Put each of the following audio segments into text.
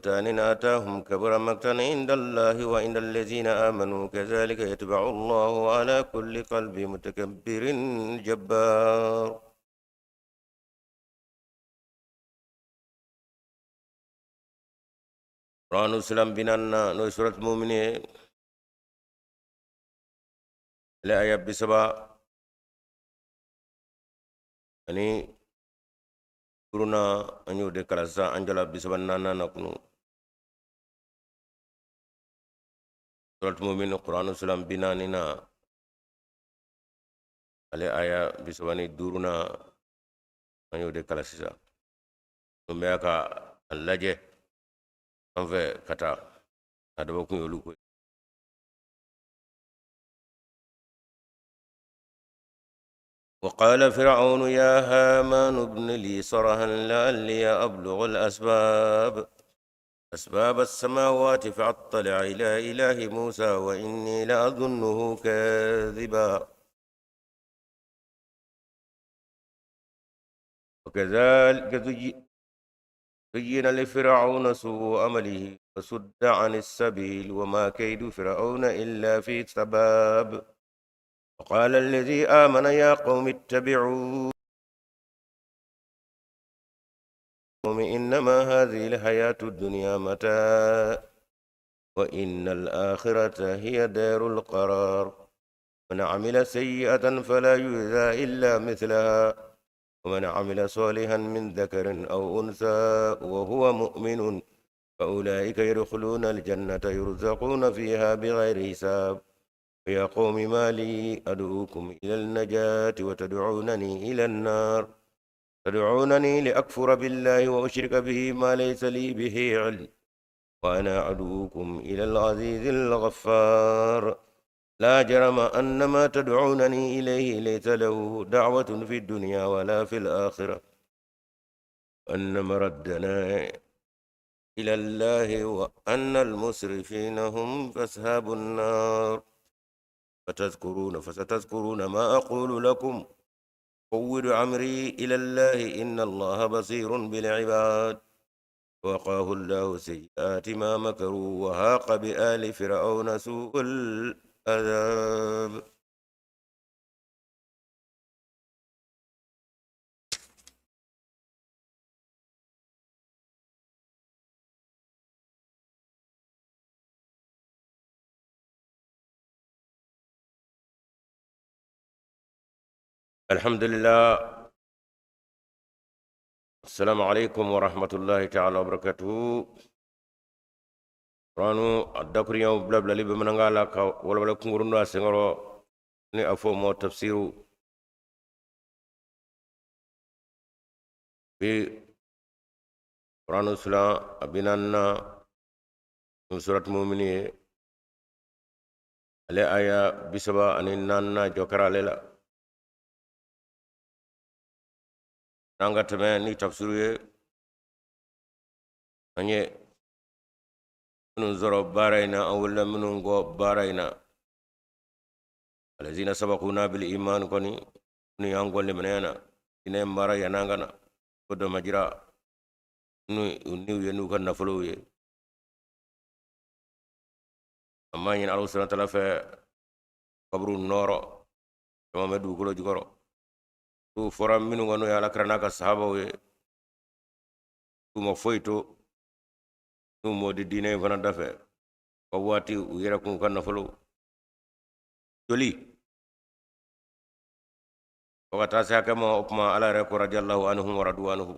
سلطان آتاهم كبر مقتا عند الله وعند الذين آمنوا كذلك يتبع الله على كل قلب متكبر جبار. قرآن سلام بنانا نو سورة المؤمنين الآية بسبع ani duurunan an y'o de kalan sisan an jɔla 34nan na kunu surat mumin kuranu sulan 40 na ale aya 35nan an y'o de kalan sisan n bɛ ka a lajɛ an fɛ ka taa a dabɔkun y'olu ko ye. وقال فرعون يا هامان ابن لي صرحا لعلي أبلغ الأسباب أسباب السماوات فأطلع إلى إله موسى وإني لأظنه كاذبا. وكذلك زين لفرعون سوء عمله وصد عن السبيل وما كيد فرعون إلا في تباب. وقال الذي آمن يا قوم اتبعوا إنما هذه الحياة الدنيا متاع وإن الآخرة هي دار القرار. من عمل سيئة فلا يجزى إلا مثلها ومن عمل صالحا من ذكر أو أنثى وهو مؤمن فأولئك يدخلون الجنة يرزقون فيها بغير حساب. يا قوم ما لي أدعوكم إلى النجاة وتدعونني إلى النار تدعونني لأكفر بالله وأشرك به ما ليس لي به علم وأنا أدعوكم إلى العزيز الغفار. لا جرم أن ما تدعونني إليه ليس له دعوة في الدنيا ولا في الآخرة أن مردنا إلى الله وأن المسرفين هم أصحاب النار. فستذكرون ما أقول لكم فوض أمري إلى الله إن الله بصير بالعباد. وقاه الله سيئات ما مكروا وهاق بآل فرعون سوء العذاب. الحمد لله. السلام عليكم ورحمة الله تعالى وبركاته. Ranu a dakuriɲaw bila bilali bamanankan la ka walawala kunkurun don a senkɔrɔ ni a fɔ o ma tafsiru. Bi Kuranu sulan a 40nan n'o suratu mumini ye ale aya 34nan jɔ kɛra ale la. N'an ka tɛmɛ ni tafsiru ye an ye minnu sɔrɔ baara in na an wulila minnu kɔ baara in na alazina sabakuna bil iman kɔni minnu y'an kɔn limaniya na diinɛ in baara yann'an ka na ko damajira n'u niw ye n'u ka nafolow ye. An b'a ɲini Ala subahana taala fɛ kaburu nɔɔrɔ caman bɛ dugukolo jukɔrɔ n'u fɔra minnu kɔ n'o ye Ala kira n'a ka sahabaw ye n'u ma foyi to n'u m'o di diinɛ in fana dafɛ ka waati u yɛrɛ kun ka nafolo joli fo ka taa se hakɛ ma. O tuma Ala yɛrɛ ko radiyallahu anhum wa radu anhu.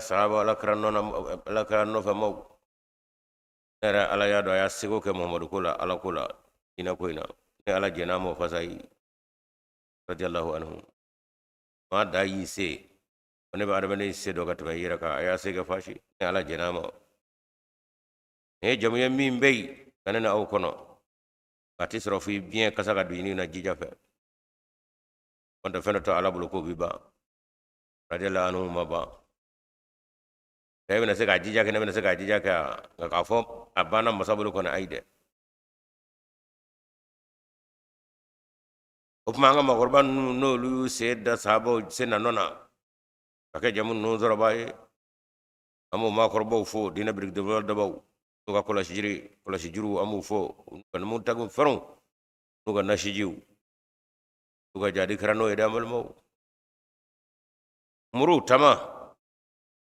Sahaba Ala kira nɔ na Ala kira nɔfɛ maaw ne yɛrɛ Ala y'a dɔn a y'a seko kɛ Muhamadu ko la Ala ko la diinɛ ko in na ne Ala jɛn'a ma o fasa yi radiyallahu anhu. Maa da y'i se ne bɛ adamaden se dɔn ka tɛmɛ i yɛrɛ kan a y'a se kɛ fasi ne Ala jɛn'a ma. Nin ye jamu ye min bɛ yen ka ne na aw kɔnɔ a tɛ sɔrɔ f'i biɲɛ kasa ka don i ni na jija fɛ n'o tɛ fɛn dɔ to Ala bolo k'o bi ban radiyallahu anhu ma ban. E bɛna se k'a jija kɛ ne bɛna se k'a jija kɛ nka k'a fɔ a banna masa bolo kɔni ayi dɛ. O tuma an ka maakɔrɔba ninnu n'olu y'u sen da sahabaw sen na nɔ na ka kɛ jamu ninnu sɔrɔbaa ye An b'o maakɔrɔbaw fo, diinɛ birikidɔbɔla dabaw n'u ka kɔlɔsi jiri, kɔlɔsi juruw, an b'u fo, u ka numu tagun fɛrɛnw n'u ka nasijiw, n'u ka jadi kɛra n'o ye dɛ. An balimaw, muru tama,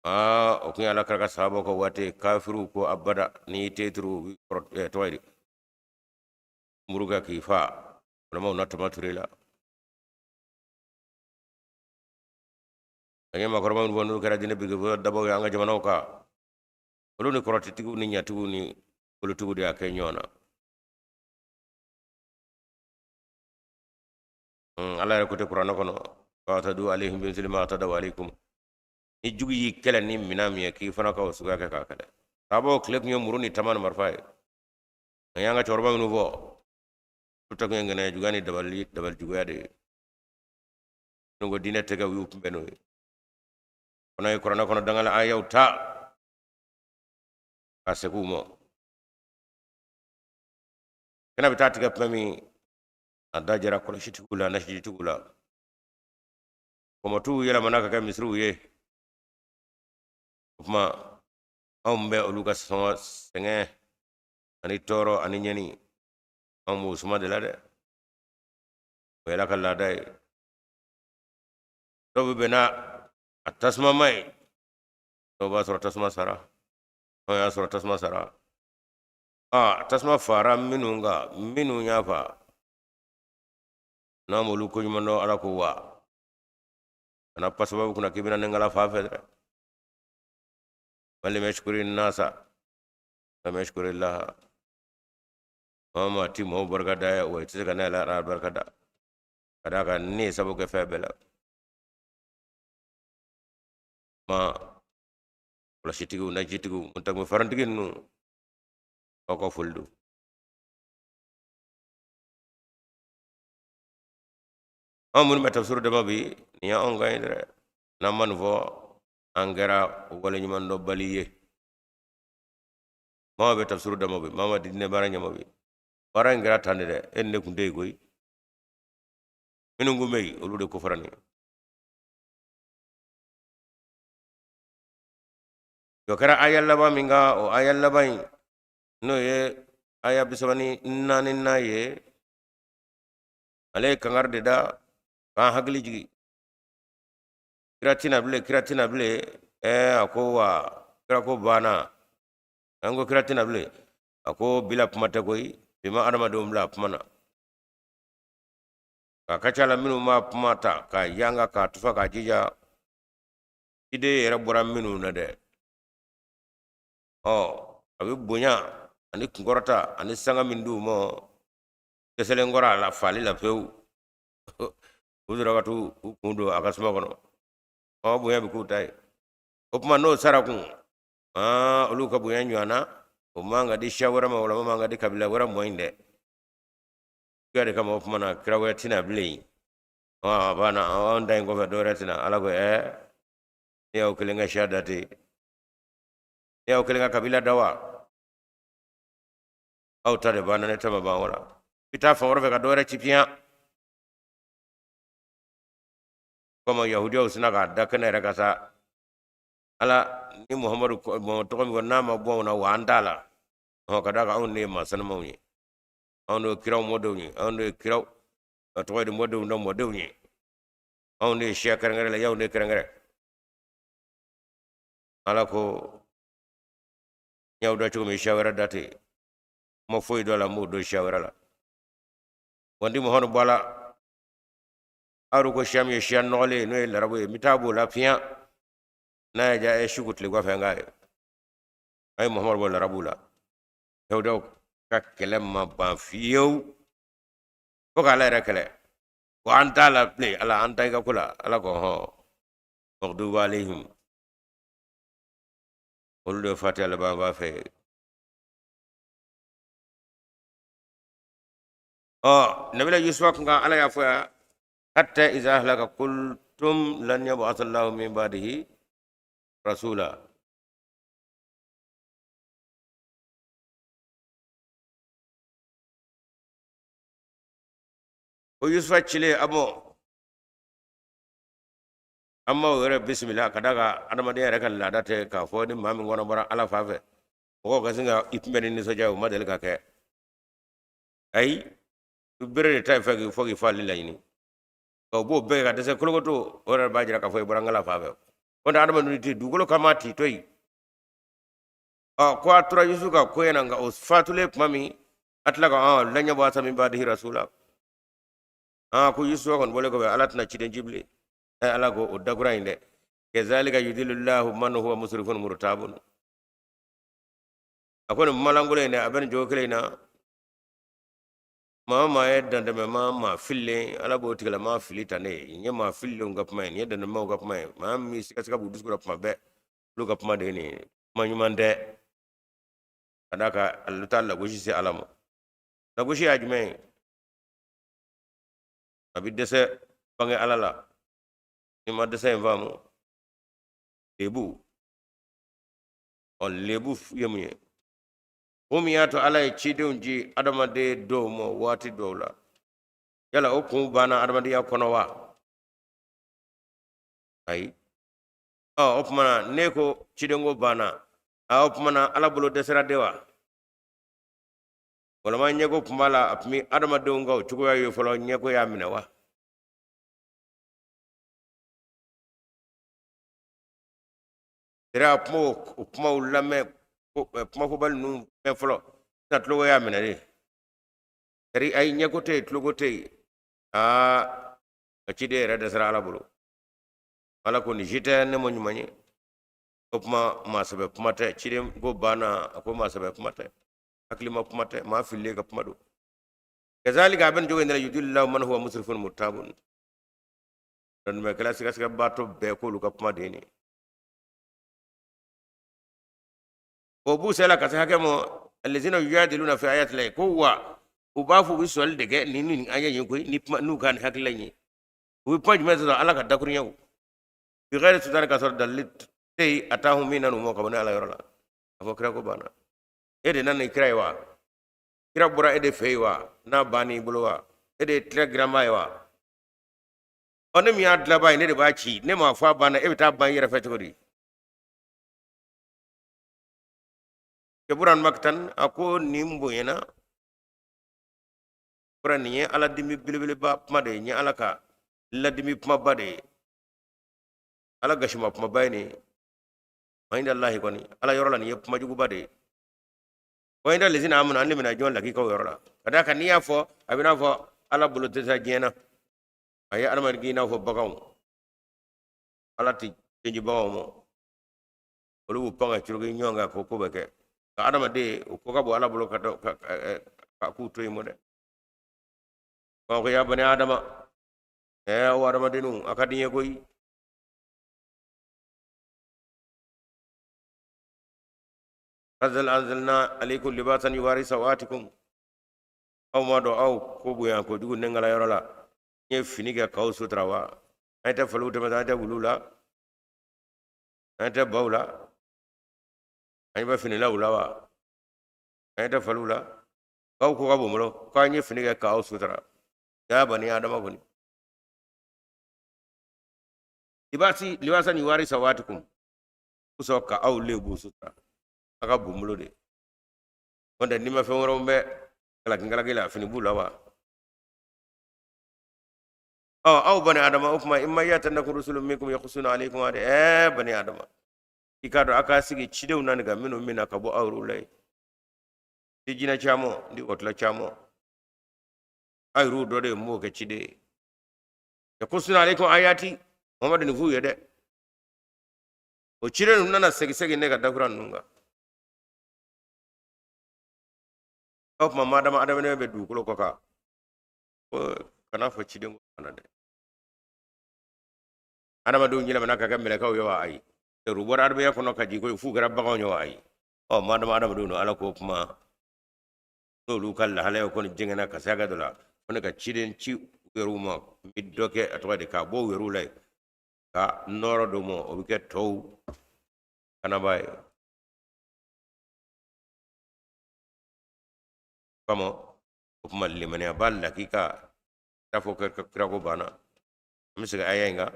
aa, o kun ye ala kira ka sahabaw ka waati. Kafiriw ko abada, n'i tɛ turu tɔgɔ ye di, muru kɛ k'i fa, balimaw na tama ture la. An ye maakɔrɔba minnu fɔ, n'olu kɛra diinɛ birikidɔbɔla dabaw ye an ka jamanaw kan, olu ni kɔrɔtɛtigiw ni ɲatigiw ni kolotigiw de y'a kɛ ɲɔgɔn na. Ala yɛrɛ ko tɛ kuranɛ kɔnɔ, fa'tadu alayhim bimithli ma atadaw alaykum. Ni jugu y'i kɛlɛ ni minɛn min ye, k'i fana ka o suguya kɛ k'a kɛlɛ. Sahabaw tile tun ye muru ni tama ni marifa ye. An y'an ka cɛkɔrɔba minnu fɔ, olu ta tun ye ŋaniya juguya ni dabali juguya de ye. N'u ko diinɛ tɛgɛ, u y'u kunbɛn n'o ye. Fana ye kuranɛ kɔnɔ dangala ayaw ta ka segin u ma. Kɛnɛ bɛ taa tigɛ tuma min, a da jɛra kɔlɔsitigiw la, nasijitigiw la. Kɔmɔtuw yɛlɛmana ka kɛ misiriw ye. O tuma anw bɛ olu ka sɔngɔ, sɛgɛn ani tɔɔrɔ ani ɲɛni, anw b'o suma de la dɛ. O ye ala ka laada ye. Dɔw bɛ bɛn n'a a tasumama ye, dɔw b'a sɔrɔ tasuma sara. Anw y'a sɔrɔ tasuma sara. Aa, tasuma fara minnu kan, minnu y'a fa, n'an m'olu ko ɲuman dɔn, ala ko wa kana pan sababu kunna k'i bɛna ne kala fa fɛ dɛ. Man lam yashkuri nasa lam yashkuri laha. Maa maa ti maaw barika da ye, wa i tɛ se ka ne ala barika da, ka d'a kan ne ye sababu kɛ fɛn bɛɛ la. Ma kɔlɔsitigiw, najitigiw, muntakumi farantigi ninnu, aw ka foli don. Anw minnu bɛ tafsiru dama bi, nin y'anw kan ye dɛ. N'an ma nin fɔ, an kɛra waleɲumandɔnbali ye. Maa bɛ tafsiru dama bi, maa ma diinɛ baara ɲɛma bi. Baara in kɛra tan de dɛ, e ni ne kun tɛ yen koyi. Minnu kun bɛ yen, olu de ko fɔra nin ye. O kɛra aya laban min kan, o aya laban in, n'o ye aya 34nan ye, ale ye kangari de da k'an hakili jigin. Kira tɛ na bilen, kira tɛ na bilen. Ɛɛ, a ko wa kira ko banna. An ko kira tɛ na bilen. A ko bila kuma tɛ koyi, bi ma adamadenw bila a kuma na. A ka ca la, minnu b'a kuma ta k'a yanga, k'a tufa, k'a jija, ide yɛrɛ bɔra minnu na dɛ. Ɔ, a bɛ bonya ani kunkɔrɔta ani sanga min d'u ma, dɛsɛlen kɔrɔ a la faali la pewu, u sɔrɔ ka t'u kun don a ka suma kɔnɔ. Ɔ, bonya bɛ k'u ta ye. O tuma n'o sara kun, aa, olu ka bonya ɲɔgɔn na, o man ka di siya wɛrɛ ma, wala man ka di kabila wɛrɛ mɔ in dɛ. Kira de kama, o tuma na kira wɛrɛ tɛ na bilen. Ɔ, a banna, anw ta in kɔfɛ dɔ wɛrɛ tɛ na. Ala ko ɛɛ, ne y'aw kelen ka siya da ten, ne y'aw kelen ka kabila da wa? Aw ta de banna, ne ta ma ban. Wala i taa fan wɛrɛ fɛ ka dɔ wɛrɛ ci piyan. Komi yahudiyaw sina k'a da kɛnɛ yɛrɛ kan sa, ala ni muhamadu tɔgɔ min fɔ, n'a ma bɔ anw na, wa an t'a la. Ɔ, ka d'a kan anw de ye maa sanumanw ye, anw de ye kiraw mɔdenw ye, anw de ye kiraw tɔgɔ ye di, mɔdenw na mɔdenw ye, anw de ye siya kɛrɛnkɛrɛn la, y'anw de kɛrɛnkɛrɛn. Ala ko n y'aw da cogo min, siya wɛrɛ da ten, ma foyi dɔ la, n b'o dɔn siya wɛrɛ la. Wa n ti muhamadu bɔ a la. Aw ko siya min ye siya nɔgɔlen ye, n'o ye larabu ye, n bɛ taa b'o la fiyan. N'a y'a diya, e su ko tile kɔfɛ, n k'a ye a ye muhamadu bɔ larabu la. Yahudiyaw ka kɛlɛ ma ban fiyewu fo k'ala yɛrɛ kɛlɛ ko an t'a la bilen. Ala, an ta i ka ko la. Ala ko hɔn, maghdubi alayhim, olu de ye fatiha laban b'a fɛ. Ɔ, nabila yusufa kun kan, ala y'a fɔ yan, hatta iza halaka qultum lan yab'atha allahu min ba'dihi rasula. O yusufa cilen a bɔ An ma o yɛrɛ bisimila ka d'a kan adamadenya yɛrɛ ka laada tɛ k'a fɔ ni maa min kɔnɔ bɔra Ala fan fɛ, mɔgɔw ka sin ka i kunbɛn ni nisɔndiya ye, o ma deli ka kɛ. Ayi, bere de ta ye fɛ k'i fɔ k'i faali laɲini, nka u b'o bɛɛ kɛ ka dɛsɛ kolokoto, o yɛrɛ b'a jira k'a fɔ i bɔra n fan fɛ. Ko tɛ adamadenw tɛ dugukolo kama t'i to yen. Ɔ ko a tora Yusufu ka ko na, nka o fatulen tuma min, a tila ka lan yab'asa min ba'dihi rasula. Aa, ko Yusufu kɔni bɔlen kɔfɛ, Ala tɛna ciden ci bilen. Ɛ, Ala ko o dakura in dɛ, kazalika yudillullahu man huwa musrifun murtabun. A ko nin kumalankolon in dɛ, a bɛ nin cogo kelen in na. Maa o maa ye dantɛmɛmaa, maa fililen, Ala b'o tigilama fili ta ne ye. Nin ye maa fililenw ka kuma ye, nin ye dantɛmɛmaaw ka kuma ye. Maa min sigasiga b'u dusukun na kuma bɛɛ, olu ka kuma de ye nin ye. Kuma ɲuman tɛ, ka d'a kan ale taa lagosi se Ala ma. Lagosi y'a jumɛn ye? A bɛ dɛsɛ bange Ala la. N'i ma dɛsɛ in faamu, lebu, ɔ lebu ye mun ye? Kun min y'a to Ala ye cidenw ci adamaden dɔw ma waati dɔw la, yala o kun banna adamadenya kɔnɔ wa? Ayi. Ɔ o tuma na, ne ko cidenko banna, a o tuma na Ala bolo dɛsɛra de wa? Walama ɲɛko tun b'a la, a tun bɛ adamadenw ka o cogoya ye fɔlɔ, ɲɛko y'a minɛ wa? Sera a kuma o kumaw lamɛn, kumafɔbali ninnu mɛn fɔlɔ, sisan tuloko y'a minɛ de. Sari ayi, ɲɛko tɛ yen, tuloko tɛ yen. Aa, ka ciden yɛrɛ dɛsɛra Ala bolo. Ala ko nin si tɛ ne ma ɲuman ye. O kuma maa sɛbɛ kuma tɛ, ciden ko banna. A ko maa sɛbɛ kuma tɛ, hakilima kuma tɛ, maa fililen ka kuma don. Kazalika, a bɛ nin cogo in de la, yudillullahu man huwa musrifun murtabun. Dantɛmɛkɛla sigasigabaatɔ bɛɛ k'olu ka kuma de ye nin ye. O b'u sela ka se hakɛ ma, allazina yujadiluna fi ayati llahi, ko wa u b'a fɔ u bɛ sɔsɔli de kɛ nin ni aya in koyi, ni kuma n'u ka nin hakilila in ye. U bɛ kuma jumɛn sɔrɔ Ala ka dakuruɲɛw bi ghairi sultani, ka sɔrɔ dalili tɛ yen, atahum, min nan'u ma ka bɔ ne Ala yɔrɔ la. A fɔ kira ko banna, e de nana ni kira ye wa? Kira bɔra e de fɛ yen wa? N'a bann'i bolo wa? E de ye kira giranba ye wa? Ɔ, ne min y'a dilanba ye, ne de b'a ci, ne m'a fɔ a banna, e bɛ taa ban i yɛrɛ fɛ cogo di? Kabura maktan, a ko nin bonyana kura, nin ye Ala dimi belebeleba kuma de ye, nin ye Ala ka ladimi kumaba de ye, Ala gasima kumaba ye nin ye. Wa inda Allahi kɔni, Ala yɔrɔ la, nin ye kuma juguba de ye. Wa inda lezina amanu, an limaniya jɔn lakikaw yɔrɔ la, ka d'a kan n'i y'a fɔ, a bɛ n'a fɔ Ala bolo tɛ sa diɲɛ na. A ye adamaden k'i n'a fɔ baganw, Ala tɛ ci baganw ma, olu b'u pan ka curuki ɲɔgɔn kan ko ko bɛ kɛ. Nka adamaden, o ko ka bon Ala bolo ka dɔn ka k'u to yen mɔ dɛ. Ko ya bani adama, ɛ aw adamadenw, a ka di n ye koyi. Qad anzalna alaykum libasan yuwari sawatikum. Aw ma dɔn aw ko bonya kojugu ne ŋala yɔrɔ la, n ye fini kɛ k'aw sutura wa? An tɛ faliw tɛmɛ, an tɛ wuluw la, an tɛ baw la, an bɛ finilaw la wa? An tɛ faliw la? K'aw ko ka bon bolo k'an ye fini kɛ k'aw sutura. Ya bani adama kɔni, libasi libasan yuwari sawatikum, kusɔ ka aw lebu sutura, a ka bon bolo de. N'o tɛ n'i ma fɛn wɛrɛw bɛ kalaki kalaki la, fini b'u la wa? Ɔ, aw bani adama, o tuma imma yatiyannakum rusulun minkum yaqussuna alaykum ayati. Ɛ bani adama, i k'a dɔn a k'a sigi cidenw na nin ka minnu mina ka bɔ aw yɛrɛw la yen, ni jinɛ caman ni wɔtila caman, aw yɛrɛw dɔ de ye, n b'o kɛ ciden ye. Yaqussuna alaykum ayati, Muhamadu, nin f'u ye dɛ. O ciden ninnu nana segin segin ne ka dakura ninnu kan. O tuma madama adamadenya bɛ dugukolo kɔ kan, ko kana fɔ ciden ko kana dɛ. Adamadenw yɛlɛmana ka kɛ mɛlɛkɛw ye wa? Ayi. U bɔra adamadenya kɔnɔ ka jigin koyi f'u kɛra baganw ye wa? Ayi. Ɔ, madama adamadenw don, Ala ko kuma n'olu ka lahalaya kɔni jɛngɛnna ka se hakɛ dɔ la, ko ne ka ciden ci u yɛrɛw ma, n bɛ dɔ kɛ, a tɔgɔ de k'a bɔ u yɛrɛw la yen ka nɔɔrɔ d'o ma, o bɛ kɛ tɔw kanaba ye. Kama o tuma limaniya b'a lakika t'a fɔ kira ko banna. An bɛ segin aya in kan.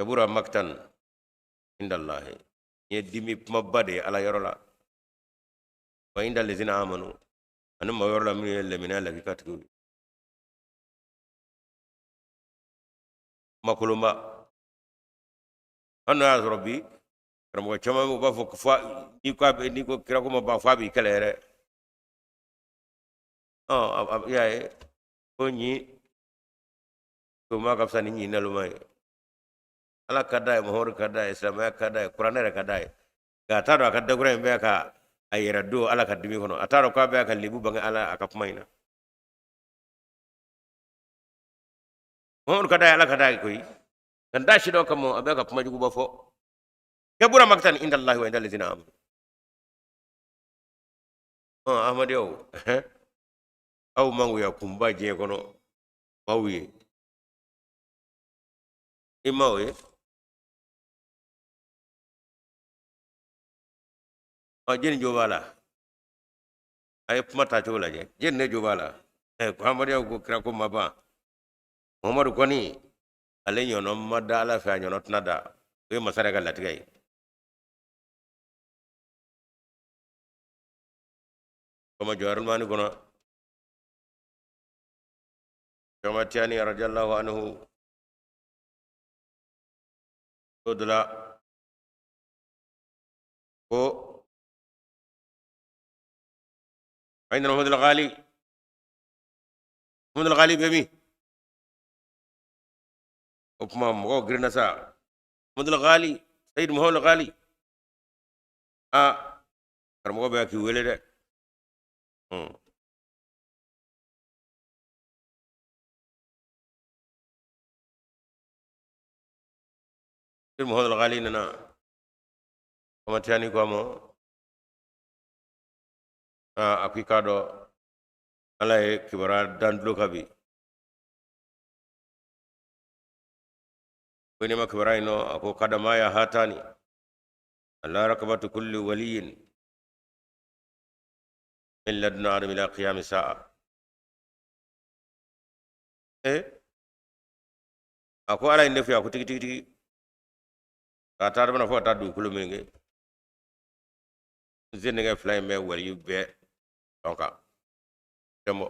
Kabura maktan indallahi, nin ye dimi kumaba de ye Ala yɔrɔ la, wa inda lezina amanu, ani maa yɔrɔ la minnu ye limaniya lakikatigiw ye. Makolonba hali n'o y'a sɔrɔ bi karamɔgɔ caman bɛ, u b'a fɔ fo n'i ko a bɛ, n'i ko kira ko ma ban, f'a b'i kɛlɛ yɛrɛ. Ɔ, i y'a ye ko ɲin toma ka fisa ni ɲin naloma ye. Ala ka d'a ye, Muhamadu ka d'a ye, silamɛya ka d'a ye, kuranɛ yɛrɛ ka d'a ye, nka a t'a dɔn a ka dakura in bɛ ka a yɛrɛ don Ala ka dimi kɔnɔ. A t'a dɔn k'a bɛ ka lebu bange Ala a ka kuma in na. Muhamadu ka d'a ye, Ala ka d'a ye koyi, nka n t'a si dɔn kama a bɛ ka kuma juguba fɔ. Kabura maktan inda Allahi wa inda lezina amanu. Ɔ, ahmadiyaw, aw mangoya kunba diɲɛ kɔnɔ maaw ye, i ma o ye. Ɔ, jɛni jo b'a la? A ye kuma taacogo lajɛ, jɛni ne jo b'a la. Ɛ, ko ahmadiyaw ko kira ko ma ban, Muhamadu kɔni ale ɲɔnɔ ma da Ala fɛ, a ɲɔnɔ tɛna da, o ye masa yɛrɛ ka latigɛ ye. Kama jawahirul kɔnɔ, Cheick Tijani radiallahu anhu o dɔ la ko ayna Muhammad al-Ghali, Muhammad al-Ghali bɛ min? O tuma mɔgɔw girinna sa, Muhammad al-Ghali, Sayid Muhammad al-Ghali, a karamɔgɔ bɛ k'i wele dɛ. Sayid Muhammad al-Ghali nana, Ahmad Tijani ko a ma, a ko i k'a dɔn Ala ye kibaruya da n tulo kan bi, ko ne ma kibaruya in nɔ, a ko kadamaya hatani ala rakabatu kulli waliyin min ladun adam ila qiyami sa'a. E, a ko Ala ye ne fɛ, a ko tigi tigi tigi, k'a taa adama fo ka taa dugukolo meleke, n sen nɛgɛ fila in bɛ waliyu bɛɛ sɔn kan tɛmɔ.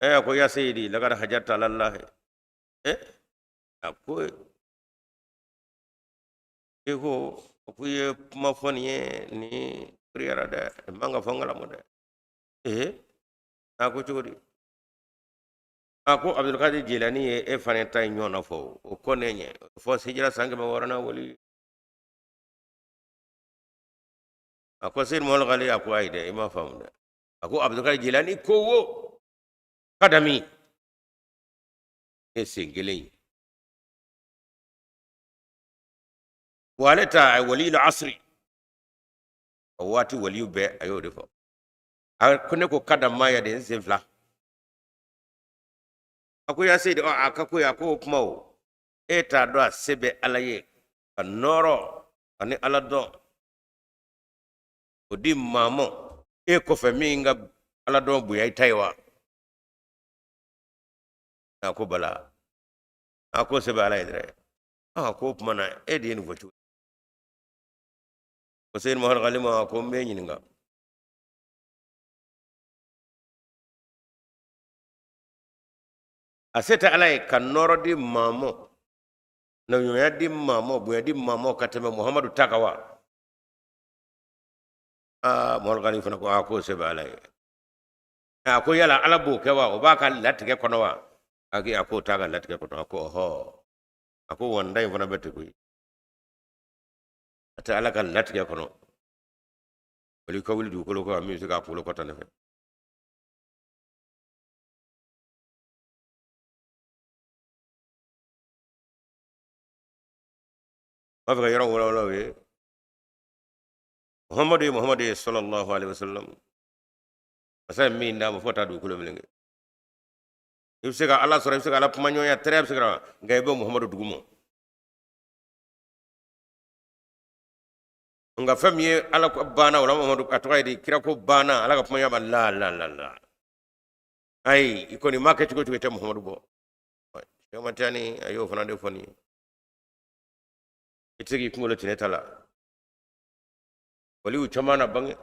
A ko ya seyidi lagad hajarta alallahi. A ko i ko i ye kuma fɔ nin ye, nin kuriyara dɛ, nin man ka fɔ n kalama dɛ. A ko cogo di? A ko Abdulkadir Jilani ye e fana ta in ɲɔgɔnna fɔ, o kɔ ne ɲɛ fɔ hijira san 600 wali. A ko Seyidi Muhamadu Gali, a ko ayi dɛ, i m'a faamu dɛ. A ko Abdulkadir Jilani ko wo kadami e sen kelen ye, wa ale ta a waliyul asri, o waati waliyu bɛɛ a y'o de fɔ. A ko ne ko kadamaya de, n sen fila. A ko ya Seyidi, ɔ, a ka ko ye, a ko o kuma o e t'a dɔn a se bɛ Ala ye ka nɔɔrɔ ani Ala dɔn o di maa ma e kɔfɛ min ka Ala dɔn bonya i ta ye wa? A ko bala, a ko se bɛ Ala ye dɛrɛ. A ko o tuma na e de ye nin fɔ cogo? Ko Seyidi Muhamadu Gali ma, a ko n b'e ɲininka, a se tɛ Ala ye ka nɔɔrɔ di maa ma, nabiɲumanya di maa ma, bonya di maa ma ka tɛmɛ Muhamadu ta kan wa? Aa, Muhamadu Gali fana ko aa, k'o se bɛ Ala ye. A ko yala Ala b'o kɛ wa? O b'a ka latigɛ kɔnɔ wa? A ko a k'o t'a ka latigɛ kɔnɔ. A ko ɔhɔ, a ko wa n ta in fana bɛ ten koyi, a tɛ Ala ka latigɛ kɔnɔ. Wali ka wuli dugukolo kɔ min bɛ se k'a kunkolo kɔta ne fɛ. N b'a fɛ ka yɔrɔ walawala o ye. Muhamadu ye Muhamadu ye sallallahu alaihi wasallam, masa ye min d'a ma fo ka taa dugukolo meleke. I bɛ se ka Ala sɔrɔ, i bɛ se ka Ala kumaɲɔgɔnya, teriya bɛ se ka, nka i bɛ Muhamadu duguma. Nka fɛn min ye Ala ko banna, o la Muhamadu a tɔgɔ ye di, kira ko banna, Ala ka kumaɲɔgɔnya b'a la la la la. Ayi, i kɔni m'a kɛ cogo cogo, i tɛ Muhamadu bɔ. Caman tani a y'o fana de fɔ nin ye. I tɛ se k'i kunkolo ti ne ta la. Waliw caman na bange.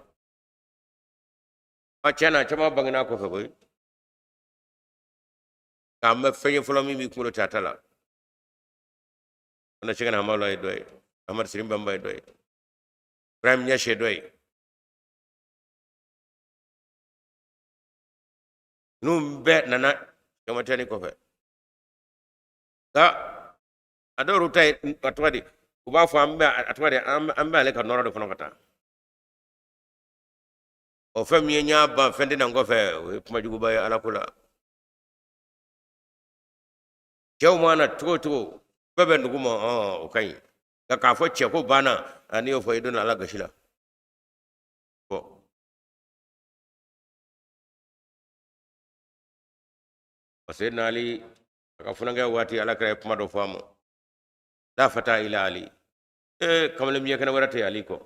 A tiɲɛ na caman bangena kɔfɛ koyi. Nka an bɛ fɛn ye fɔlɔ min b'i kunkolo ti a ta la. O na Sɛkina Hamala ye dɔ ye. Amadu Sirin Banba ye dɔ ye. Ibrahim Ɲasi ye dɔ ye. Ninnu bɛɛ nana Caman Tijani kɔfɛ. Nka a dɔw ta ye a tɔgɔ di u b'a fɔ an bɛ a tɔgɔ di an bɛ ale ka nɔrɔ de kɔnɔ ka taa. O fɛn min ye n y'a ban fɛn tɛ na n kɔfɛ o ye kuma juguba ye Ala ko la. Cɛw mana cogo o cogo bɛɛ bɛ dugu ma o ka ɲi nka k'a fɔ cɛ ko banna n'i y'o fɔ i donna Ala gasi la. Bɔn parce que n'ali a ka funankɛ waati ala kira ye kuma dɔ fɔ a ma la fata ila ali ee kamalen biɲɛ kɛnɛ wɛrɛ tɛ ali kɔ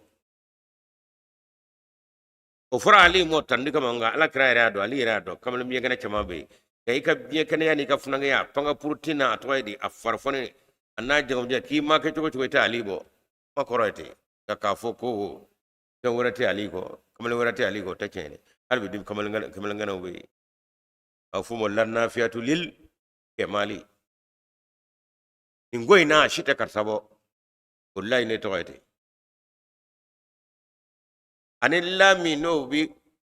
o fɔra ali mɔ tandi kama nka ala kira yɛrɛ y'a dɔn ali yɛrɛ y'a dɔn kamalen biɲɛ kɛnɛ caman bɛ yen nka i ka biɲɛ kɛnɛya n'i ka funankɛya panga puruti n'a a tɔgɔ ye di a farifoni a n'a jagojɛ k'i ma kɛ cogo cogo i tɛ ali bɔ kuma kɔrɔ ye ten nka k'a fɔ ko fɛn wɛrɛ tɛ ali kɔ kamalen wɛrɛ tɛ ali kɔ o tɛ tiɲɛ ye hali bi kamalen kɛnɛw bɛ yen a bɛ f'o ma lanafiyatu lil kɛmali nin ko in na a si tɛ karisa bɔ o la ne tɔgɔ ye ten ani la min n'o bi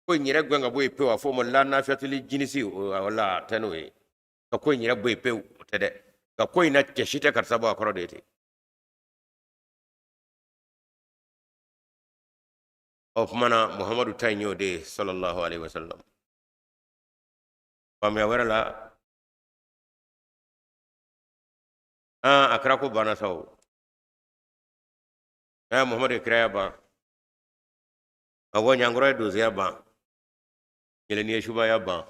ko in yɛrɛ gɛn ka bɔ yen pewu a f'o ma lanafiyatu lil jinisi o la a tɛ n'o ye ka ko in yɛrɛ bɔ yen pewu o tɛ dɛ ka ko in na cɛ si tɛ karisa bɔ a kɔrɔ de ye ten o tuma na muhamadu ta in y'o de ye sallallahu alaihi wasallam faamuya wɛrɛ la a kira ko banna sa o muhamadu ye kiraya ban awɔ ɲankɔrɔ ye donsoya ban yɛlɛni ye subaya ban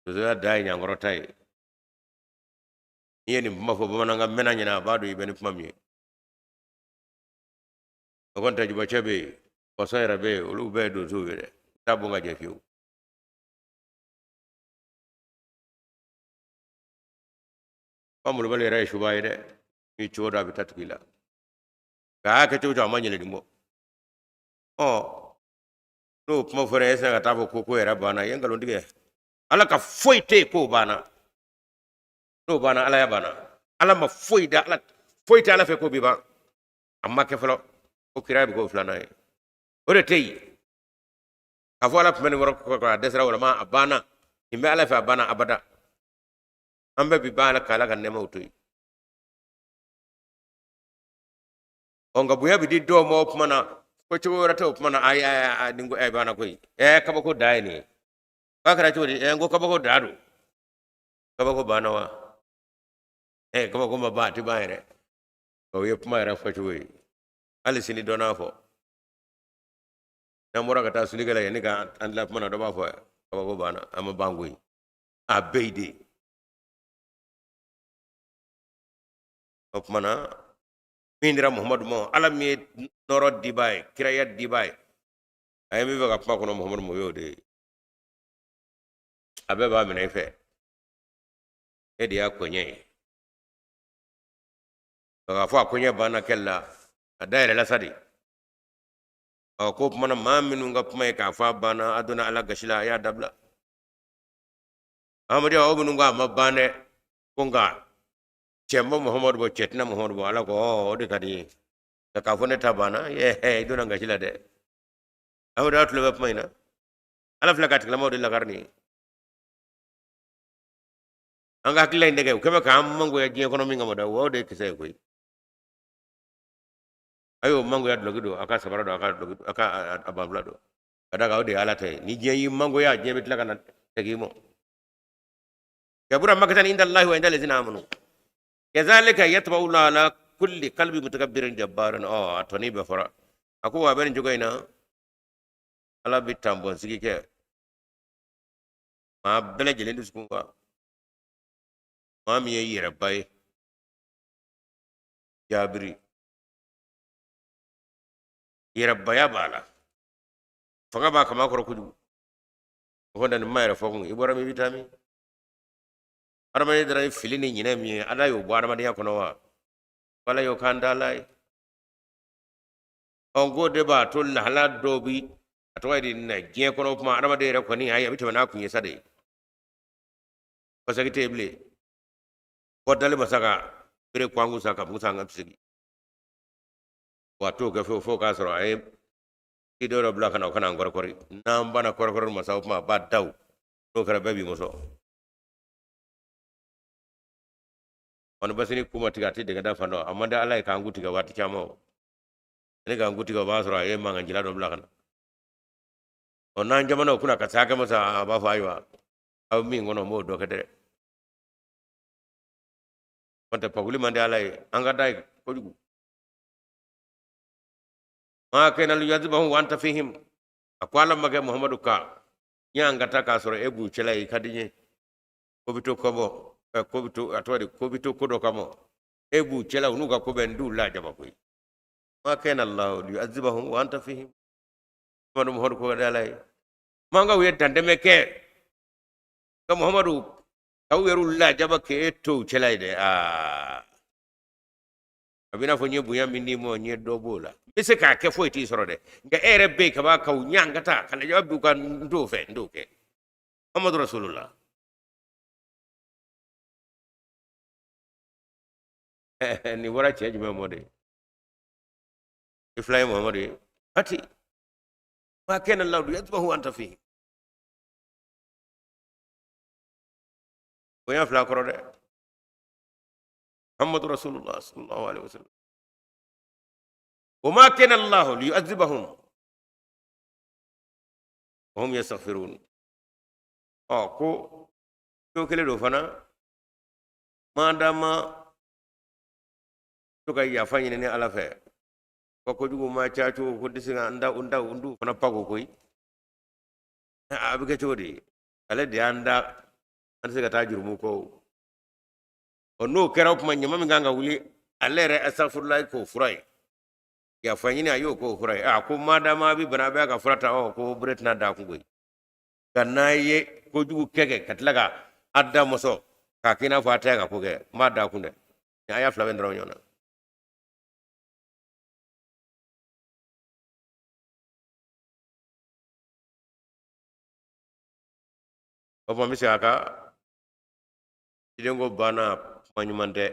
donsoya dan ye ɲankɔrɔ ta ye n'i ye nin kuma fɔ bamanankan mɛnna ɲɛna a b'a dɔn i bɛ ni kuma min ye o kɔni tɛ jubacɛ bɛ yen kɔsɔn yɛrɛ bɛ yen olu bɛɛ ye donsow ye dɛ u t'a bon ka jɛ fiyewu fa molobali yɛrɛ ye suba ye dɛ n'i cogo dɔn a bɛ taa tugu i la nka a y'a kɛ cogo cogo a ma ɲɛlɛni bɔ ɔ n'o kuma fɔra e sera ka taa fɔ ko ko yɛrɛ banna i ye nkalon tigɛ ala ka foyi tɛ yen k'o banna n'o banna ala ya banna ala ma foyi da ala foyi tɛ ala fɛ k'o bi ban a ma kɛ fɔlɔ ko kira bɛ k'o filanan ye o de tɛ yen k'a fɔ ala tun bɛ nin yɔrɔ kɔrɔ a dɛsɛra o ma a banna nin bɛ ala fɛ a banna abada an bɛɛ bi ban ala k'ala ka nɛɛmaw to yen ɔ nka bonya bɛ di dɔw ma o tuma na ko cogo wɛrɛ tɛ o tuma na ayi ayi ayi nin ko ayi banna koyi ɛɛ kabako dan ye nin ye k'a kɛra cogo di ɛɛ n ko kabako dan don kabako banna wa ɛɛ kabako ma ban a tɛ ban yɛrɛ o ye kuma yɛrɛ fɔcogo ye hali sini dɔ n'a fɔ n'an bɔra ka taa sulikɛla yanni ka an tila kuma na dɔ b'a fɔ kabako banna an ma ban koyi a bɛɛ ye de o tuma na min dira muhamadu ma ala min ye nɔɔrɔ dibaa ye kiraya dibaa ye a ye min fɛ ka kuma kɔnɔ muhamadu ma o y'o de ye a bɛɛ b'a minɛ i fɛ e de y'a koɲɛ ye k'a fɔ a koɲɛ banna kɛli la a da yɛrɛ la sa de ɔ k'o tuma na maa minnu ka kuma ye k'a fɔ a banna a donna ala gasi la a y'a dabila amadu aw minnu ko a ma ban dɛ ko nka cɛ ma muhamadu bɔ cɛ tɛna muhamadu bɔ ala ko ɔ o de ka di n ye nka k'a fɔ ne ta banna i donna gasi la dɛ amadu aw tulo bɛ kuma in na ala filɛ ka tigilamɔgɔw de lakari nin ye an ka hakilila in dɛgɛ u kɛlen bɛ k'an mangoya diɲɛ kɔnɔ min kama dɛ o de ye kisɛ ye koyi a y'o mangoya dulɔki don a ka sabara don a ka dulɔki a ka a banfula don ka d'a kan o de ye ala ta ye ni diɲɛ y'i mangoya diɲɛ bɛ tila ka na segin i ma kabura makatan inda allahi wa inda allazina amanu kazalika yatba'u allahu ala kulli qalbi mutakabbirin jabbarin ɔ a tɔni bɛɛ fɔra a ko wa a bɛ nin cogo in na ala bɛ tanpɔn sigi kɛ maa bɛɛ lajɛlen dusukun kan maa min ye yɛrɛba ye jabiri yɛrɛbaya b'a la fanga b'a kama kɔrɔ kojugu o kɔni nin ma yɛrɛ fɔ kun i bɔra min i bɛ taa min Adamaden dara ni fili ni ɲinɛ min ye, Ala y'o bɔ adamadenya kɔnɔ wa? Ala y'o k'an da la ye. Ɔ, n k'o de b'a to lahala dɔw bi a tɔgɔ ye di na diɲɛ kɔnɔ, o tuma adamaden yɛrɛ kɔni, ayi, a bɛ tɛmɛ n'a kun ye sa de, kɔsegi tɛ yen bilen. Fɔ dali masa ka bere kwangu sa ka musa an ka sigi wa t'o kɛ fewu, fo k'a sɔrɔ a ye ciden dɔ bila ka na, o ka na an kɔrɔkɔri. N'an banna kɔrɔkɔri masa, o tuma a b'a daw, n'o kɛra bɛɛ b'i mɔsɔn. Kɔni basi ni kuma tigɛ, a tɛ dɛgɛ da fan dɔn. A man di Ala ye k'an kun tigɛ waati caman. O ne k'an kun tigɛ, o b'a sɔrɔ a ye mankancila dɔ bila ka na. Ɔ, n'an jamana o kunna ka se hakɛ ma sa, a b'a fɔ ayiwa, aw bɛ min kɔnɔ, n b'o dɔ kɛ dɛ. N'o tɛ, pakuli man di Ala ye, an ka da ye kojugu. Ma kana liyu'adhibahum wa anta fihim. A ko Ala ma kɛ Muhamadu ka ɲangata k'a sɔrɔ e b'u cɛla ye, i ka di n ye ko bɛ to kɔbɔ, ko bɛ to, a tɔgɔ di, ko bɛ to ko dɔ kama, e b'u cɛla, u n'u ka ko bɛɛ, n t'u lajaba koyi. Ma kana Allahu liyu'adhibahum wa anta fihim. Muhamadu ko ka di Ala ye, mankaw ye dantɛmɛ kɛ ka Muhamadu k'aw yɛrɛw lajaba k'e to u cɛla ye dɛ. Aa, a bɛ n'a fɔ n ye bonya min d'i ma, n ye dɔ b'o la, n bɛ se k'a kɛ, foyi t'i sɔrɔ dɛ, nka e yɛrɛ bɛ yen kaban k'aw ɲangata ka lajaba b'u kan, n t'o fɛ, n t'o kɛ. Muhamadu Rasulullah, nin bɔra cɛ jumɛn mɔ de? I fila ye Muhamadu ye hati. Ma kana Allahu liyu'adhibahum wa anta fihim. Bonya fila kɔrɔ dɛ. Muhammadu Rasulullah sallallahu alaihi wasallam. Wa ma kana Allahu liyu'adhibahum wa hum yastaghfirun. Ɔ, ko ko kelen don fana, madama to ka yafa ɲini ni Ala fɛ ko kojugu ma ca cogo ko tɛ se ka n da n da n t'u fana pago koyi. A bɛ kɛ cogo di? Ale de y'an da, an tɛ se ka taa jurumu kɔ. Ɔ, n'o kɛra, o tuma ɲama min kan ka wuli ale yɛrɛ, asafurulayi, k'o fura ye, yafa ɲini, a y'o k'o fura ye. A ko madama a bɛ bana, a bɛ ka fura ta, ɔ, ko bere tɛna da kun koyi. Nka n'a ye kojugu kɛ kɛ ka tila ka a da mɔsɔn k'a k'i n'a fɔ a tɛ ka ko kɛ, n b'a da kun dɛ. A y'a fila bɛ dɔrɔn ɲɔgɔn na. O tuma n bɛ segin a kan, cidenko banna, kuma ɲuman tɛ.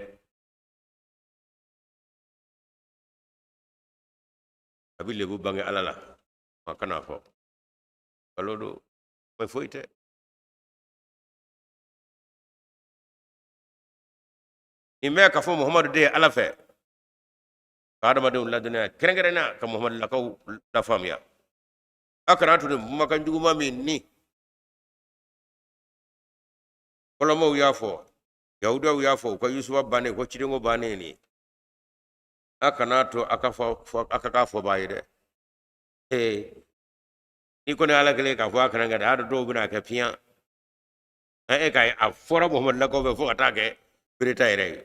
A bɛ lebu bange Ala la, a kana fɔ nkalon don, mɛ foyi tɛ. Nin bɛ ka fɔ Muhamadu de ye Ala fɛ ka adamadenw ladɔnniya, kɛrɛnkɛrɛnnenya ka Muhamadu lakaw lafaamuya. A kana to nin kumakan juguman min ni fɔlɔmɔgɔw y'a fɔ, yahudiyaw y'a fɔ u ka Yusufa bannen ko cidenko bannen nin, a kana to a ka fɔ, a ka k'a fɔbaa ye dɛ. Ee, n'i kɔni Ala kelen k'a fɔ a kana kɛ dɛ, a dɔw bɛna kɛ fiɲɛ e ka a fɔra Muhamadu lakaw fɛ fo ka taa kɛ bereta yɛrɛ ye,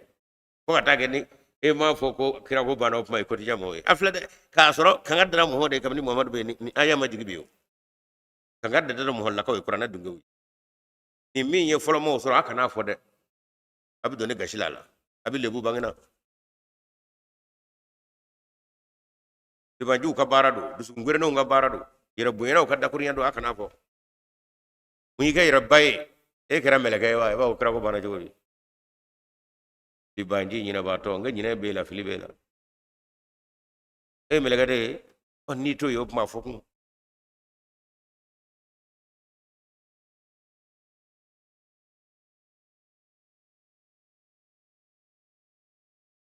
fo ka taa kɛ ni e m'a fɔ ko kira ko banna, o kuma ye kotija mɔgɔw ye. A filɛ dɛ, k'a sɔrɔ kanga dara Muhamadu ye kabini Muhamadu bɛ yen, ni aya ma jigin bi o kanga da dara Muhamadu lakaw ye, kuranɛ dungew ye. Nin min ye fɔlɔmɔgɔw sɔrɔ, a kan'a fɔ dɛ, a bɛ don ne gasi la a la, a bɛ lebu bangena. Libanjuw ka baara don, dusukun gerenenw ka baara don, yɛrɛ bonyanaw ka dakurunya don, a kan'a fɔ. Mun y'i kɛ yɛrɛba ye? E kɛra mɛlɛkɛ ye wa? I b'a fɔ kira ko banna cogo di? Libanji ɲinɛbaatɔ, n ka ɲinɛ b'e la, fili b'e la. E ye mɛlɛkɛ de ye? Ɔ, n'i t'o ye, o kuma fɔ kun.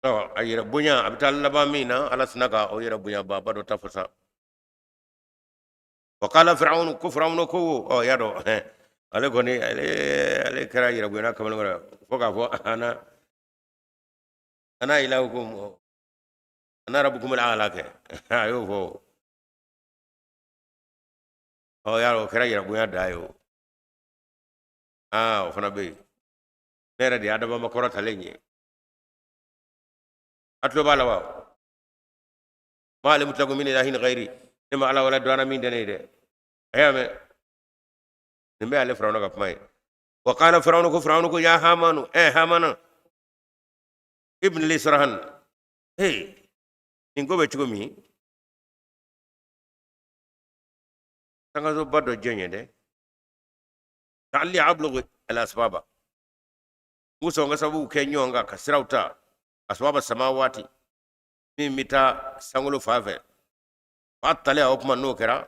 Ɔ, a yɛrɛ bonya, a bɛ taa laban min na, Ala sina ka o yɛrɛ bonya baaba dɔ ta fasa. Wa kala Firawunu, ko Firawunu ko, ɔ, y'a dɔn, ale kɔni, ale kɛra yɛrɛ bonyana kamalen kɔrɔ fo k'a fɔ ana ilahukum ana rabbukumul a'la kɛ, a y'o fɔ. Ɔ, y'a dɔn, o kɛra yɛrɛ bonya dan ye. O aa, o fana bɛ yen. Ne yɛrɛ de ye adama kɔrɔtalen ye. A tulo b'a la wa? Ma alimtu lakum min ilahin ghairi, ne ma ala wala dɔnna min tɛ ne ye dɛ. A y'a mɛn, nin bɛɛ y'ale Firawuna ka kuma ye. Wa qala firawuna, ko firawuna ko ya hamanu, e hamana, ibni li sarahan, hey, nin ko bɛ cogo min, sangasoba dɔ jɔ n ye dɛ, la'alli ablugu al asbaba, n ko sɔn ka sababuw kɛ ɲɔgɔn kan ka siraw ta, asbaba samawati, min bɛ taa sankolo fan fɛ, fa attali'a, o tuma n'o kɛra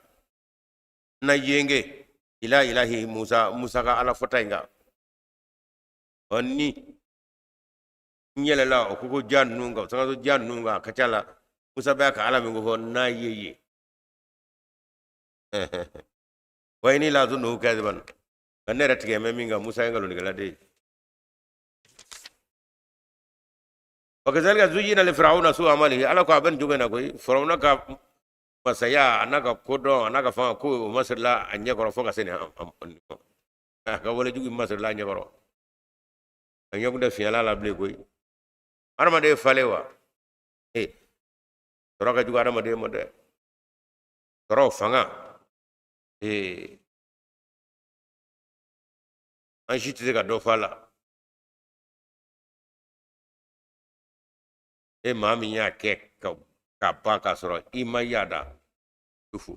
na yenge ila ilahi musa, musa ka ala fɔta in kan. Ɔ ni n yɛlɛla o koko jan ninnu kan, o sangaso jan ninnu kan, a ka ca la musa bɛ ka ala min ko fɔ n'a ye yen. Wa inni la azunnuhu kaziban, nka ne yɛrɛ tigɛ bɛ min kan, musa ye nkalontigɛla de ye. Wa kazalika zuyyina li firawuna su amalihi, ala ko a bɛ nin cogo in na koyi, firawuna ka masaya a n'a ka kodɔn a n'a ka fanga ko o masirila a ɲɛkɔrɔ fo ka se nin a ka wale jugu masirila a ɲɛkɔrɔ, a ɲɛkun tɛ fiɲɛla la bilen koyi. Adamaden falen wa ee, sɔrɔ ka jugu adamaden ma dɛ, sɔrɔ fanga ee, an si tɛ se ka dɔ fɔ a la. E maa min y'a kɛ ka ban k'a sɔrɔ i ma yaada fu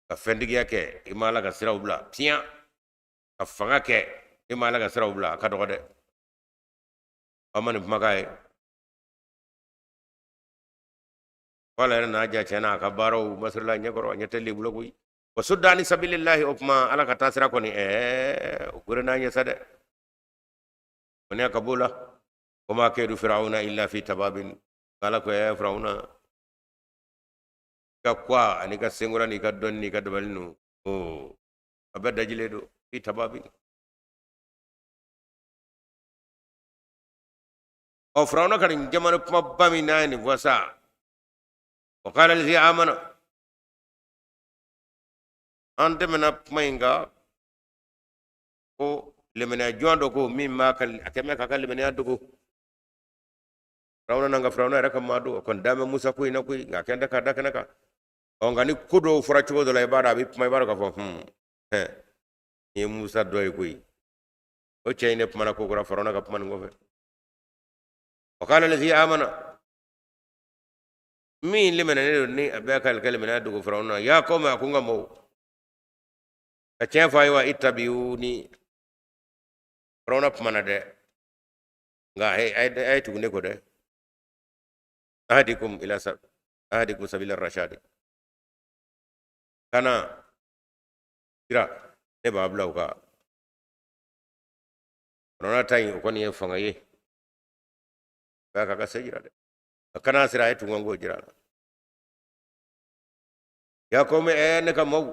ka fɛntigiya kɛ, i ma ala ka siraw bila tiɲɛ, ka fanga kɛ, i ma ala ka siraw bila, a ka dɔgɔ dɛ. Aw ma nin kumakan ye, wala yɛrɛ n'a ja tiɲɛ na, a ka baaraw masirila ɲɛkɔrɔ, a ɲɛ tɛ lebu la koyi. Wa sudda ani sabilillahi, o kuma ala ka taasira kɔni o gerenna ɲɛ sa dɛ, kɔni ka b'o la. Wa ma kaidu firawuna illa fi tababin, ala ko ɛ firawuna ka kwa ani ka senkora n'i ka dɔnni n'i ka dabali ninnu, o a bɛɛ dajilen don fi tababin. Ɔ firawuna ka nin jamana kumaba min n'a ye nin fɔ sa, wa qala allazi amana, an tɛmɛna kuma in kan ko limaniya jɔn dɔ ko min b'a ka a kɛmɛ k'a ka limaniya dogo firawuna na, nka firawuna yɛrɛ ka maa don, o kɔni dalen bɛ musa ko in na koyi, nka a kɛn tɛ k'a da kɛnɛ kan. Ɔ nka ni ko dɔw fɔra cogo dɔ la, i b'a dɔn a bɛ kuma, i b'a dɔn k'a fɔ hɛn nin ye musa dɔ ye koyi. O cɛ in de kumana ko kura firawuna ka kuma nin kɔfɛ. Wa qala allazi amana, min limaniyalen don ni a bɛ k'a ka limaniya dogo firawuna, ya qawmi, a ko n ka mɔgɔw, ka tiɲɛ fɔ a ye wa ittabi'uni, firawuna kumana dɛ, nka a ye tugu ne kɔ dɛ, ahdikum ila ahdikum sabila rashadi, kana sira ne b'a bila u kan. Firawuna ta in o kɔni ye fanga ye, b'a k'a ka se jira dɛ, a kana sira a ye tugu n k'o jira a la. Ya qawmi, ɛ ne ka maaw,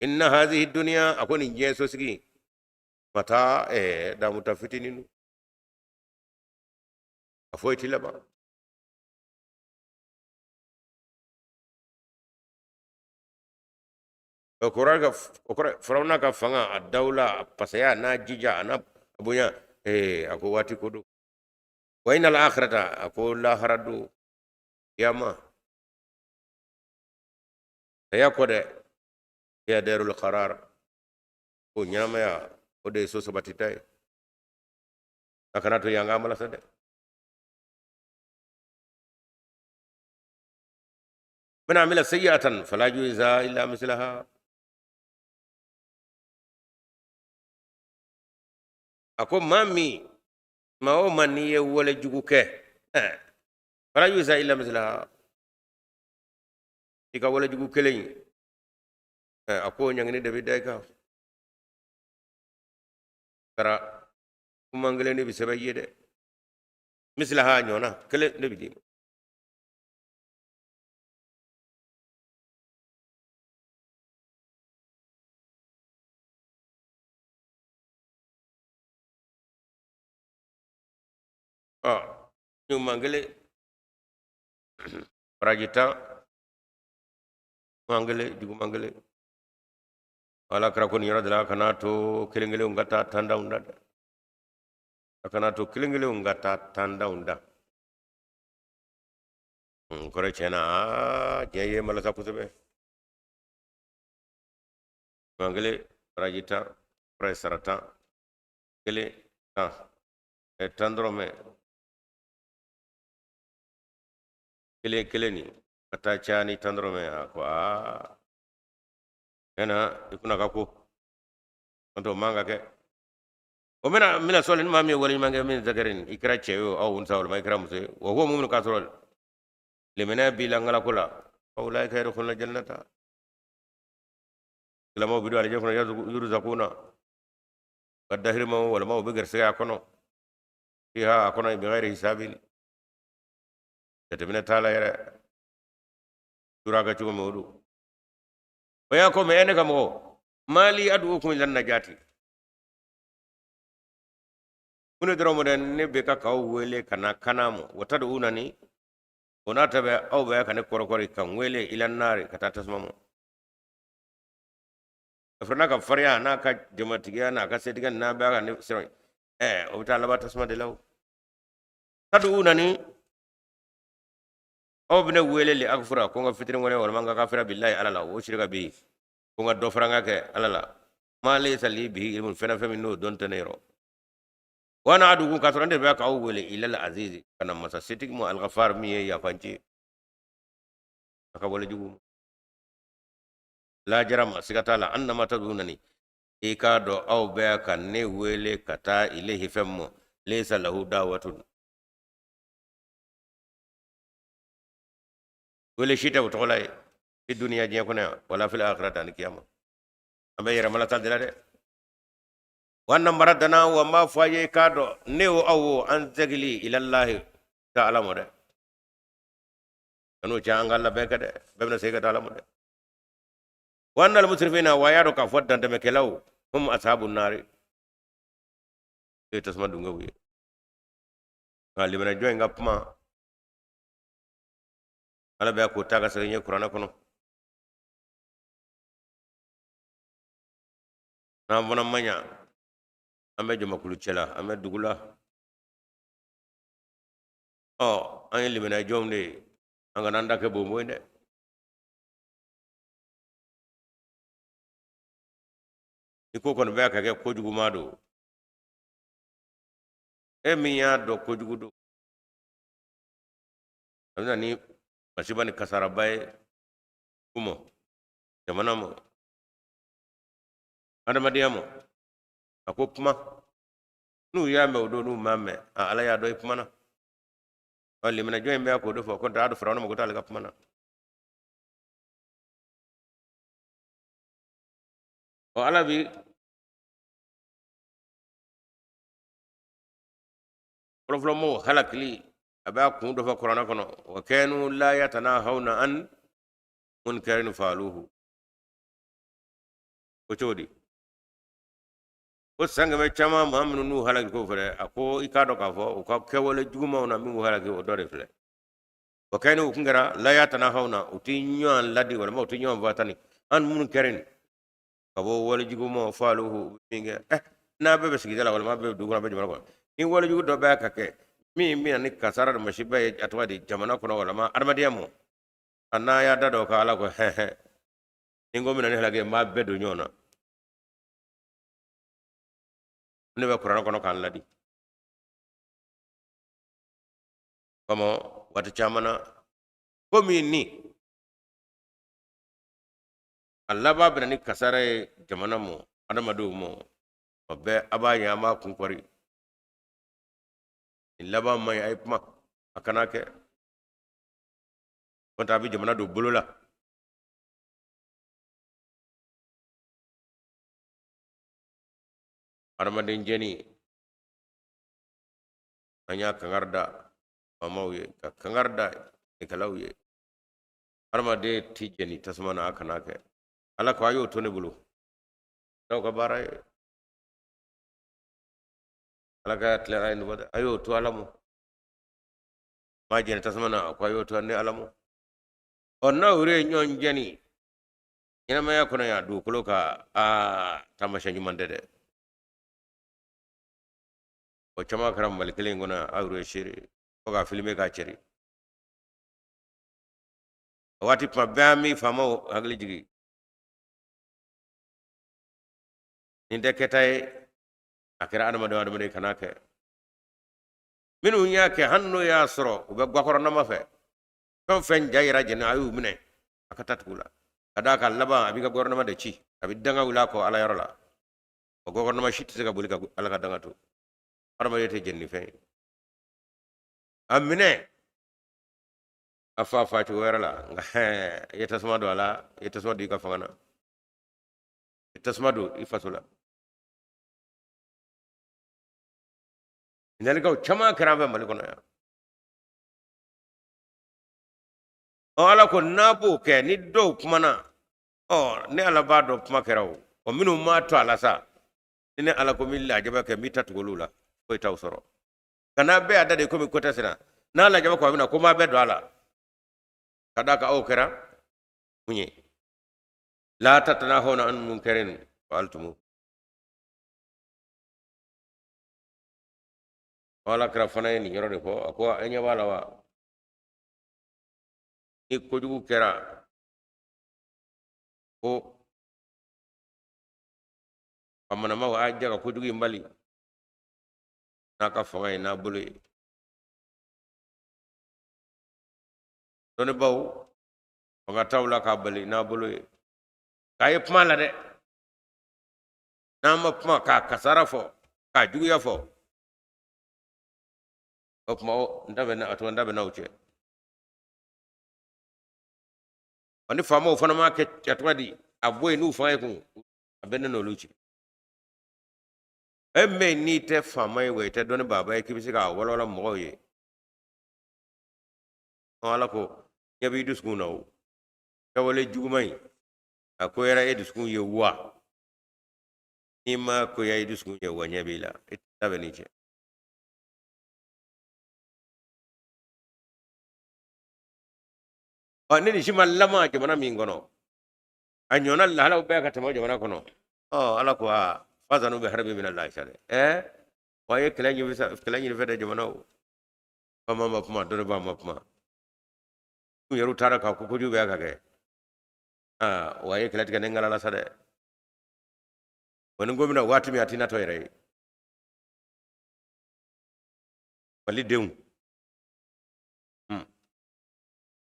inna hazihi duniya, a ko nin diɲɛ sosigi mata ɛ damuta fitinin don, a foyi ti laban. O kɔrɔ ka o kɔrɔ firawuna ka fanga a dawula a pasaya n'a jija a n'a bonya, ee a ko waati ko don. Wa inna al akhirata, a ko lahara don, kiyama saya kɔ dɛ, hiya darul qarar, ko ɲɛnamaya o de ye so sabatita ye. A kana to yan k'a malasa dɛ. Man amila sayyi'atan fala yujza illa mislaha, a ko maa min maa o maa n'i ye wale jugu kɛ, fala yujza illa mislaha, i ka wale jugu kelen in, a ko ɲangini de bɛ da i kan, sara kuman kelen de bɛ sɛbɛn i ye dɛ, mislaha ɲɔgɔnna kelen de bɛ d'i ma. Ɔ ɲuman kelen baraji 10, ɲuman kelen juguman kelen. Ala kira ko nin yɔrɔ de la, a kana to kelen kelenw ka taa tandanw da dɛ, a kana to kelen kelenw ka taa tandanw da. Kɔrɔ tiɲɛ na, aa diɲɛ ye malasa kosɛbɛ. Ɲuman kelen baraji 10, kɔrɔ ye sara 10, kelen 10, 10 dɔrɔmɛ kelen kelen nin ka taa caya ni 10 dɔrɔmɛ. A ko aa, tiɲɛ i kunna ka ko n'o tɛ o man ka kɛ. O bɛna mina sɔli ni maa min ye wale ɲuman kɛ min zakarin, i kɛra cɛ ye o, aw unsa, walima i kɛra muso ye, wa huwa mu'min, k'a sɔrɔ limaniya b'i la ŋalako la, fa ulaika yadkhuluna jannata, silamɛw bɛ don alijɛ kɔnɔ, yurzakuna, ka dahirimɛ walima u bɛ garisigɛ a kɔnɔ, fiha, a kɔnɔ, bighairi hisabin, jateminɛ t'a la yɛrɛ, tura kɛ cogo min o don. Wa ya qawmi, e ne ka mɔgɔ, mali ad'ukum ila najati, mun de dɔrɔn dɛ ne bɛ ka k'aw wele ka na kana ma, wa tad'unani, o n'a ta bɛɛ aw bɛ ka ne kɔrɔkɔri ka n wele ila nari, ka taa tasuma ma. A fana n'a ka farinya n'a ka jamatigiya n'a ka setigiya n'a bɛ ka ne siran, o bɛ taa laban tasuma de la. O tad'unani, aw bɛ ne wele li akfura, ko n ka fitiri wale walima n ka kafira billahi, ala la, wa ushrika bihi, ko n ka dɔ fara n ka kɛ ala la, ma laysa li bihi ilmun, fɛn fɛn min n'o dɔn tɛ ne yɔrɔ, wa ana ad'ukum, k'a sɔrɔ ne de bɛ k'aw wele ilal azizi, ka na masa setigi ma, alghafar, min ye yafanci ye a ka wale jugu. La jarama, siga t'a la, annama tad'unani, i k'a dɔn aw bɛ ka ne wele ka taa ilayhi, fɛn mɔ, laysa lahu da'watun, wele si tɛ o tɔgɔ la ye fi duniya, diɲɛ kɔnɔ yan, wala fil akhirati, ani kiyama. An bɛ yɛrɛmala ta de la dɛ. Wa anna maradana, wa n b'a fɔ a ye k'a dɔn ne o aw o an segili ilallahi, taa ala mɔ dɛ. Kan'o cɛ, an ka labɛn kɛ dɛ, bɛɛ bɛna segin ka taa ala mɔ dɛ. Wa annal musrifina, wa y'a dɔn k'a fɔ dantɛmɛkɛlaw, hum ashabu nari, e ye tasuma dungew ye. Nka limanajɔn in ka kuma, ala bɛ k'o ta ka segin ye kuranɛ kɔnɔ. N'an fana ma ɲa, an bɛ jamakulu cɛ la, an bɛ dugu la, ɔ an ye limanajɔnw de ye, an kana an da kɛ bonbon ye dɛ. I ko kɔni bɛ ka kɛ kojuguman don, e min y'a dɔn kojugu don, a bɛ na ni masiba ni kasaraba ye ku ma, jamana ma, adamadenya ma, a ko kuma n'u y'a mɛn o don, n'u m'a mɛn, a ala y'a dɔn i kumana. Ɔ limanajɔn in bɛ k'o de fɔ ko t'a dɔn Firawuna mago t'ale ka kuma na. Ɔ ala bi fɔlɔfɔlɔmɔgɔw halakili, a b'a kun dɔ fɔ kuranɛ kɔnɔ, wa kanu la yatanahawna an munkarin faaluhu. Ko cogo di? Ko san kɛmɛ caman maa minnu n'u halaki ko fɛrɛ, a ko i k'a dɔn k'a fɔ u ka kɛwale jugumanw na min b'u halaki, o dɔ de filɛ. Wa kanu, u kun kɛra, la yatanahawna, u tɛ ɲɔgɔn ladi walima u tɛ ɲɔgɔn fatani, an munkarin, ka bɔ wale jugumanw, faaluhu, min kɛ. N'a bɛɛ bɛ sigida la walima bɛɛ bɛ dugu kɔnɔ, bɛ jamana kɔnɔ, ni wale jugu dɔ bɛ ka kɛ min bɛ na ni kasara ni masiba ye, a tɔgɔ di, jamana kɔnɔ walima adamadenya ma, a n'a y'a da dɔw kan, ala ko hɛhɛ, ni n ko bɛna ni halaki ye, n b'a bɛɛ don ɲɔgɔn na. Ne bɛ kuranɛ kɔnɔ k'an ladi kɔmɔ waati caman na, ko min ni a laban bɛna ni kasara ye jamana ma, adamadenw ma, o bɛɛ a b'a ye, an b'a kun kɔri, nin laban man ɲi, a ye kuma a kana kɛ, n'o tɛ a bɛ jamana don bolo la. Adamaden jɛni, an y'a kangari da faamaw ye, ka kangari da kɛlaw ye, adamaden ti jɛni tasuma na, a kana kɛ. Ala ko a y'o to ne bolo, n'aw ka baara ye, ala ka tila a ye nɔgɔ dɛ, a y'o to ala ma. Maa jɛni tasuma na, a ko a y'o to ne ala ma. Ɔ n'aw yɛrɛ ye ɲɔgɔn jɛni ɲɛnamaya kɔnɔ yan dugukolo kan, aa taamasiyɛn ɲuman tɛ dɛ. O caman kɛra Mali kelen in kɔnɔ yan, aw yɛrɛ ye seere, fo k'a filime k'a cɛri. O waati kuma bɛɛ an bɛ faamaw hakili jigin. Nin tɛ kɛta ye, a kɛra adamaden o adamaden kan'a kɛ. Minnu y'a kɛ, hali n'o y'a sɔrɔ u bɛ gakɔrɔnama fɛ, fɛn o fɛn ja yira jɛnɛ, a y'u minɛ a ka taa tugu la, ka d'a kan laban a b'i ka gɔrɔnama de ci, a bɛ danga wuli a kɔ ala yɔrɔ la. O gɔrɔnama si tɛ se ka boli ka ala ka danga to. Adamaden tɛ jɛnni fɛn ye. A minɛ a fa fa cogo wɛrɛ la, nka i ye tasuma don a la, i ye tasuma don i ka fanga na, i ye tasuma don i faso la. Ɲininkaliw caman kɛra an fɛ Mali kɔnɔ yan. Ɔ, ala ko n'a b'o kɛ, ni dɔw kumana, ɔ ne ala b'a dɔn kuma kɛra. O ɔ minnu m'a to a la sa, ni ne ala ko n bɛ lajaba kɛ, n b'i ta tugu olu la, foyi t'aw sɔrɔ. Nka n'a bɛɛ y'a da de komi ko tɛ senna, n'a lajaba ko a bɛna ko maa bɛɛ don a la, ka d'a kan aw kɛra mun ye? La tatanahawna an munkarin fa'altumu. Ala kira fana ye nin yɔrɔ de fɔ. A ko e ɲɛ b'a la wa, ni kojugu kɛra, ko famanamaw a jɛ ka kojugu in bali n'a ka fanga ye, n'a bolo ye. Dɔnnibaw fanga t'aw la k'a bali n'a bolo ye, k'a ye kuma la dɛ. N'an ma kuma k'a kasara fɔ, k'a juguya fɔ, o tuma n da bɛ a tuma n da bɛ n'aw cɛ. Ni faamaw fana m'a kɛ, a tɔgɔ di, a bɔ yen n'u fanga ye kun, a bɛ ne n'olu cɛ. E min n'i tɛ faama ye wa i tɛ dɔnni baaba ye k'i bɛ se k'a walawala mɔgɔw ye, ala ko ɲɛ b'i dusukun na. O kɛwale juguman in, a koyara e dusukun ye wa? N'i ma koya i dusukun ye wa, ɲɛ b'i la, i ta bɛ n'i cɛ. Ɔ ni nin si ma lama jamana min kɔnɔ, a ɲɔgɔnna lahalaw bɛɛ ka tɛmɛ jamana kɔnɔ. Ɔ ala ko aa fazanu bi harbi min allahi sa dɛ. Ɛɛ wa ye kɛlɛ ɲini sa, kɛlɛ ɲini fɛ dɛ. Jamana o faama ma kuma, dɔnnibaa ma kuma, u yɛrɛ taara ka ko kojugu bɛɛ ka kɛ. Aa wa ye kɛlɛ tigɛ ne ŋala la sa dɛ. Wa ni ko bɛna waati min, a tɛna tɔ yɛrɛ ye malidenw.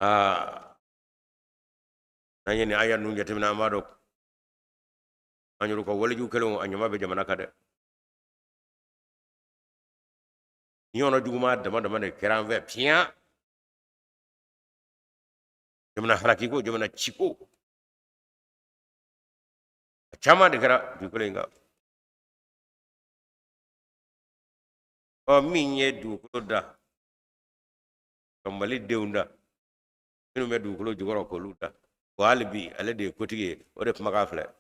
Aa n'an ye nin aya ninnu jateminɛ, an b'a dɔn an yɛrɛ ka walejugu kɛlenw a ɲama bɛ jamana kan dɛ. Ɲɔgɔnna juguman dama dama de kɛra an fɛ piyan, jamana halakiko, jamana ciko, a caman de kɛra dugukolo in kan. Ɔ min ye dugukolo da ka mali denw da, minnu bɛ dugukolo jukɔrɔ k'olu da, wa hali bi ale de ye kotigi ye, o de kumakan filɛ.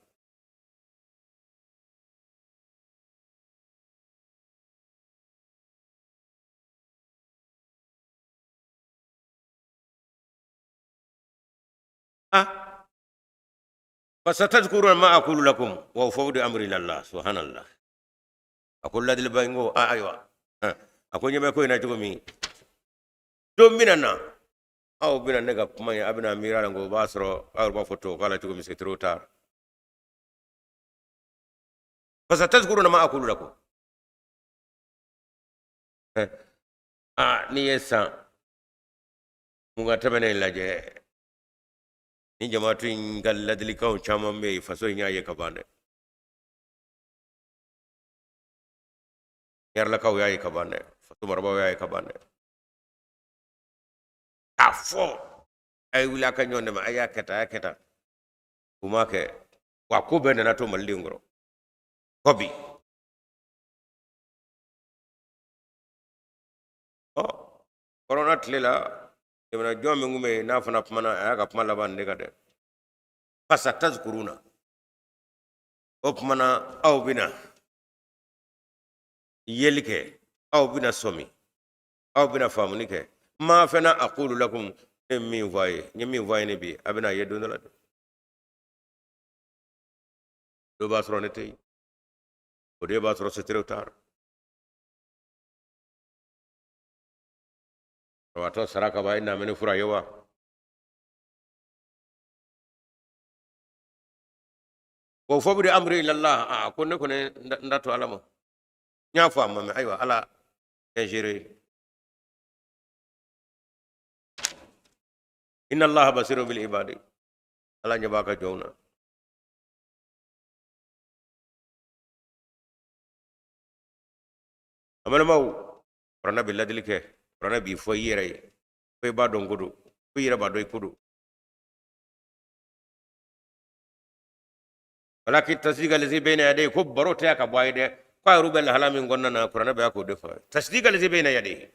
Ah fasatadhkuruna ma aqulu lakum wa ufawwidu amri ila Allah. Subhanallah. A ko ladiliba in ko ayiwa, a ko ɲɛ bɛ ko in na cogo min, don bɛna na aw bɛna ne ka kuma ye, a bɛna miiri a la, ko o b'a sɔrɔ aw b'a fɔ tubabukan la cogo min, c'est trop tard. Fasatadhkuruna ma aqulu lakum. Aa n'i ye san 20 tɛmɛnen lajɛ, ni jamaatu in ka ladilikanw caman bɛ yen, faso in y'a ye ka ban dɛ. Yɛrɛlakaw y'a ye ka ban dɛ, faso marabaaw y'a ye ka ban dɛ. K'a fɔ a ye wuli a ka ɲɔgɔn dɛmɛ, a y'a kɛ tan, a y'a kɛ tan, u m'a kɛ wa. Ko bɛɛ nana to malidenw kɔrɔ kɔ bi. Ɔ kɔrɔna tile la, jamana jɔn min tun bɛ yen, n'a fana kumana, a y'a ka kuma laban nin de kan dɛ. Fasatazkuruna, o tuma na aw bɛna yeli kɛ, aw bɛna sɔmi, aw bɛna faamuni kɛ. Ma fana aqulu lakum, ne ye min fɔ a ye, n ye min fɔ a ye ne bi, a bɛna ye don dɔ la dɛ. Dɔ b'a sɔrɔ ne tɛ yen, o de b'a sɔrɔ c'est trop tard. Banabaatɔ sara ka ban, e na ni fura ye wa? Wa ufawwidu amri ila Allah, a ko ne kɔni n da to Ala ma, n y'a fɔ a ma mɛn, ayiwa Ala kɛ géré. Inna Allaha basirun bil ibadi, Ala ɲɛ b'a ka jɔnw na. An balimaw, kuranɛ bɛ ladili kɛ, kuranɛ b'i fɔ i yɛrɛ ye ko i b'a dɔn ko don, ko i yɛrɛ b'a dɔn i ko don. Walakin tasdiqa lazi bayna yadayhi, ko baro tɛ ka bɔ a ye dɛ, ko a yɛrɛ bɛ lahala min kɔnɔna na, kuranɛ bɛ k'o de fɔ. Tasdiqa lazi bayna yadayhi,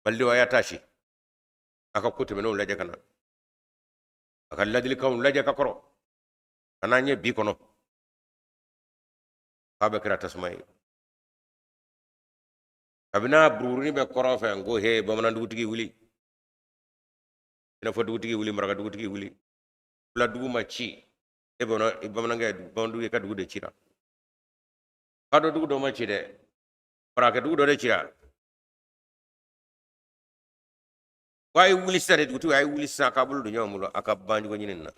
balidenw a y'a taasi a ka ko tɛmɛnenw lajɛ ka na a ka ladilikanw lajɛ ka kɔrɔ ka n'an ye bi kɔnɔ k'a bɛ kɛra tasuma ye. Kabini a buruburunin bɛ kɔrɔn fɛ, n ko he, bamanan dugutigi wuli, i n'a fɔ dugutigi wuli, maraka dugutigi wuli, fula dugu ma ci e bamanan, bamanankɛ, bamanan dugu ka dugu de cira, kadɔ dugu dɔ ma ci dɛ, marakɛ dugu dɔ de cira. Ko a ye wuli sisan de, dugutigi a ye wuli sisan k'a bolo don ɲɔgɔn bolo a ka banjugu ɲini na.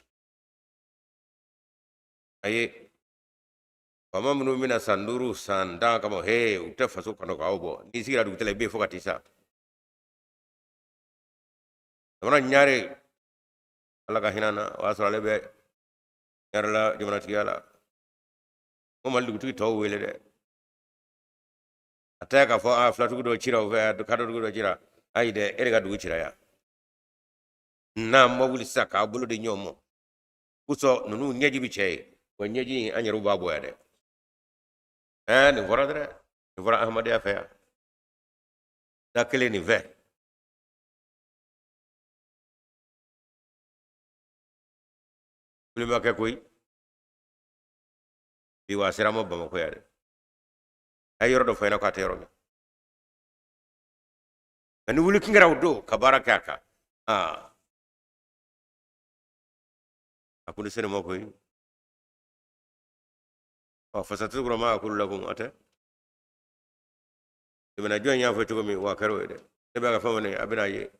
A ye faama minnu bɛna san 5 san 10 kama, he, u tɛ faso kanu k'aw bɔ. N'i sigira dugutigi la, i bɛ yen fo ka t'i sa. Jamana ɲare, Ala ka hinɛ na, o y'a sɔrɔ ale bɛ ɲarela jamanatigiya la. Ko Mali dugutigi tɔw wele dɛ, a tɛ k'a fɔ a filatugu dɔ cira o fɛ, kadɔdugu dɔ cira, ayi dɛ, e de ka dugu cira yan. N'an ma wuli sisan k'a bolo di ɲɔgɔn ma, kosɔn ninnu ɲɛji bɛ cɛ ye, wa ɲɛji in an yɛrɛw b'a bɔ yan dɛ. Ɛɛ, nin fɔra dɛ, nin fɔra Ahamadenya fɛ yan, da kelen nin fɛ. Wuli ma kɛ koyi, bi wa sera ma Bamakɔ yan dɛ. A ye yɔrɔ dɔ fɔ ɲɛna k'a tɛ yɔrɔ min nka ni wuli kun kɛra o don ka baara kɛ a kan, aa, a ko ni seni ma koyi. Ɔ fasatazkuruna ma akulu lakum, a tɛ tɛmɛna jɔn y'a fɔ cogo min, wa a kɛra o ye dɛ. Ne bɛ ka fɛn o a bɛna ye,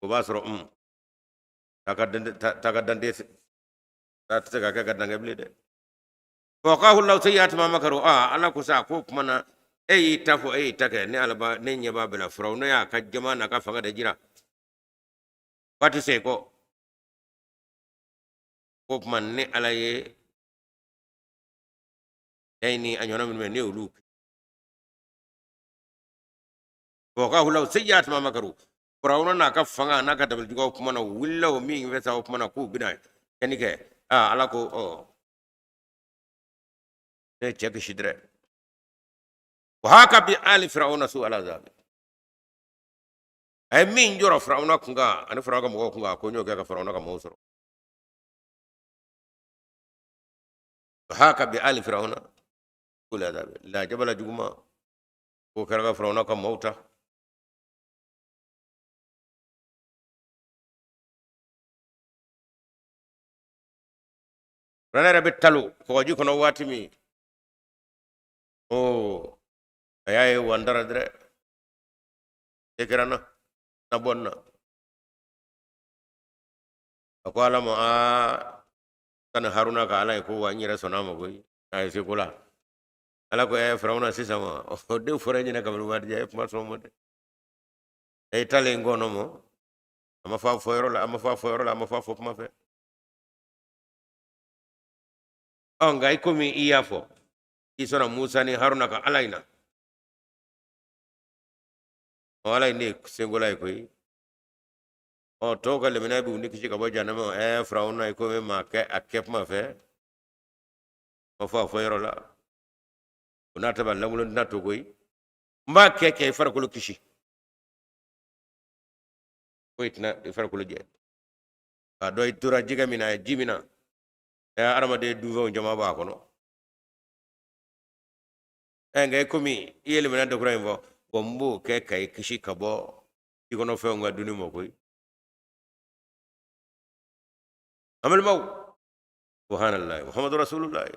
o b'a sɔrɔ ta ka dante ta tɛ se ka kɛ ka dankɛ bilen dɛ. Fawaqahu Allahu sayyi'ati ma makaru, aa, Ala ko sa ko kuma na e y'i ta fɔ, e y'i ta kɛ, ne Ala ba ne ɲɛ b'a bɛɛ la. Firawuna y'a ka jama n'a ka fanga de jira waati se kɔ ko kuma ne Ala ye e ni a ɲɔgɔnna minnu bɛ ne y'olu fawaqahu Allahu sayyi'ati ma makaru. Firawuna n'a ka fanga n'a ka dabalijuguw kuma na, u wulila o min fɛ sa, o kuma na k'u bɛna kɛni kɛ, aa, Ala ko ɔ ne ye cɛ kisi dɛrɛ. Wa haka bi ali firawuna su al azabi, a ye min jɔrɔ Firawuna kun kan ani Firawuna ka mɔgɔw kun kan, ko n y'o kɛ ka Firawuna ka mɔgɔw sɔrɔ. Wa haka bi ali firawuna su al azabi, lajabala juguman k'o kɛra ka Firawuna ka mɔgɔw ta. Firawuna yɛrɛ bɛ talo kɔgɔji kɔnɔ waati min, o a y'a ye wandara dɛrɛ, e kɛra na na bɔ n na. A ko Ala ma, aa, sani Haruna ka Ala ye ko wa n yɛrɛ sɔnna a ma koyi, a ye se ko la. Ala ko ɛ Firawuna, sisan ma o de fɔra e ɲɛna kabini waati jan, e kuma sɔn ma dɛ, e talen kɔnɔ mɔ, a ma fɔ a fɔ yɔrɔ la, a ma fɔ a fɔ yɔrɔ la, a ma fɔ a fɔ kuma fɛ. Ɔ nka i komi i y'a fɔ i sɔnna Musa ni Haruna ka Ala in na, ɔ Ala in ne ye senkola ye koyi. Ɔ tɔw ka limaniya b'u ni kisi ka bɔ jahanama ma. Ɛ Firawuna, i komi maa kɛ a kɛ kuma fɛ, ma fɔ a fɔ yɔrɔ la, o n'a ta bɛɛ lankolon tɛna to koyi, n b'a kɛ kɛ i farikolo kisi, foyi tɛna i farikolo jɛ. K'a dɔn i tora jɛgɛ min na, ji min na, ɛ adamaden dunfɛnw caman b'a kɔnɔ. Ɛ nka i komi i ye limaniya dakura in fɔ, wa n b'o kɛ ka i kisi ka bɔ i kɔnɔ fɛnw ka dunni ma koyi. An balimaw, subhanallahi, Muhammadu Rasulullah,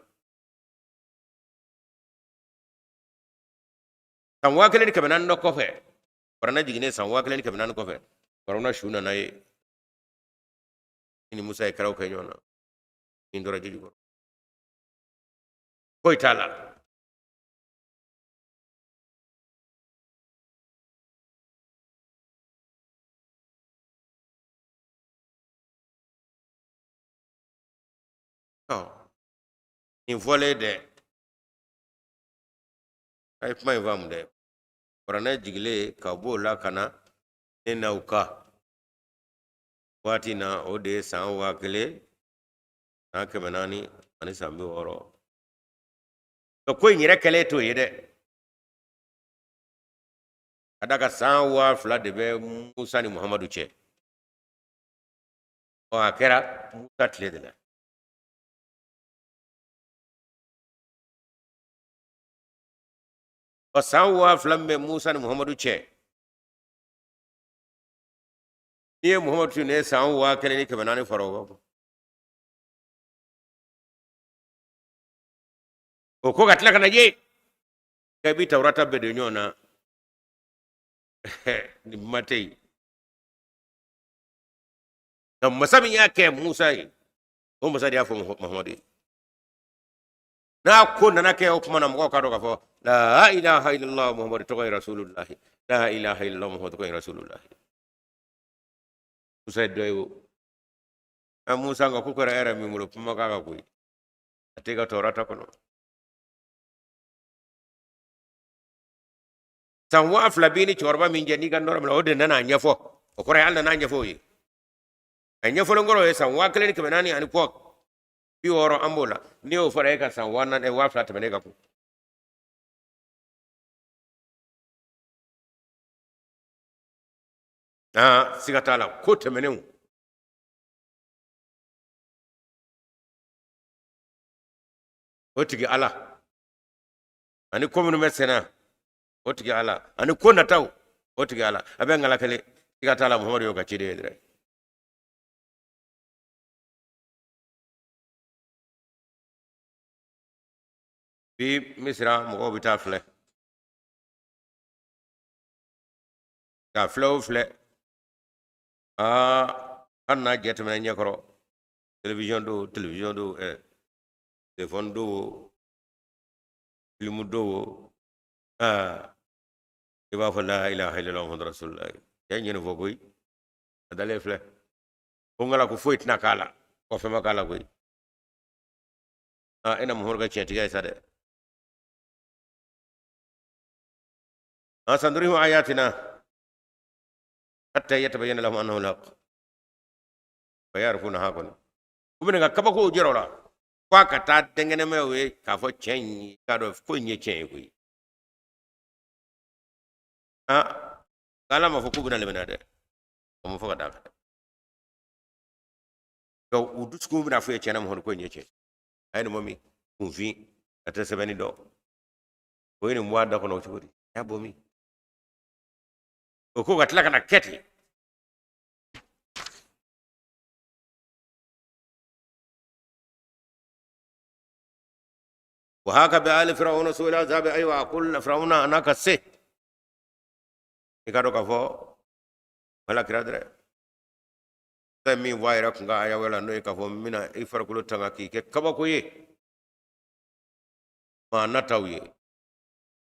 san 1400 dɔ kɔfɛ, kuranɛ jiginnen san 1400 kɔfɛ, Firawuna su nana ye i ni Musa ye kɛraw kɛ ɲɔgɔn na. Nin dɔrɔn ji jukɔrɔ foyi t'a la. Ɔ, nin fɔlen dɛ, a ye kuma in faamu dɛ. Kuranɛ jigilen ka b'o la ka na ne n'aw ka waati na, o de ye san 1460. Nka ko in yɛrɛ kɛlen t'o ye dɛ, ka d'a kan san 2000 de bɛ Musa ni Muhamadu cɛ. Ɔ, a kɛra Musa tile de la. Ɔ, san 2000 min bɛ Musa ni Muhamadu cɛ, n'i ye Muhamadu tun ye san 1400 fara o kan, o ko ka tila ka na ye k'i bi Tawurata bɛɛ don ɲɔgɔn na, nin kuma tɛ yen. Nka masa min y'a kɛ Musa ye, o masa de y'a fɔ Muhamadu ye. N'a ko nana kɛ, o tuma na mɔgɔw k'a dɔn k'a fɔ la ilaha illallah Muhamadu tɔgɔ ye rasulullahi, la ilaha illallah Muhamadu tɔgɔ ye rasulullahi. Musa ye dɔ ye o. A Musa nka ko kɛra e yɛrɛ min bolo, kuma k'a kan koyi, a tɛ ka Tawurata kɔnɔ. San 2000 b'i ni cɛkɔrɔba min cɛ, n'i ka nɔrɔ minɛ, o de nana a ɲɛfɔ. O kɔrɔ ye hali nana a ɲɛfɔ o ye. A ɲɛfɔlen kɔrɔ ye san 1400 ani kɔ 60 an b'o la. N'i y'o fara e ka san 4000, 2000 tɛmɛnen kan kun. Aa, siga t'a la, ko tɛmɛnenw o tigi Ala, ani ko minnu bɛ senna o tigi Ala, ani ko nataw o tigi Ala, a bɛ ŋala kelen. Siga t'a la, Muhamadu y'o ka ciden ye dɛ. Bi Misira mɔgɔw bɛ taa filɛ, ka filɛ o filɛ, aa, hali n'a jɛ tɛmɛna ɲɛkɔrɔ, télévision don, télévision don, ɛ téléphone don o, filimu don o, aa, i b'a fɔ la ilaha illallah muhammadu rasulullah. Cɛ ɲɛ nin fɔ koyi, a dalen filɛ ko ŋala ko foyi tɛna k'a la, ko fɛn ma k'a la koyi. Aa, e na Muhamadu ka tiɲɛtigiya ye sa dɛ. An sanurihim ayatina hatta yatabayyana lahum annahu alhaq fa ya'rifunaha. Kɔni u bɛna ka kabakow jira o la fo a ka taa denkɛnɛmayaw ye k'a fɔ tiɲɛ in, k'a dɔn ko in ye tiɲɛ ye koyi. Aa, Ala m'a fɔ k'u bɛna limaniya dɛ, o ma fɔ ka d'a kan dɛ. Donc u dusukun bɛna fɔ ye tiɲɛna Muhamadu ko in ye tiɲɛ. A ye nin bɔ min kunfin, a tɛ sɛbɛnni dɔn, o ye nin bɔ a da kɔnɔ cogo di? A y'a bɔ min? O ko ka tila ka na kɛ ten. Wa haka bi ali firawuna su'il azabi. Ayiwa, a ko firawuna a n'a ka se, i ka dɔn k'a fɔ ala kira dɛrɛ fɛn min fɔ a yɛrɛ kun ka aya wɛrɛ la, n'o ye k'a fɔ n bɛna i farikolo tanga k'i kɛ kabako ye maa nataw ye.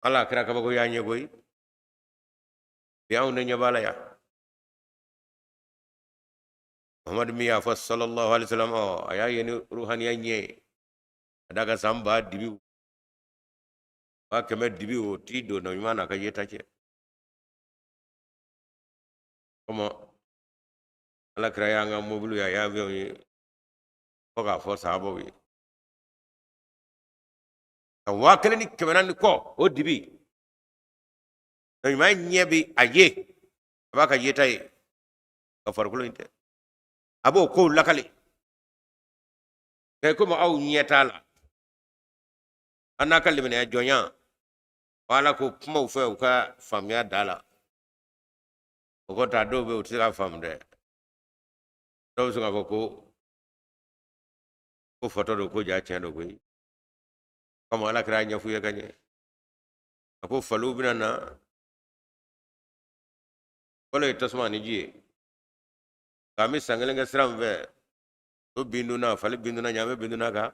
Ala kɛra kabako y'a ɲɛ koyi. Bi anw de ɲɛ b'a la yan. Muhamadu min y'a fɔ sallallahu alaihi wasallam, ɔ, a y'a ye ni ruhaniya ɲɛ ye ka d'a kan san ba dibi 100,000 dibi, o t'i don nɔ ɲuman n'a ka yeta cɛ. Komi Ala kira y'an ka mobiliw ye, a y'a avion ye, fo k'a fɔ sahabaw ye ka 1400 ni kɔ, o dibi nɔ ɲuman ɲɛ bi a ye, a b'a ka yeta ye ka farikolo in tɛ, a b'o kow lakale. Nka komi aw ɲɛ t'a la, an n'a ka limaniya jɔnya, Ala ko kumaw fɛ u ka faamuya da la. O kɔ ta, dɔw bɛ yen u tɛ se k'a faamu dɛ. Dɔw bɛ se k'a fɔ ko fɔtɔ don, ko ja tiɲɛ don koyi. Komi Ala kira y'a ɲɛf'u ye ka ɲɛ, a ko faliw bɛna na, fɔlɔ ye tasuma ani ji ye, k'an bɛ san kelen kɛ sira min fɛ. So bin donna, fali bin donna, ɲaamɛ bin donna kan,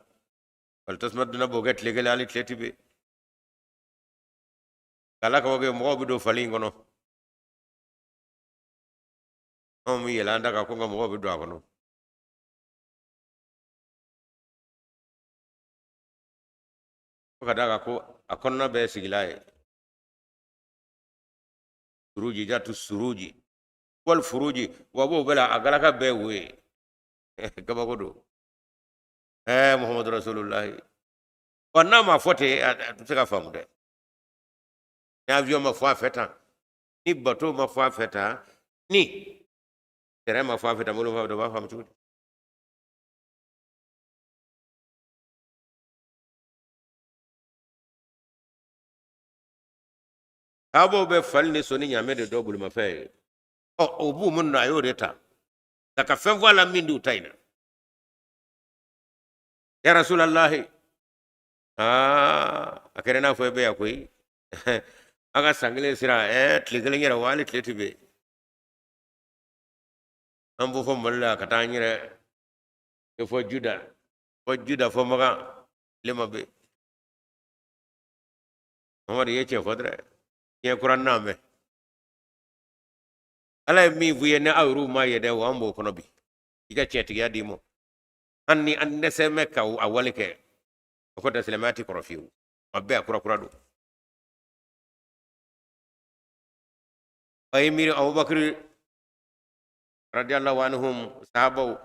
fali tasuma donna b'o kɛ tile kelen, hali tile ti bɛn. K'ala kabako kɛ, mɔgɔw bɛ don fali in kɔnɔ. Anw bɛ yɛlɛ an da kan ko nka mɔgɔw bɛ don a kɔnɔ. Ko ka d'a kan ko a kɔnɔna bɛɛ sigila ye. Suruji jatu suruji wal furuji wa b'o bɛɛ la, a galaka bɛɛ wo ye. Kabako don. Ɛɛ Muhammadu Rasulullahi. Wa n'a ma fɔ ten, a tɛ se ka faamu dɛ. Ni avion ma fɔ a fɛ tan, ni bateau ma fɔ a fɛ tan, ni train ma fɔ a fɛ tan, mobili ma fɔ a fɛ tan, o b'a faamu cogo di? Sahabaw bɛ fali ni so ni ɲaamɛ de dɔn bolimafɛn ye. Ɔ, o b'u minnu na, a y'o de ta ka fɛn fɔ a la min t'u ta in na. Ya Rasulallahi, aa, a kɛra i n'a fɔ e bɛ yan koyi. An ka san kelen sira, ɛɛ, tile kelen yɛrɛ wa, hali tile tɛ bɛn. An bɔ fɔ Mali la ka taa an yɛrɛ fɔ Juda, fɔ Juda, fɔ Makan, tile ma bɛn. Mamadu ye tiɲɛ fɔ dɛ, diɲɛ kura n'a mɛn. Ala ye min f'i ye ni aw yɛrɛw m'a ye dɛ, wa an b'o kɔnɔ bi. I ka tiɲɛtigiya d'i ma. An ni an dɛsɛ bɛ ka a wale kɛ, o ko tɛ, silamɛya tɛ kɔrɔ fiyewu, a bɛɛ a kura kura don. A ye miiri Abubakari radiyallahu anhum, sahabaw,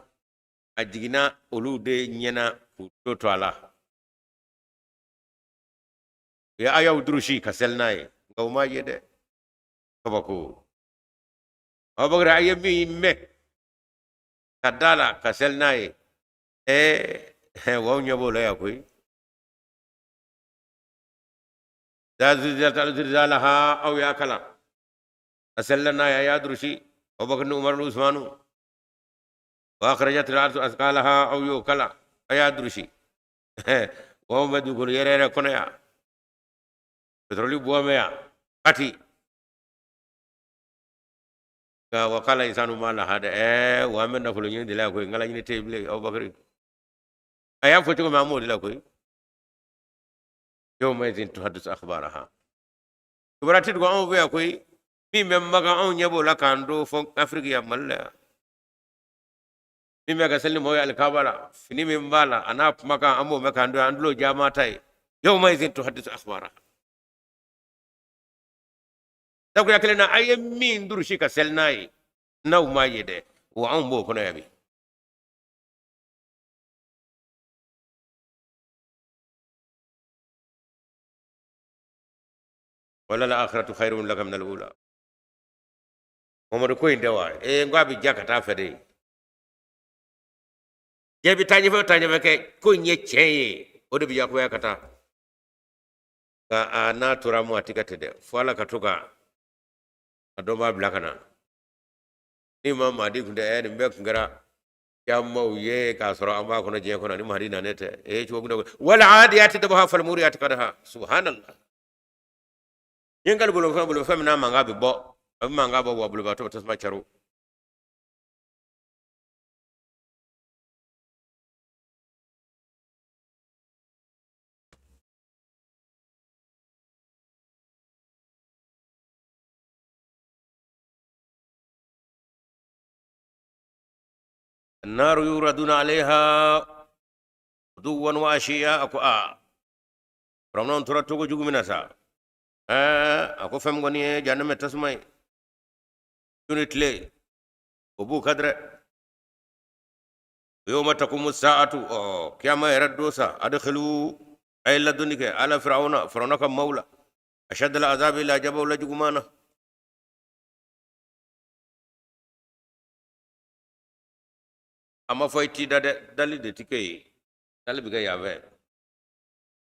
a jiginna olu de ɲɛna k'u to to a la. U ye ayaw durusi ka seli n'a ye, nka u m'a ye dɛ. Kabako. Abubakari, a ye min mɛn ka da la ka seli n'a ye, ɛɛ, waw ɲɛ b'o la yan koyi. Zilzalaha, aw y'a kalan a selila n'a ye, a y'a durusi, Abubakar ni Umaru ni Usmanu. Wa akhrajatil ardu asqalaha, aw y'o kalan, a y'a durusi, waw bɛ dugukolo yɛrɛ yɛrɛ kɔnɔ yan, petroli bɔ bɛ yan kati. Nka wa qala insanu ma laha dɛ. Ɛɛ, wa an bɛ nafolo ɲini de la koyi, n kala ɲini tɛ yen bilen. Abubakar a y'a fɔ cogo min, an b'o de la koyi. Yawma idhin tuhaddisu akhbaraha. Kibaruya tɛ dogo anw fɛ yan koyi. Min bɛ Makan, anw ɲɛ b'o la k'an to fɔ Afiriki yan, Mali la yan. Min bɛ ka seli ni mɔgɔw ye alikaba la, fini min b'a la a n'a kumakan, an b'o mɛn k'an to yan, an tulo jama ta ye. Yawma idhin tuhaddisu akhbaraha. Dakuya kelen na, a ye min durusi ka seli n'a ye, n'aw m'a ye dɛ, wa anw b'o kɔnɔ yan bi. Wala la akhiratu khairun laka min al-ula. Mamadu ko in tɛ wa? Ee, n ko a bɛ ja ka taa fɛ de. Diɲɛ bɛ taa ɲɛfɛ, taa ɲɛfɛ kɛ ko in ye tiɲɛ ye, o de bɛ yakubaya ka taa. Nka a n'a tora mu, a ti ka ten dɛ, fo Ala ka to ka a dɔ b'a bila ka na. Ni ma Mahadi kun tɛ, ɛ, nin bɛɛ kun kɛra jamaw ye k'a sɔrɔ an b'a kɔnɔ diɲɛ kɔnɔ. Ni Mahadi nanen tɛ, ee, cogo kun tɛ. Wal adiyati dabha fal muriyati qadha. Subhanallah. Nin kali bolofɛn bolofɛn min n'a mankan bɛ bɔ, a bɛ mankan bɔ, wa bolibaatɔ bɛ tasuma caro. النار يوردون عليها غدوا وعشيا. Ako a firawuna tora togo jugu min na sa, ɛɛ, a ko fɛn min kɔni ye jahanama tasuma ye, su ni tile o b'u kadɛrɛ. Yawma taqumu sa'atu, ɔ, kiyama yɛrɛ don sa, adkhilu, a ye ladonni kɛ, ala firawuna, firawuna ka maaw la, ashadda al azabi, lajabaw la juguman na. A ma fɔ i t'i da dɛ, dali de ti kɛ yen, dali bɛ kɛ yan fɛ.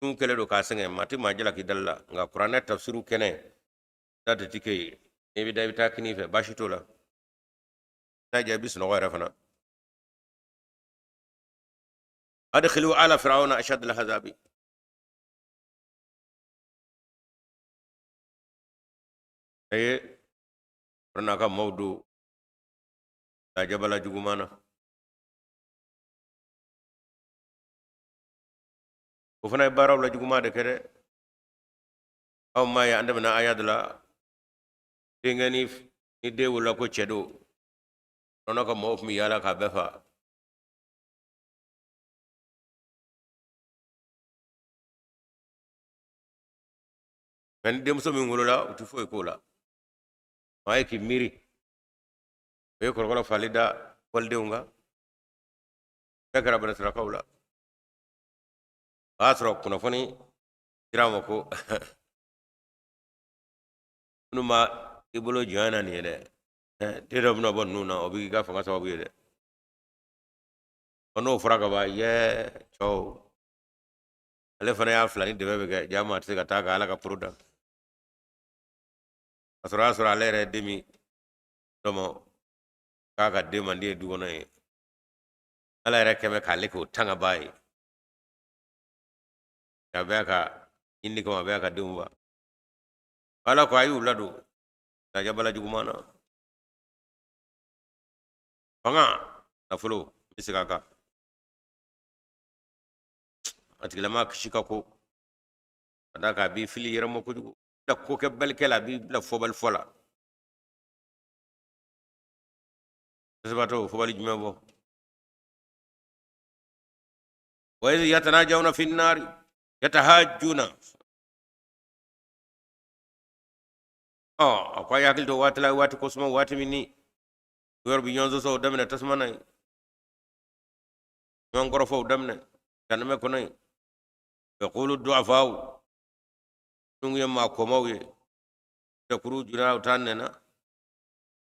Sun kɛlen don k'a sɛgɛn, maa tɛ maa jalaki dali la, nka kuranɛ tafsiru kɛnɛ da de ti kɛ yen. N'i bɛ da, i bɛ taa kini fɛ, baasi t'o la. N'a diya, i bɛ sunɔgɔ yɛrɛ fana. Adkhilu ala firawuna ashadda al-azabi. Aye firawuna ka maaw don lajaba la juguman na. O fana ye baaraw la juguman de kɛ dɛ. Aw m'a ye an tɛmɛna aya dɔ la, denkɛ ni den wolola ko cɛ don, nɔnɔ ka mɔgɔw tun bɛ yaala k'a bɛɛ fa. Nka ni denmuso min wolola, u tɛ foyi k'o la. Maa ye k'i miiri, o ye kɔrɔkɔrɔ fali da walidenw kan, bɛɛ kɛra banasirakaw la. O y'a sɔrɔ kunnafoni dira ma ko minnu ma i bolo jɔnya na nin ye dɛ, den dɔ bɛna bɔ ninnu na, o bɛ k'i ka fanga sababu ye dɛ. Ɔ, n'o fɔra ka ban, yɛ cɛw, ale fana y'a fila ni dɛmɛ bɛ kɛ jama, a tɛ se ka taa ka ala ka poro da ka sɔrɔ y'a sɔrɔ ale yɛrɛ den min dɔmɔ k'a ka den man di ye du kɔnɔ ye, ala yɛrɛ kɛmɛ k'ale k'o tangabaa ye. A bɛ a ka ɲini kama, a bɛ a ka denw ba. Ala ko a y'u ladon lajabala juguman na. Fanga, nafolo, n bɛ segin a kan, a tigilama kisi ka ko ka d'a kan a b'i fili yɛrɛ ma kojugu, bila kokɛbalikɛ la, a b'i bila fɔbali fɔ la. Dɛsɛbaatɔ, fɔbali jumɛn fɔ? Wa iz yatanajawna fi nnari yatahajjuna. Ɔ, a ko a ye hakili to waati la, waati ko suma, waati min ni yɔrɔ bɛ ɲɔgɔn sɔsɔw daminɛ tasuma na yen, ɲɔgɔn kɔrɔfɔw daminɛ jahanama kɔnɔ yen. Yaqulu du'afa'u, minnu ye maa kɔmaw ye, kuru juna u t'a nɛna,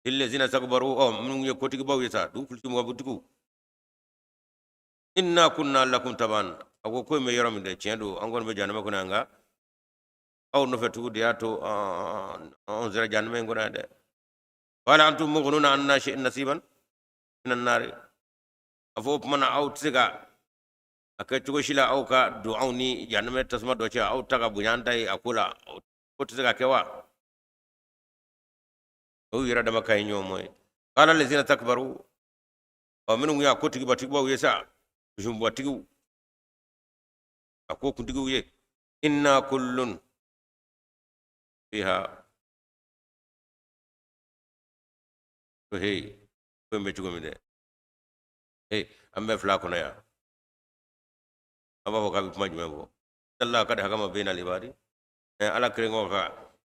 lillazina stakbaru, ɔ, minnu ye kotigibaw ye sa, dugu kulisi mɔgɔtigiw, inna kunna lakum taban. A ko ko in bɛ yɔrɔ min dɛ, tiɲɛ don, an kɔni bɛ jahanama kɔnɔ yan, nka aw nɔfɛ tugu de y'a to anw sera jahanama in kɔnɔ yan dɛ. Wa hal antum mughnuna anna nasiban minan nari. A fɔ o tuma na, aw tɛ se ka a kɛ cogo si la aw ka don anw ni jahanama tasuma dɔ cɛ, aw ta ka bonya an ta ye a ko la, o tɛ se ka kɛ wa? O yɛrɛ dama ka ɲi ɲɔgɔn ma ye. Qala allazina stakbaru, ɔ, minnu y'a ko tigibatigibaw ye sa, zunbatigiw, a ko kuntigiw ye, inna kullun fiha. Ko hey, ko in bɛ cogo min dɛ, hey, an bɛɛ fila kɔnɔ yan. An b'a fɔ k'a bɛ kuma jumɛn fɔ? Allah kad hakama bayna al-ibadi. Ala kelen kɔ ka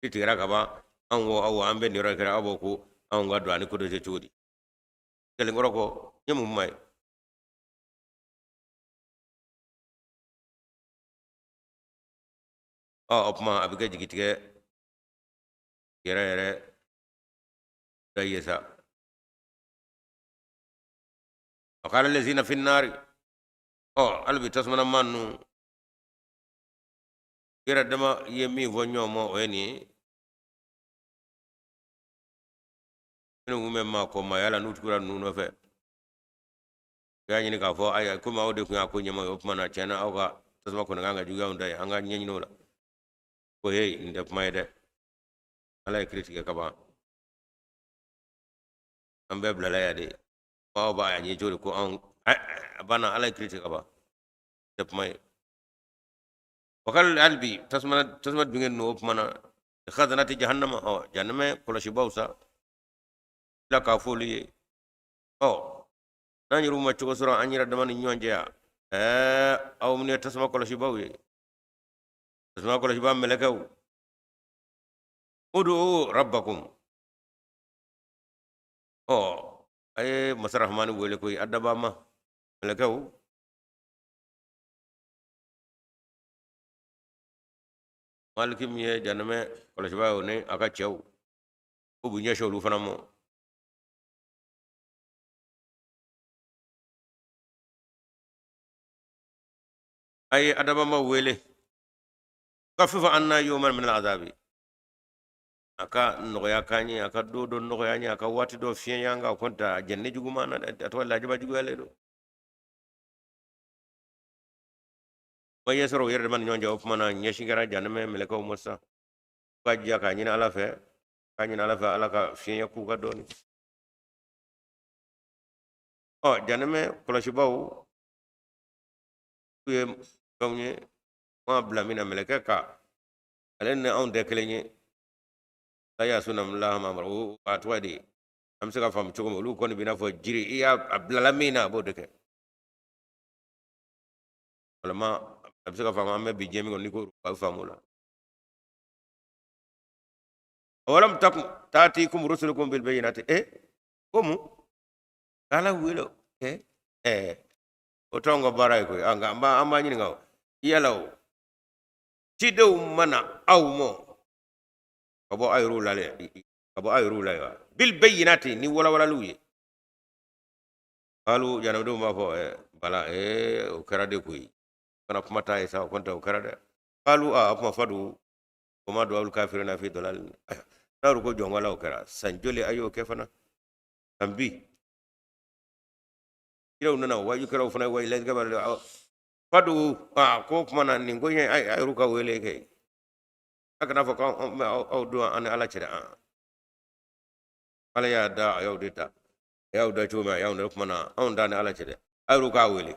i tigɛra ka ban, anw ko aw, an bɛ nin yɔrɔ kɛra, aw b'o ko anw ka don ani ko dɔ cɛ cogo di? Kelen kɔrɔ kɔ n ye mun kuma ye? Ɔ, o tuma a bɛ kɛ jigitigɛ yɛrɛ yɛrɛ da ye sa. Wa qala allazina fi nnari, ɔ, hali bi tasuma maa ninnu yɛrɛ dama ye min fɔ ɲɔgɔn ma, o ye nin ye: minnu tun bɛ maa kɔ maaya la, n'u tugura ninnu nɔfɛ, u y'a ɲini k'a fɔ ayiwa, komi aw de tun y'a ko ɲɛmaa ye, o tuma na tiɲɛ na aw ka tasuma kɔni kan ka juguya anw ta ye, an ka ɲɛɲini o la. Ko heyi, nin tɛ kuma ye dɛ, ala ye kiri tigɛ ka ban, an bɛɛ bilala yan de, aw b'a ɲɛ cogo di ko anw a banna, ala ye kiri tigɛ ka ban, tɛ kuma ye. Wakali hali bi tasuma dungɛ ninnu, o tuma na khazanati jahannama, ɔ, jahanama kɔlɔsibaw sa tila k'a fɔ olu ye, ɔ, n'an yɛrɛw ma cogo sɔrɔ an yɛrɛ dama ni ɲɔgɔn cɛ yan, ɛɛ, aw minnu ye tasuma kɔlɔsibaw ye, tasuma kɔlɔsiba mɛlɛkɛw, udu rabbakum, ɔ, a ye masa rahamani wele koyi, a dabaa ma, mɛlɛkɛw. Maliki min ye jahanama kɔlɔsibaa ye, o ni a ka cɛw, o b'u ɲɛsin olu fana ma. A ye adama wele, yukhaffifu anna yawman min al-azabi, a ka nɔgɔya k'an ye, a ka don dɔ nɔgɔya an ye, a ka waati dɔ fiɲɛ an kan kɔnta a jɛnini juguman na dɛ, a tɔgɔ lajaba juguyalen don. Ma ɲɛ sɔrɔ u yɛrɛ dama ni ɲɔgɔn cɛ, o tuma na ɲɛsin kɛra jahanama mɛlɛkɛw ma sisan, ka jija k'a ɲini ala fɛ, k'a ɲini ala fɛ, ala ka fiɲɛ k'u kan dɔɔni. Ɔ, jahanama kɔlɔsibaw, u ye fɛnw ye. M'a bila min na mɛlɛkɛ ka ale ni anw tɛ kelen ye. La yasuna laha ma amara, o a tɔgɔ de ye, an bɛ se ka faamu cogo min, olu kɔni b'i n'a fɔ jiri, i y'a a bilala min na, a b'o de kɛ. Walima a bɛ se ka faamu, an bɛ bi diɲɛ min kɔnɔ, n'i ko a bɛ faamu o la. Awalam takun taatikum rusulukum bil bayyinati, e ko mun k'ala wele ɛ ɛ o t'anw ka baara ye koyi. Nka an b'a ɲininka o yala o cidenw ma na aw mɔ ka bɔ aw yɛrɛw la dɛ, ka bɔ aw yɛrɛw la wa bil bayyinati, ni walawalaliw ye. Kalu, jahanamadɔw b'a fɔ ɛ bala ee o kɛra de koyi, kana kuma t'a ye sa, o kɔni tɛ, o kɛra dɛ. Kalu, a o kuma fadu o ma duwaawul kafirina fi dalal. N'a ko jɔn o kɛra san joli a y'o kɛ fana san bi kiraw nana waju kɛraw fana wa latigɛ b'a fadu a ko kuma na nin ko in a yɛrɛ ka wele kɛ, a kana fɔ k'aw bɛ aw don an ni Ala cɛ dɛ. Ala y'a da, a y'aw de ta, a y'aw da cogo min, a y'anw da kuma na, anw da ni Ala cɛ dɛ, a yɛrɛ k'a wele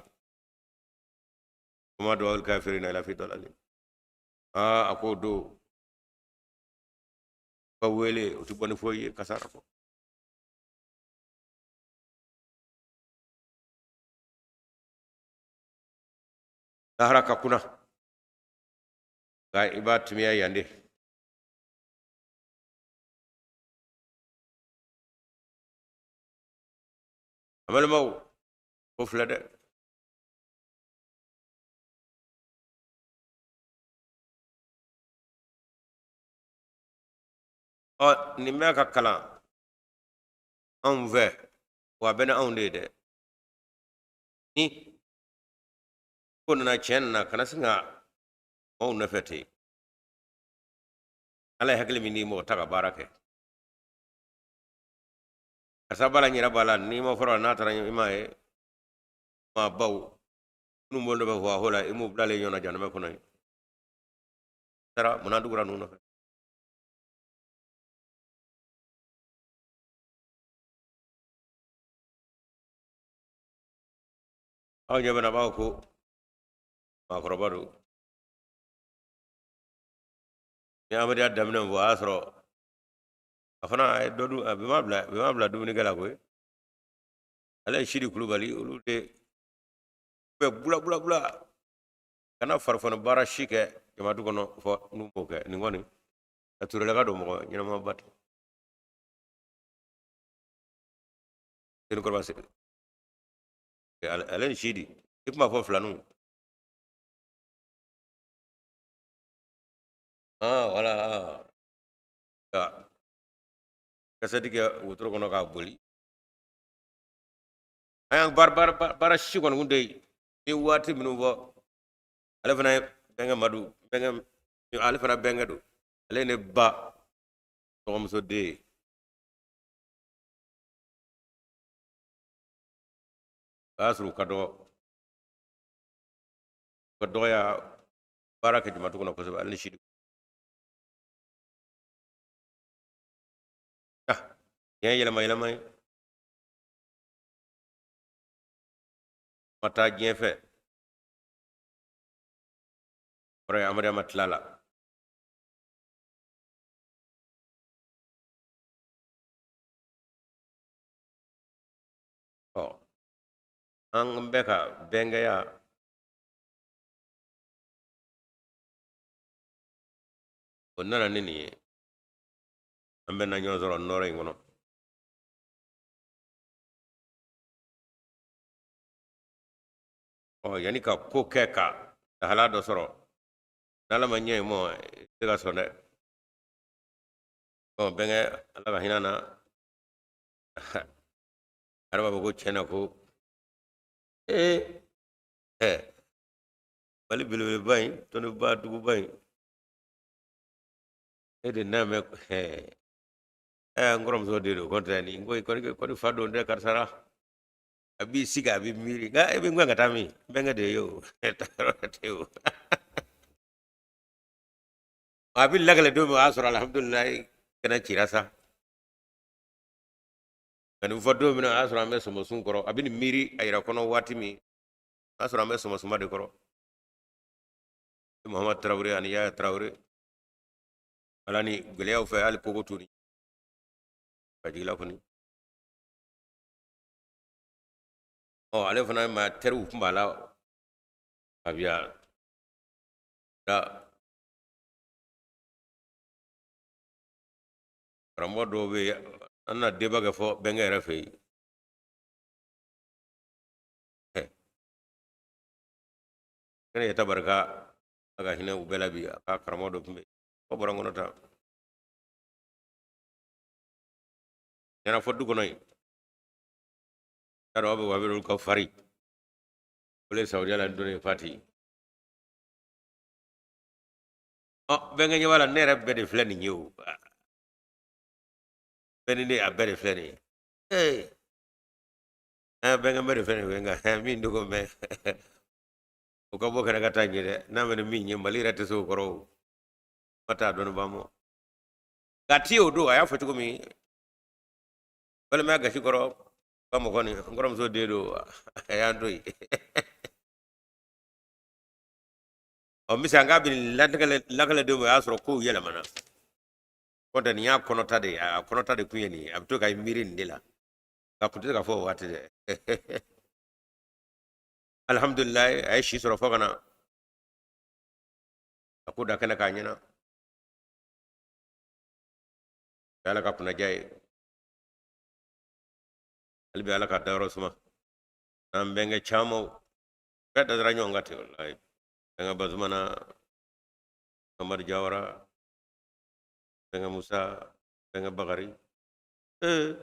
kuma duwaawul kafirina ila fi dalal. Aa, a k'o don ka wele o tɛ bɔ ni foyi ye kasara kɔ. Lahara ka kunna, nka i b'a timiya yan de. An balimaw, o filɛ dɛ. Ɔ, nin bɛ ka kalan anw fɛ wa, a bɛ ni anw de ye dɛ. Ni ko nana, tiɲɛ nana, kana sin ka maaw nɔfɛ ten. Ala ye hakili min d'i ma, o ta ka baara kɛ. Karisa b'a la, n yɛrɛ b'a la, n'i ma fɔra n'a taara, i m'a ye maa baw minnu b'o nɔfɛ fɔ a la, i m'u bilalen ɲɔgɔn na jahanama kɔnɔ yen. Taara munna dugura ninnu nɔfɛ? Aw ɲɛ bɛ na, b'aw ko maakɔrɔba don. Ni Amadiya daminɛ fɔ, a y'a sɔrɔ a fana a ye dɔ dun, a bi ma bila dumunikɛ la koyi. Ale ye Sidi Kulubali, olu de bɛ bula bula bula, kana farifoni baara si kɛ jamatu kɔnɔ fɔ n'u m'o kɛ. Nin kɔni a Turelaka don, mɔgɔ ɲɛnamaba tɛ. Senikɔrɔba ale ni Sidi, i tun b'a fɔ filaninw. Ah wala, ka kasɛti kɛ wotoro kɔnɔ k'a boli. An y'an baara baara baara si kɔni kun tɛ yen ni waati minnu fɔ. Ale fana ye bɛnkɛ Madu, bɛnkɛ, ale fana bɛnkɛ don, ale ye ne ba dɔgɔmuso den ye. O y'a sɔrɔ u ka dɔgɔ, u ka dɔgɔya baara kɛ jamatu kɔnɔ kosɛbɛ, ale ni Sidi. Ah, diɲɛ yɛlɛma yɛlɛma ye, ma taa diɲɛ fɛ. Kɔrɔ ye Amadiya ma tila la. Ɔ, an bɛ ka bɛnkɛya o nana ni nin ye, an bɛ na ɲɔgɔn sɔrɔ nɔrɔ in kɔnɔ. Ɔ, yanni ka ko kɛ ka lahala dɔ sɔrɔ, n'Ala ma ɲɛ i ma, i tɛ se ka sɔn dɛ. Ɔ, bɛnkɛ, Ala ka hinɛ na, ala b'a fɔ ko tiɲɛ na ko ee ɛ Mali belebeleba in, tɔnniba duguba in, e de n'a mɛn. Ɛ ɛ n kɔrɔmuso de don, kɔntɛ nin ko kɔni kɔni fa don dɛ, karisa la a b'i sigi, a b'i miiri, nka e bɛ n gɛn ka taa min? N bɛnkɛ de ye o, taa yɔrɔ tɛ o. A bɛ lakale don min, o y'a sɔrɔ alihamudulilayi kɛnɛ cira sa. Ka nin fɔ don min na, o y'a sɔrɔ an bɛ sɔmɔsun kɔrɔ. A bɛ nin miiri a yɛrɛ kɔnɔ waati min, o y'a sɔrɔ an bɛ sɔmɔsunba de kɔrɔ. Muhammad Tarawele ani Yaya Tarawele. Ala ni gɛlɛyaw fɛ hali kogo t'u ni bajigila kɔni. Ɔ ale fana ma teriw tun b'a la a biya da karamɔgɔ dɔw bɛ yen an na débat kɛ fɔ bɛnkɛ yɛrɛ fɛ yen. Kɛnɛ yɛrɛ barika a ka hinɛ u bɛɛ la bi a ka karamɔgɔ dɔ tun bɛ yen o bɔra n kɔnɔ tan ɲɛna fɔ du kɔnɔ yen y'a dɔn aw bɛ wa olu ka fari o le saudiya la don ye fati ɔ bɛnkɛ ɲɛ b'a la ne yɛrɛ bɛɛ de filɛ nin ye o bɛɛ ni ne a bɛɛ de filɛ nin ye ee ɛɛ bɛnkɛ bɛɛ de filɛ nin ye nka min dogo mɛ o ka bɔ kɛnɛ ka taa ɲɛ dɛ n'a bɛ ni min ye mali yɛrɛ tɛ se o kɔrɔ o ma taa dɔnni ba mɔ nka ti o don a y'a fɔ cogo min balimaya gasi kɔrɔ ka mɔgɔ ni n kɔrɔmuso den don a y'an to yen ɔ misi an k'a bɛ lakale den o y'a sɔrɔ kow yɛlɛmana kɔntɛ nin y'a kɔnɔta de ye a kɔnɔta de kun ye nin ye a bɛ to ka miiri nin de la nka kun tɛ se ka fɔ o waati dɛ alihamudulilayi a ye si sɔrɔ fo ka na a ko da kɛnɛ k'a ɲɛna ala ka kunnaja ye hali bi ala ka dayɔrɔ suma n'an bɛnkɛ camanw bɛɛ dadara ɲɔgɔn kan ten walayi bɛnkɛ bazumana mamadu jawara bɛnkɛ musa bɛnkɛ bakari ee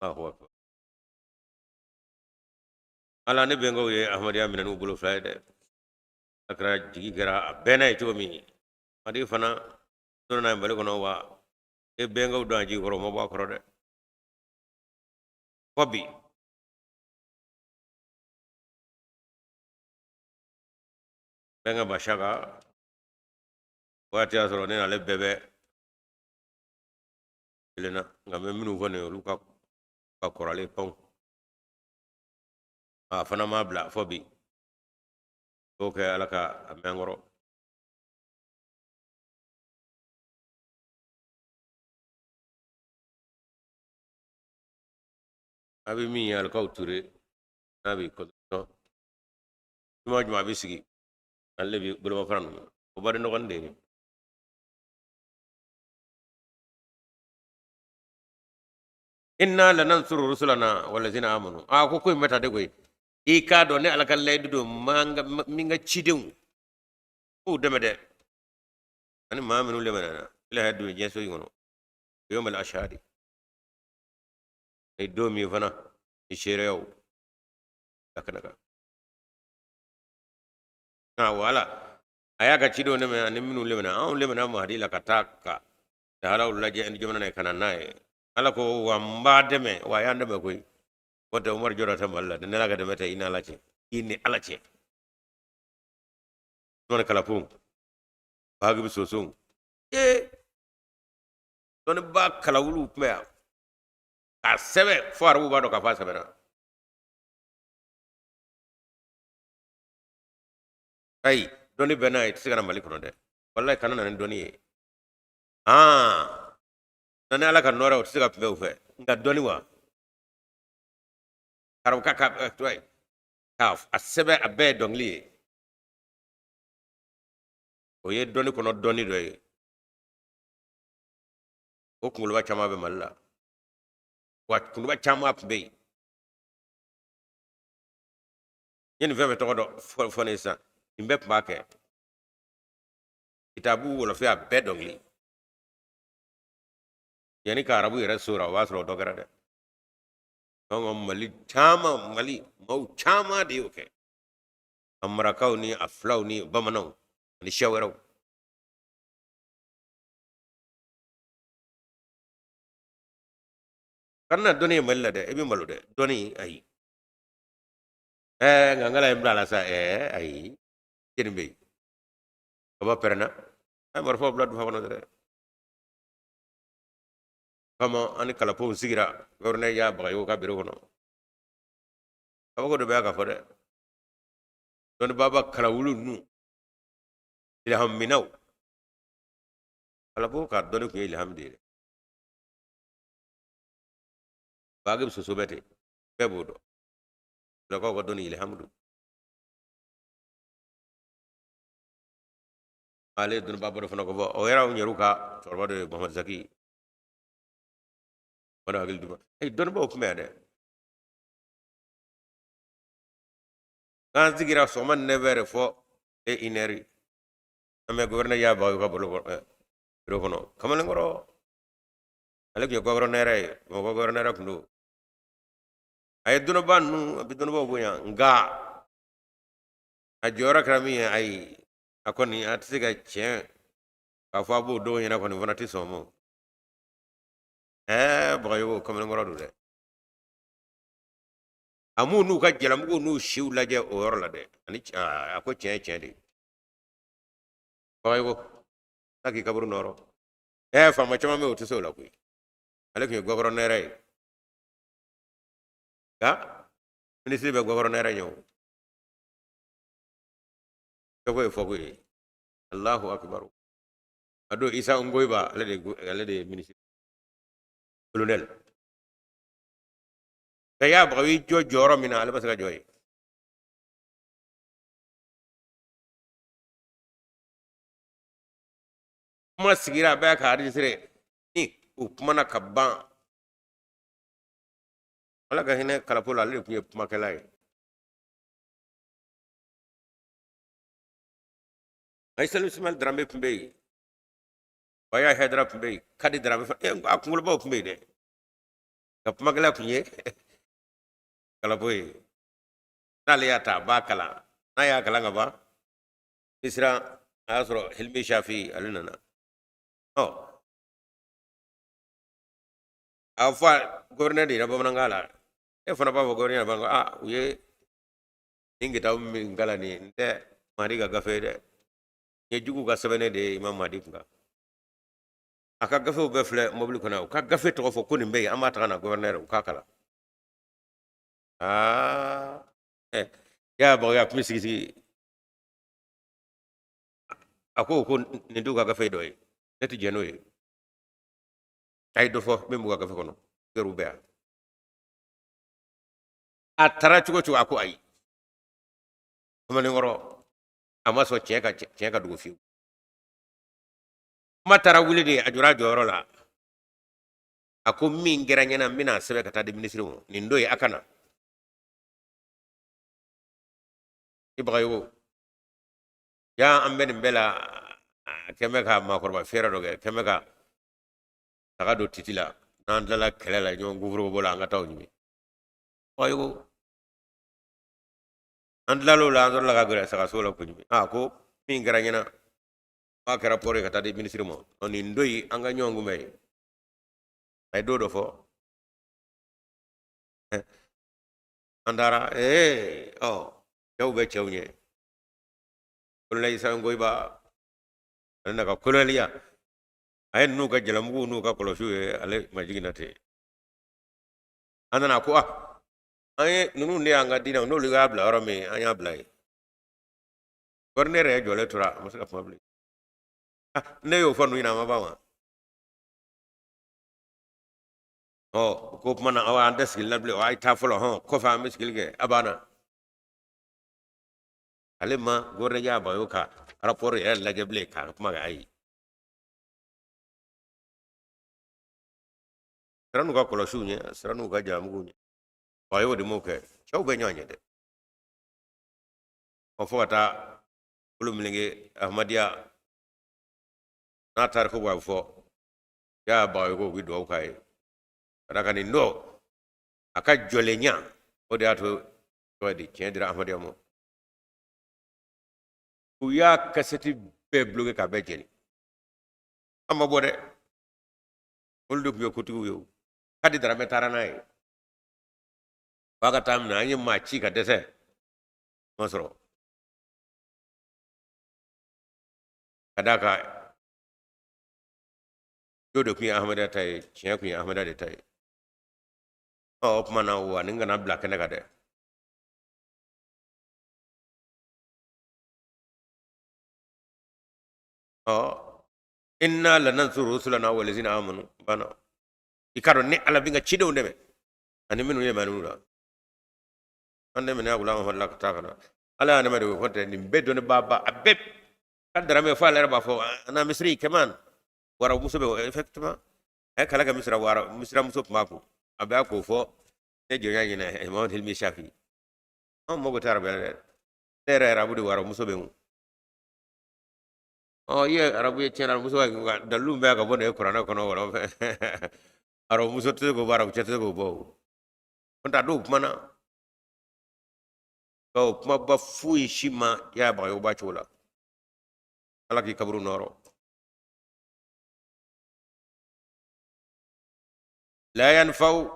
Allahu akbar ala ne bɛnkɛw ye ahmadenya minɛ n'u bolo fila ye dɛ a kɛra jigi kɛra a bɛɛ n'a ye cogo min madi fana donna n'a ye mali kɔnɔ wa e bɛnkɛw don a jigi kɔrɔ o ma bɔ a kɔrɔ dɛ fɔ bi bɛnkɛ basaka waati y'a sɔrɔ ne n'ale bɛɛ bɛ kelen na nka n bɛ minnu fɔ nin ye olu ka kɔrɔlen panw a fana m'a bila fɔ bi o kɛ ala ka a mɛn kɔrɔ a bɛ min ye alikaw ture n'a bɛ kɔtɔ juma juma a bɛ sigi ale bɛ bolomafara ninnu o baden dɔgɔnin de ye inna lanansuru rusulana walazina amanu a ko ko in bɛ ta de koyi i k'a dɔn ne ala ka layidu don min ka cidenw k'u dɛmɛ dɛ ani maa minnu limaniya ila haya don diɲɛ so in kɔnɔ yawmal ashhadi ni don min fana ni seereyaw ka kɛnɛ kan nka wala a y'a ka cidenw dɛmɛ ani minnu limaniya anw limaniya mahadi la ka taa ka lahalaw lajɛ ni jamana ye ka na n'a ye ala ko wa n b'a dɛmɛ wa a y'an dɛmɛ koyi o tɛ umaru jɔda tɛ mali la ni ala ka dɛmɛ tɛ i ni ala cɛ i ni ala cɛ usumani kalapon bagibi soson ee dɔnnibaa kalawuluw tun bɛ yan k'a sɛbɛn fo arabuw b'a dɔn k'a fɔ a sɛbɛnna ayi dɔnni bɛɛ n'a ye i tɛ se ka na mali kɔnɔ dɛ walayi kana na ni dɔnni ye aa na ni ala ka nɔɔrɔ o tɛ se ka kunbɛn o fɛ nka dɔnni wa arabuka ka to ye k'a a sɛbɛn a bɛɛ ye dɔnkili ye o ye dɔnni kɔnɔ dɔnni dɔ ye o kunkoloba caman bɛ mali la wa kunkoloba caman tun bɛ yen n ye nin fɛn fɛn tɔgɔ dɔ fɔ ne ye sisan nin bɛɛ tun b'a kɛ kitabu wɔlɔfɛ a bɛɛ dɔnkili yanni ka arabu yɛrɛ sora o b'a sɔrɔ o dɔ kɛra dɛ donc mali caman mali maaw caman de y'o kɛ a marakaw ni a filaw ni bamananw ani siya wɛrɛw kana na dɔnni ye mali la dɛ i bɛ malo dɛ dɔnni ayi ɛɛ nka n kala ye n bila a la sa ɛɛ ayi jeni bɛ yen kaba pɛrɛnna a ye marifaw bila dufa kɔnɔ dɛ kama an ni kalapow sigira gɔvɛrɛnɛri y'a bagayogo ka biro kɔnɔ kabako dɔ bɛ y'a ka fɔ dɛ Dɔnnibaaba kalawulu ninnu ilhamuminɛw Kalabo ka dɔnni tun ye ilhamu de ye dɛ. Baage bɛ soso bɛ ten, bɛɛ b'o dɔn. Lakaw ka dɔnni ilhamu don. Ale ye dɔnnibaaba dɔ fana ko fɔ, o yɛrɛ anw yɛrɛw ka cɛkɔrɔba dɔ ye, Muhamadu Zaki. O de hakili duman. Ayi, dɔnnibaw tun bɛ yan dɛ. N'an sigira sɔgɔma 9 heures fɔ e 1 heure, an bɛ gouverneur y'a Bagayogo ka bolo biro kɔnɔ. Kamalenkɔrɔ, ale tun ye gouverneur ye, Bamakɔ gouverneur tun don. A ye dɔnniba ninnu, a bɛ dɔnnibaw bonya, nka a jɔyɔrɔ kɛra min ye, ayi, a kɔni a tɛ se ka tiɲɛ k'a fɔ a b'o dɔw ɲɛna kɔni, fana tɛ sɔn o ma. Ɛɛ, Bagayogo kamalenkɔrɔ don dɛ. A m'u n'u ka jalamuguw n'u siw lajɛ o yɔrɔ la dɛ. Ani a ko tiɲɛ ye tiɲɛ de ye. Bagayogo, ala k'i kaburu nɔɔrɔ. Ɛɛ, faama caman bɛ yen, o tɛ se o la koyi. Ale tun ye gouverneur ye, nka minisiri bɛ gouverneur ɲɛ. O fɛko ye fɔko ye. Alahu akibaru. A don Isa Ngoyiba, ale de ye minisiri, colonel. Nka y'a Bagayogo y'i jɔ jɔyɔrɔ min na, ale ma se ka jɔ yen. Kuma sigira, a bɛɛ ka enregistré ni u kumana ka ban. Ala ka hinɛ Kalapo la, ale de tun ye kumakɛla ye. Ayi, Ismail Darame tun bɛ yen, Baya Hayidara tun bɛ yen, Kadi Darame, a kunkolobaw tun bɛ yen dɛ. Ka kumakɛla tun ye Kalapo ye. N'ale y'a ta, a b'a kalan. N'a y'a kalan ka ban, Misira a y'a sɔrɔ Hilmi Shafi, ale nana. Ɔ, a fɔ gouverneur de yɛrɛ bamanankan la. E fana b'a fɔ gouverneur bamanankan, ah, u ye nin kitabu min kalan nin ye, n tɛ Mahdi ka gafe ye dɛ, nin ye juguw ka sɛbɛnnen de ye Imam Mahdi kun kan. A ka gafew bɛɛ filɛ mobili kɔnɔ. U ka gafe tɔgɔ fɔ ko nin bɛ yen, an b'a ta ka na gouverneur, u k'a kalan. Aa, ɛ, y'a Bagayogo a tun bɛ sigi sigi. A ko ko nin t'u ka gafe dɔ ye, ne tɛ jɛn n'o ye. A ye dɔ fɔ min b'u ka gafe kɔnɔ, gɛrɛw bɛ yan. A taara cogo cogo, a ko ayi. Kamalenkɔrɔ, a ma sɔn tiɲɛ ka dogo fiyewu. Kuma taara wuli de, a jɔra a jɔyɔrɔ la. A ko min kɛra ɲɛna, n bɛna sɛbɛn ka taa di minisiri ma nin don ye, a ka na. I Bagayogo yan, an bɛ nin bɛɛ la, a kɛn bɛ ka maakɔrɔba fɛɛrɛ dɔ kɛ, kɛn bɛ ka saga don titi la. N'an tilala kɛlɛ la, ɲɔgɔn gufuru la, an ka taa o ɲimi. Bagayogo, an tilal'o la, an sɔrɔla ka gɛrɛ sagaso la k'o ɲimi. A ko min kɛra ɲɛna, k'a kɛra rapport ye ka taa di minisiri ma. Ɔ, nin don in, an ka ɲɔgɔn kunbɛn yen. A ye don dɔ fɔ, an taara. Ee, ɔ, cɛw bɛ cɛw ɲɛ. Kolonɛli Isa Ngoyiba, ale n'a ka kolonɛliya, a ye ninnu ka jalamuguw n'u ka kɔlɔsiw ye, ale ma jiginna ten. An nana, ko ah, an ye ninnu de y'an ka diinɛ, n'olu y'a bila yɔrɔ min, an y'a bila yen. Gouverneur yɛrɛ jɔlen tora, a ma se ka kuma bilen. Ah, ne y'o fɔ ninnu ɲɛna, a ma ban wa? Ɔ, ko kuma na, aw an tɛ sigili la bilen. A ye taa fɔlɔ, hɔn, kɔfɛ an bɛ sigili kɛ. A banna. Ale ma gouverneur y'a Bagayogo ka rapport yɛrɛ lajɛ bilen k'a kuma kɛ. Ayi, siran n'u ka kɔlɔsiw ɲɛ, siran n'u ka jalamuguw ɲɛ. Bagayogo de m'o kɛ. Cɛw bɛ ɲɔgɔn ɲɛ dɛ. Ɔ, fo ka taa bolo meleke Ahmadiyya n'a tariku b'a fɔ, y'a Bagayogo, u bɛ dugawu k'a ye ka d'a kan nin don a ka jɔlenya, o de y'a to tɔgɔ di tiɲɛ dira Ahmadiyya ma. U y'a kasɛti bɛɛ bloqué k'a bɛɛ jeni. An ma bɔ dɛ, olu de tun ye kotigiw ye. O Kadi Daramɛ taara n'a ye f'a ka taa minɛ. An ye maa ci ka dɛsɛ, ma sɔrɔ. Ka d'a kan jo de tun ye Ahmadiyya ta ye, tiɲɛ tun ye Ahmadiyya de ta ye. Ɔ, o tuma na wa nin kana bila kɛnɛ kan dɛ. Ɔ inna lanansuru rusulana walazina amanu bana. I k'a dɔn ne Ala bɛ n ka cidenw dɛmɛ ani minnu ye manu la. An dɛmɛ ne gula an la ka taa ka na Ala y'a dɛmɛ de o tɛ nin bɛɛ dɔnni ba ba a bɛɛ ka darame fo ale yɛrɛ b'a fɔ ana misiri kaman wara muso bɛ effectivement a ye kala kɛ Misira wara Misira muso tun b'a kun a bɛ k'o fɔ ne jɔnya ɲinɛ Muhammad Hilmi Shafi. Anw mago tɛ arabuya la dɛ, ne yɛrɛ arabu de wara muso bɛ n kun. Ɔ i ye arabu ye tiɲɛ na muso ka dalilu bɛɛ ka bɔ nin ye kuranɛ kɔnɔ wala fɛ arabu muso tɛ se k'o bɔ arabu cɛ tɛ se k'o bɔ o n'o tɛ a dɔw kumana nka o kumaba foyi si ma y'a bagayogo cogo la. Ala k'i kaburu nɔrɔ. La yanfa'u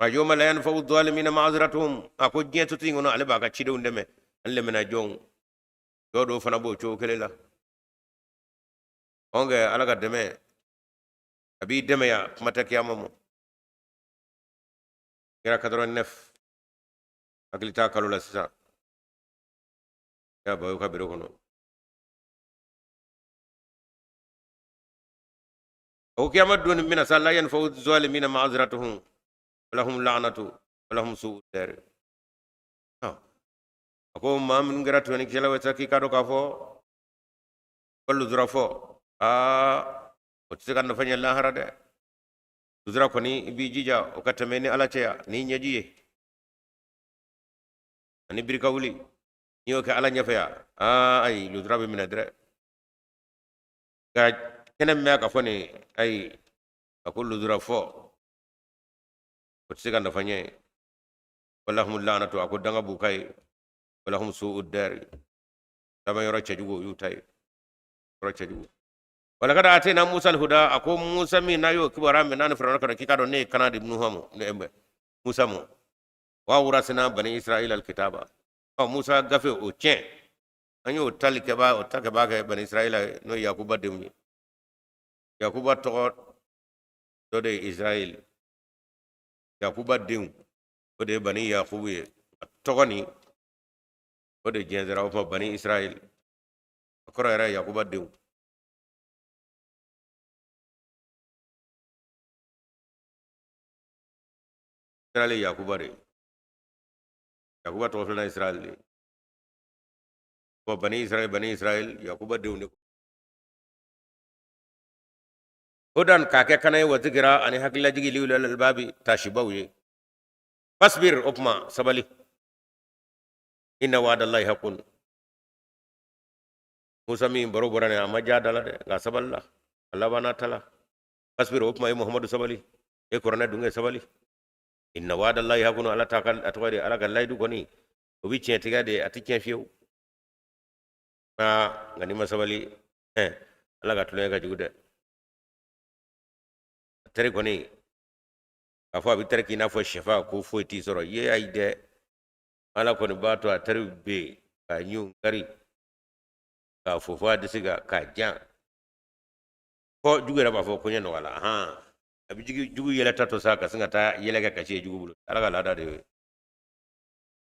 a yawma la yanfa'u zalimina ma'azratuhum. A ko diɲɛ to in kɔnɔ ale b'a ka cidenw dɛmɛ ani lamɛnna jɔnw dɔw dɔw fana b'o cogo kelen la. Ɔnkɛ Ala ka dɛmɛ a b'i dɛmɛ yan kuma tɛ kiyama ma. Kɛra 89 hakili t'a kalo la sisan y'a bayo ka biro kɔnɔ. O kiyama doni mina sa la yanfa'u zalimina ma'azratuhum walahum la'natu walahum su'u dar. A ko maa minnu kɛra tɔɲɔnikɛlaw ye sa k'i k'a dɔn k'a fɔ ko luzura fɔ aa o tɛ se ka nafa ɲɛ lahara dɛ. Luzura kɔni i b'i jija o ka tɛmɛ ni Ala cɛ yan n'i ɲɛji ye ani birika wuli n'i y'o kɛ Ala ɲɛfɛ yan aa ayi luzura bɛ minɛ dɛrɛ. Nka kɛnɛ min bɛ ka fɔ nin ayi a ko luzura fɔ o tɛ se ka nafa ɲɛ. Walahum la'natu a ko danga b'u ka ye. Walahum su'u dari laban yɔrɔ cɛjugu o y'u ta ye yɔrɔ cɛjugu. Walakad atayna Musa alhuda a ko Musa min n'a y'o kibaruya mɛn n'a ni Firawuna kɔnɔ k'i k'a dɔn ne ye kana di Nuhu ma Musa ma wa awrasna bani Israila alkitaba. Ɔ Musa gafe o tiɲɛ an y'o tali kɛbaa o ta kɛbaa kɛ bani Israila n'o ye Yakuba denw ye. Yakuba tɔgɔ dɔ de ye Israɛl. Yakuba denw o de ye bani Yakubu ye. A tɔgɔ nin o de jɛnsɛra o fɔ bani Israɛl. A kɔrɔ yɛrɛ ye Yakuba denw. Israɛl ye Yakuba de ye. Yakuba tɔgɔ filanan Israɛl de ye. Bɔn bani Israɛl bani Israɛl Yakuba denw de. Hudan k'a kɛ kana ye wa zikira ani hakililajigi liulil albabi tasibaw ye. Fasbir o kuma sabali. Inna wa'dallahi haqqun. Musa min baro bɔra nin a ma ja da la dɛ nka sabali la a labanna ta la. Fasbir o kuma ye Muhammadu sabali e kuranɛ dun kɛ sabali. Inna wa'dallahi haqqun Ala ta ka a tɔgɔ de Ala ka layidu kɔni o bɛ tiɲɛ tigɛ de a tɛ tiɲɛ fiyewu. Aa nka n'i ma sabali Ala ka tulonkɛ ka jugu dɛ. A teri kɔni k'a fɔ a bɛ teri k'i n'a fɔ sɛfa ko foyi t'i sɔrɔ ye ayi dɛ. Ala kɔni b'a to a teri bɛ yen k'a ɲun kari k'a fofo a disi kan k'a jan fɔ jugu yɛrɛ b'a fɔ ko ɲɛ nɔgɔya la han a bɛ jugu yɛlɛ ta to sa ka sin ka taa yɛlɛ kɛ kasi ye jugu bolo. Ala ka laada de ye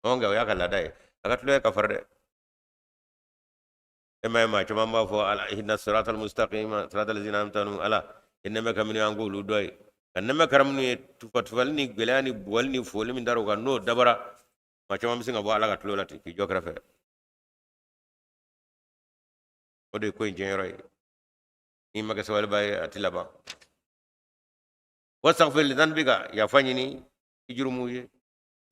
o. Nka o y'a ka laada ye a ka tulonkɛ ka fari dɛ. E ma ye maa caman b'a fɔ ala ihdina siratal mustaqima siratal lazina an'amta alayhim ala i nɛmɛ ka minnu an k'olu dɔ ye ka nɛmɛ kɛra minnu ye tufatufali ni gɛlɛya ni bugɔli ni foli min dar'u kan n'o dabara maa caman bɛ sin ka bɔ Ala ka tulo la ten k'i jɔ kɛrɛfɛ. O de ye ko in tiɲɛyɔrɔ ye. N'i ma kɛ sabaliba ye a ti laban. Wastaghfir li dhanbika yafa ɲini i jurumu ye.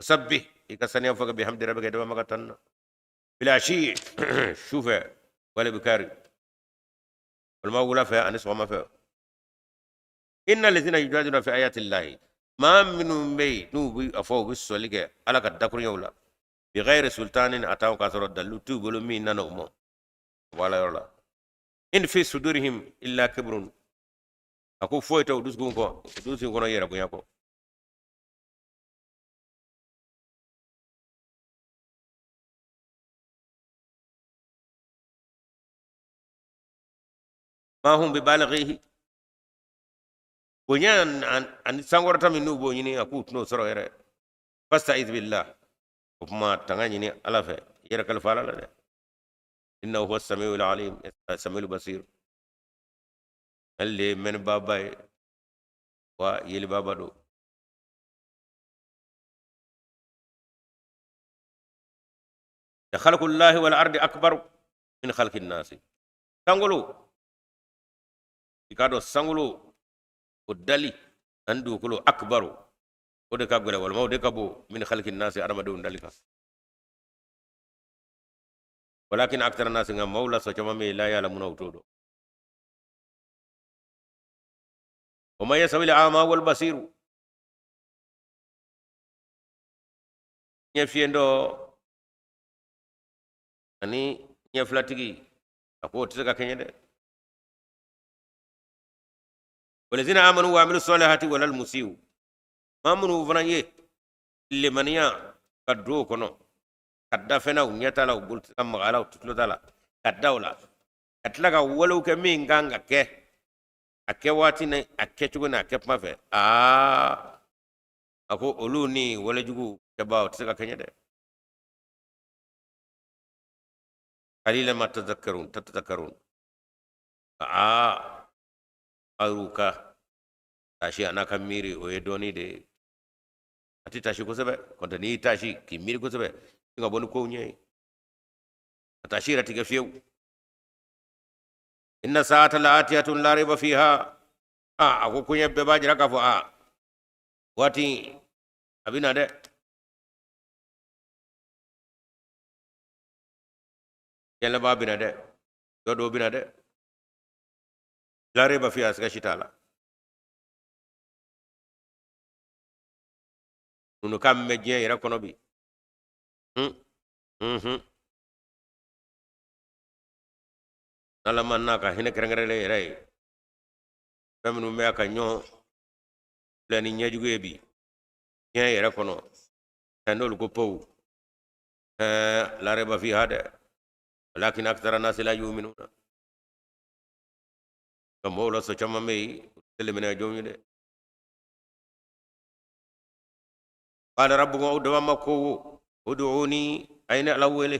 Sabbih i ka saniya fɔ bihamdi rabbika daba maka tanna. Bil ashi sufɛ wal ibkari walima wula fɛ ani sɔgɔma fɛ. Inna lazina yujadiluna fi ayati llahi maa minnu bɛ yen n'u bɛ a fɔ u bɛ sɔsɔli kɛ Ala ka dakuruɲɛw la bi ghayri sultanin ataw k'a sɔrɔ dalilu t'u bolo min nana u ma o bɔ Ala yɔrɔ la. In fi sudurihim illa kibrun a ko foyi tɛ u dusukun kɔ u dusukun kɔnɔ yɛrɛ bonya kɔ. Ma hum bi balighihi bonya ani sankɔrɔta min n'u b'o ɲini a k'u tɛn'o sɔrɔ yɛrɛ. Fasta'iz billah o kuma tanga ɲini Ala fɛ i yɛrɛ kalifa Ala la dɛ. Innahu huwa samiul alim, samiul basir. Ale de ye mɛnnibaaba ye wa yelibaaba don. Khalqullahi wal ardi akbar min khalqin nasi. Sankolo, i k'a dɔn sankolo o dali ani dugukolo, akbaru, o de ka gɛlɛn walima o de ka bon, min khalqin nasi, adamadenw dali kan. Walakin akthara nasi, nka maaw la sɔ caman bɛ yen, la ya'lamuna, u t'o dɔn. Wa ma yastawi al-a'ma wal basiru, ɲɛfiyentɔ ani ɲɛfilatigi, a ko o tɛ se ka kɛɲɛ dɛ. Walazina amanu wa amilu salihati walal musiu, maa minnu fana ye lemaniya ka don o kɔnɔ, ka da fɛn na u ɲɛ t'a la, u bolo tɛ ka maga a la, u tulo t'a la, ka da o la, ka tila ka walew kɛ min kan ka kɛ a kɛ waati ni a kɛcogo ni a kɛ kuma fɛ, aa, a ko olu ni walejugu kɛbaa o tɛ se ka kɛɲɛ dɛ. Qalilan ma tadhakkarun, tatadhakkarun. Aa, aw ka taasi a n'a ka miiri, o ye dɔɔni de ye, a tɛ taasi kosɛbɛ. Kɔntɛ n'i y'i taasi k'i miiri kosɛbɛ, i ka bɔ ni kow ɲɛ ye, a taasi yɛrɛ tigɛ fiyewu. Inna saata la atiyatun la raiba fiha. A a ko koɲɛ bɛɛ b'a jira k'a fɔ a waati a bɛ na dɛ. Yɛlɛba bɛ na dɛ, dɔ dɔw bɛ na dɛ. La raiba fiha, siga si t'a la. Ninnu kan bɛ diɲɛ yɛrɛ kɔnɔ bi. N'Ala ma n'a ka hinɛ kɛrɛnkɛrɛnlen yɛrɛ ye, fɛn minnu bɛ a ka ɲɔgɔn filɛ ni ɲɛjugu ye bi diɲɛ yɛrɛ kɔnɔ, n'olu ko pewu, la raiba fiha dɛ. Walakin akthara nasi la yuminuna. Nka mɔgɔw la sɔ caman bɛ yen, u tɛ limaniya jɔnw ye dɛ. Qala rabbukum, aw daba ma ko ud'uni, a ye ne Ala wele.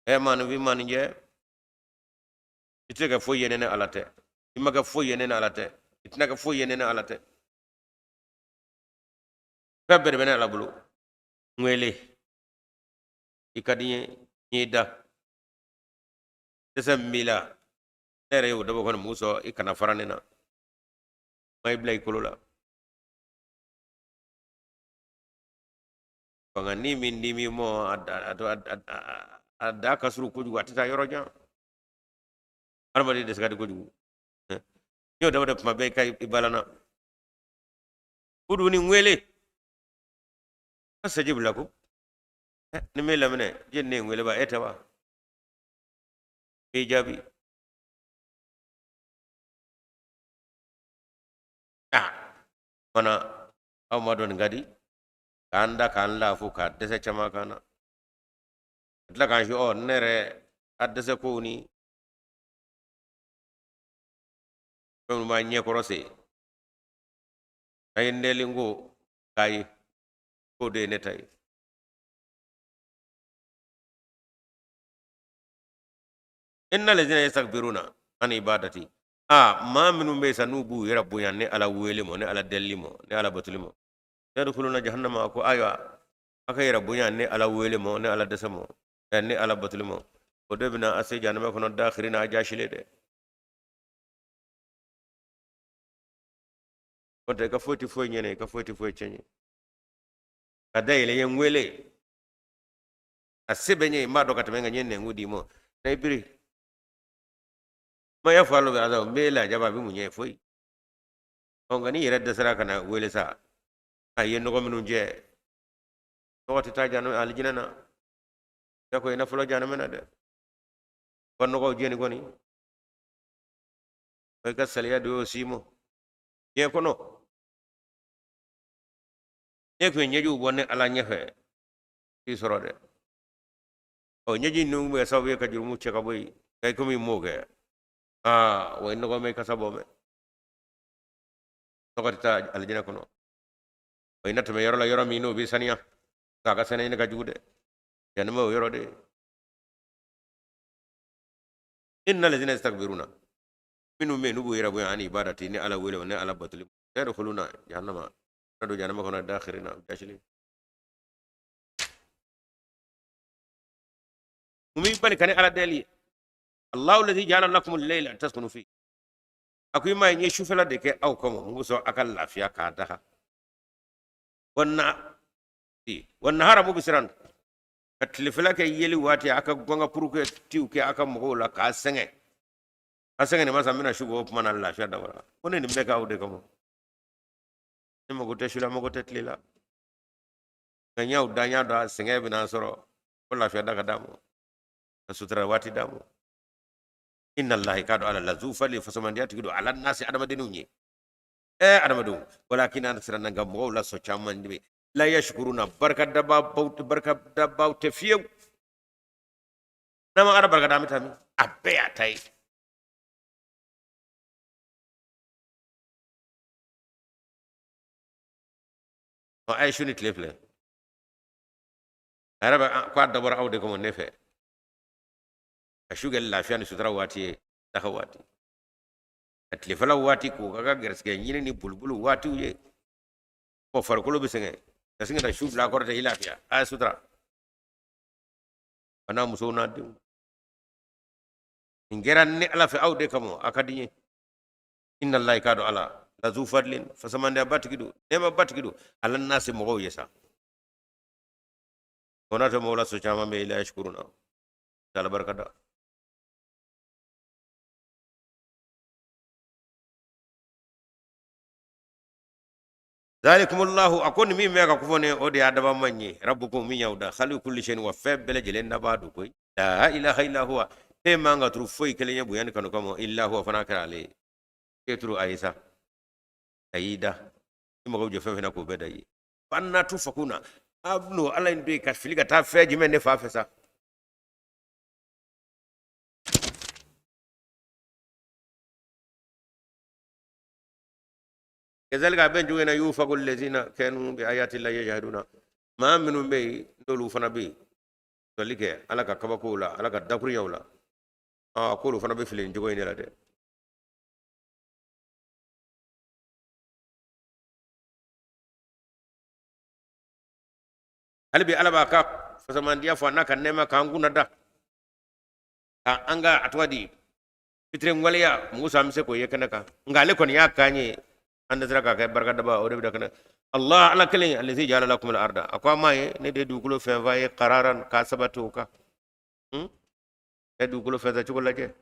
Ɛ maaninfin, maaninjɛ, i tɛ se ka foyi ye ne ni Ala tɛ, i ma kɛ foyi ye ne ni Ala tɛ, i tɛna kɛ foyi ye ne ni Ala tɛ. Fɛn bɛɛ de bɛ ne Ala bolo. N wele, i ka di n ye, n y'i da, dɛsɛ min b'i la, ne yɛrɛ y'o dabɔ kɔni mun sɔn, i kana fara ne na, ma i bila i kolo la. Fanga ni min di min mɔ, a da ka surun kojugu, a tɛ taa yɔrɔ jan. Adamaden dɛsɛ ka di kojugu. N y'o dabɔ de kuma bɛɛ i ka i balana. Ud'uni, n wele, astajib lakum. Ni m'e laminɛ, jɛni ne ye n wele ba, e tɛ wa? N b'i jaabi. Ah, fana aw ma dɔn nin ka di k'an da k'an lafu ka dɛsɛ caman kan na, ka tila k'an si ɔ ne yɛrɛ a dɛsɛ kow ni fɛn minnu b'an ɲɛkɔrɔ se a ye, n deli ko k'a ye k'o de ye ne ta ye. Inna lazina yastakbiruna an ibadati, a maa minnu bɛ yen sa, n'u b'u yɛrɛ bonya ne Ala wele mɔ, ne Ala delili mɔ, ne Ala batoli mɔ, yadkhuluna jahannama. Ko ayiwa, a ka yɛrɛ bonya ne Ala wele mɔ, ne Ala dɛsɛ mɔ, ne Ala batoli mɔ, o de bɛna a se jahanama kɔnɔ, dakhirina, a jaasilen dɛ. N'o tɛ i ka foyi tɛ foyi ɲɛ, i ka foyi tɛ foyi tiɲɛ. Ka da yɛlɛ ye n wele, a se bɛ n ye, n b'a dɔn ka tɛmɛ n kan, n ye nɛnku d'i ma na i biri ma y'a fɔ a lɔ bɛ n bɛ lajaba, a bɛ mun ɲɛ? Foyi. Ɔ, nka n'i yɛrɛ dɛsɛra ka na wele sa, a ye nɔgɔ minnu jɛ, nɔgɔ tɛ taa jano alijinɛ na, jako i na fɔlɔ jahanama na dɛ. Ka nɔgɔw jɛni kɔni, i ka saliya de y'o s'i ma diɲɛ kɔnɔ. Ne tun ye ɲɛjiw bɔ ne Ala ɲɛfɛ k'i sɔrɔ dɛ. Ɔ, ɲɛji ninnu bɛ kɛ sababu ye ka jurumu cɛ ka bɔ yen, nka i komi i m'o kɛ, aa, wa i nɔgɔ mɛ, i kasa bɔ mɛ, nɔgɔ tɛ taa alijinɛ kɔnɔ. Wa i na tɛmɛ yɔrɔ la, yɔrɔ min n'o bɛ saniya, k'a ka saniya ɲini ka jugu dɛ. Jahanama o yɔrɔ de ye. Inna lazina yastakbiruna, minnu bɛ yen n'u b'u yɛrɛ bonya ani ibadati, ni Ala wele, ni Ala batoli, sayadkhuluna jahannama, ka don jahannama kɔnɔ, dakhirina, jasili. Mun b'i bali ka ni Ala deli? Allahu lazi ja'ala lakum al-layla taskunu fi. A ko i m'a ye, n ye sufɛla de kɛ aw kama mun kosɔn a ka lafiya k'a daga. Wa nahara mubsiran, ka tilefɛla kɛ yeli waati, a ka gɔnga pour que tiw kɛ a ka mɔgɔw la k'a sɛgɛn. A sɛgɛn nin masa n bɛna su bɔ o tuma na lafiya dabɔra. Ko ne nin bɛɛ k'aw de kama. Ne mago tɛ su la, mago tɛ tile la. Nka n y'aw da, n y'a dɔn a sɛgɛn bɛna sɔrɔ, ko lafiya da ka d'a ma, ka sutura waati d'a ma. Inna allahi, k'a dɔn Ala lazu fadli, fasamandiya tigi don, ala nasi, adamadenw ye. Adamadenw, walakin aksara, nka mɔgɔw la sɔn caman de bɛ la yashkuruna, barika dabaw barika dabaw tɛ fiyewu. N'an ma Ala barika da, an bɛ taa min? A bɛɛ y'a ta ye. Ɔ, a ye su ni tile filɛ, a yɛrɛ bɛ ko a dabɔra aw de kama ne fɛ, ka su kɛ lafiya ni sutura waati ye, daga waati, ka tilefɛla waati k'o ka ka gɛrɛsɛgɛ ɲini ni boliboli waatiw ye. Ɔ, farikolo bɛ sɛgɛn ka sin ka na su bila a kɔrɔ tɛ i lafiya, a ye sutura a n'a musow n'a denw. Nin kɛra ni Ala fɛ aw de kama, a ka di n ye. Inna allahi, k'a dɔn Ala lazu fadlin, fasamandiya batigi don, nɛɛma batigi don, ala nasi, mɔgɔw ye sa. O n'a tɛ mɔgɔw la so caman bɛ la yashkuruna, Ala barika da. Zalikumullahu, a ko nin min bɛ ka kofɔ ne, o de y'a daba man ye, rabbukum, min y'aw da, khaliqu kulli shay'in, wa fɛn bɛɛ lajɛlen dabaa don koyi. La ilaha illa huwa, e man ka turu foyi kelen ye bonya ni kanu kama, illa huwa, fana kɛra ale ye. E turu a ye sa, a y'i da, i mago bɛ jɔ fɛn fɛn na k'o bɛɛ da i ye. Fa anna tufakuna, a bɛn'o Ala in to yen ka fili ka taa fɛn jumɛn de fan fɛ sa? Kazalika, a bɛ cogo in na, yufaku lezina kanu bi ayati llahi yajhaduna, maa minnu bɛ yen n'olu fana bɛ yen sɔsɔli kɛ Ala ka kabakow la, Ala ka dakurunyaw la, aa, k'olu fana bɛ fili nin cogo in de la dɛ. Hali bi Ala b'a ka fasamandiya fɔ a n'a ka nɛɛma k'an kunna da ka an ka a tɔgɔ di fitiriwaleya musa, an bɛ se k'o ye kɛnɛ kan, nka ale kɔni y'a k'an ye, an dɛsɛra k'a kɛ barika daba, o de bɛ da kɛnɛ. Allah, Ala kelen, allazi ja'ala lakum al-arda, a ko a m'a ye ne de ye dugukolo fɛn f'a ye, qararan, k'a sabati o kan. Ɛ, dugukolo fɛn cogo lajɛ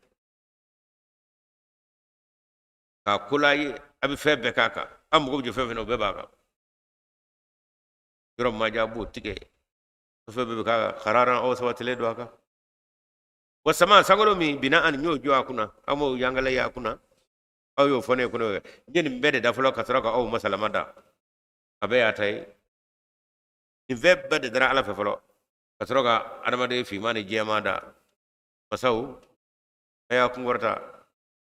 k'a kola ye, a bɛ fɛn bɛɛ k'a kan, an mago bɛ jɔ fɛn fɛn na, o bɛɛ b'a kan. Yɔrɔ maja b'o tigɛ, fɛn bɛɛ bɛ k'a kan, qararan, aw sabatilen don a kan. Wa sama, sankolo min bina ani y'o jɔ a kunna, aw m'o yangala ye a kunna, aw y'o fɔ ne ye ko ne n ye nin bɛɛ de da fɔlɔ ka sɔrɔ ka aw masalama da. A bɛɛ y'a ta ye. Nin fɛn bɛɛ de dara Ala fɛ fɔlɔ ka sɔrɔ ka adamaden finman ni jɛman da. Masaw, a y'a kunkɔrɔta,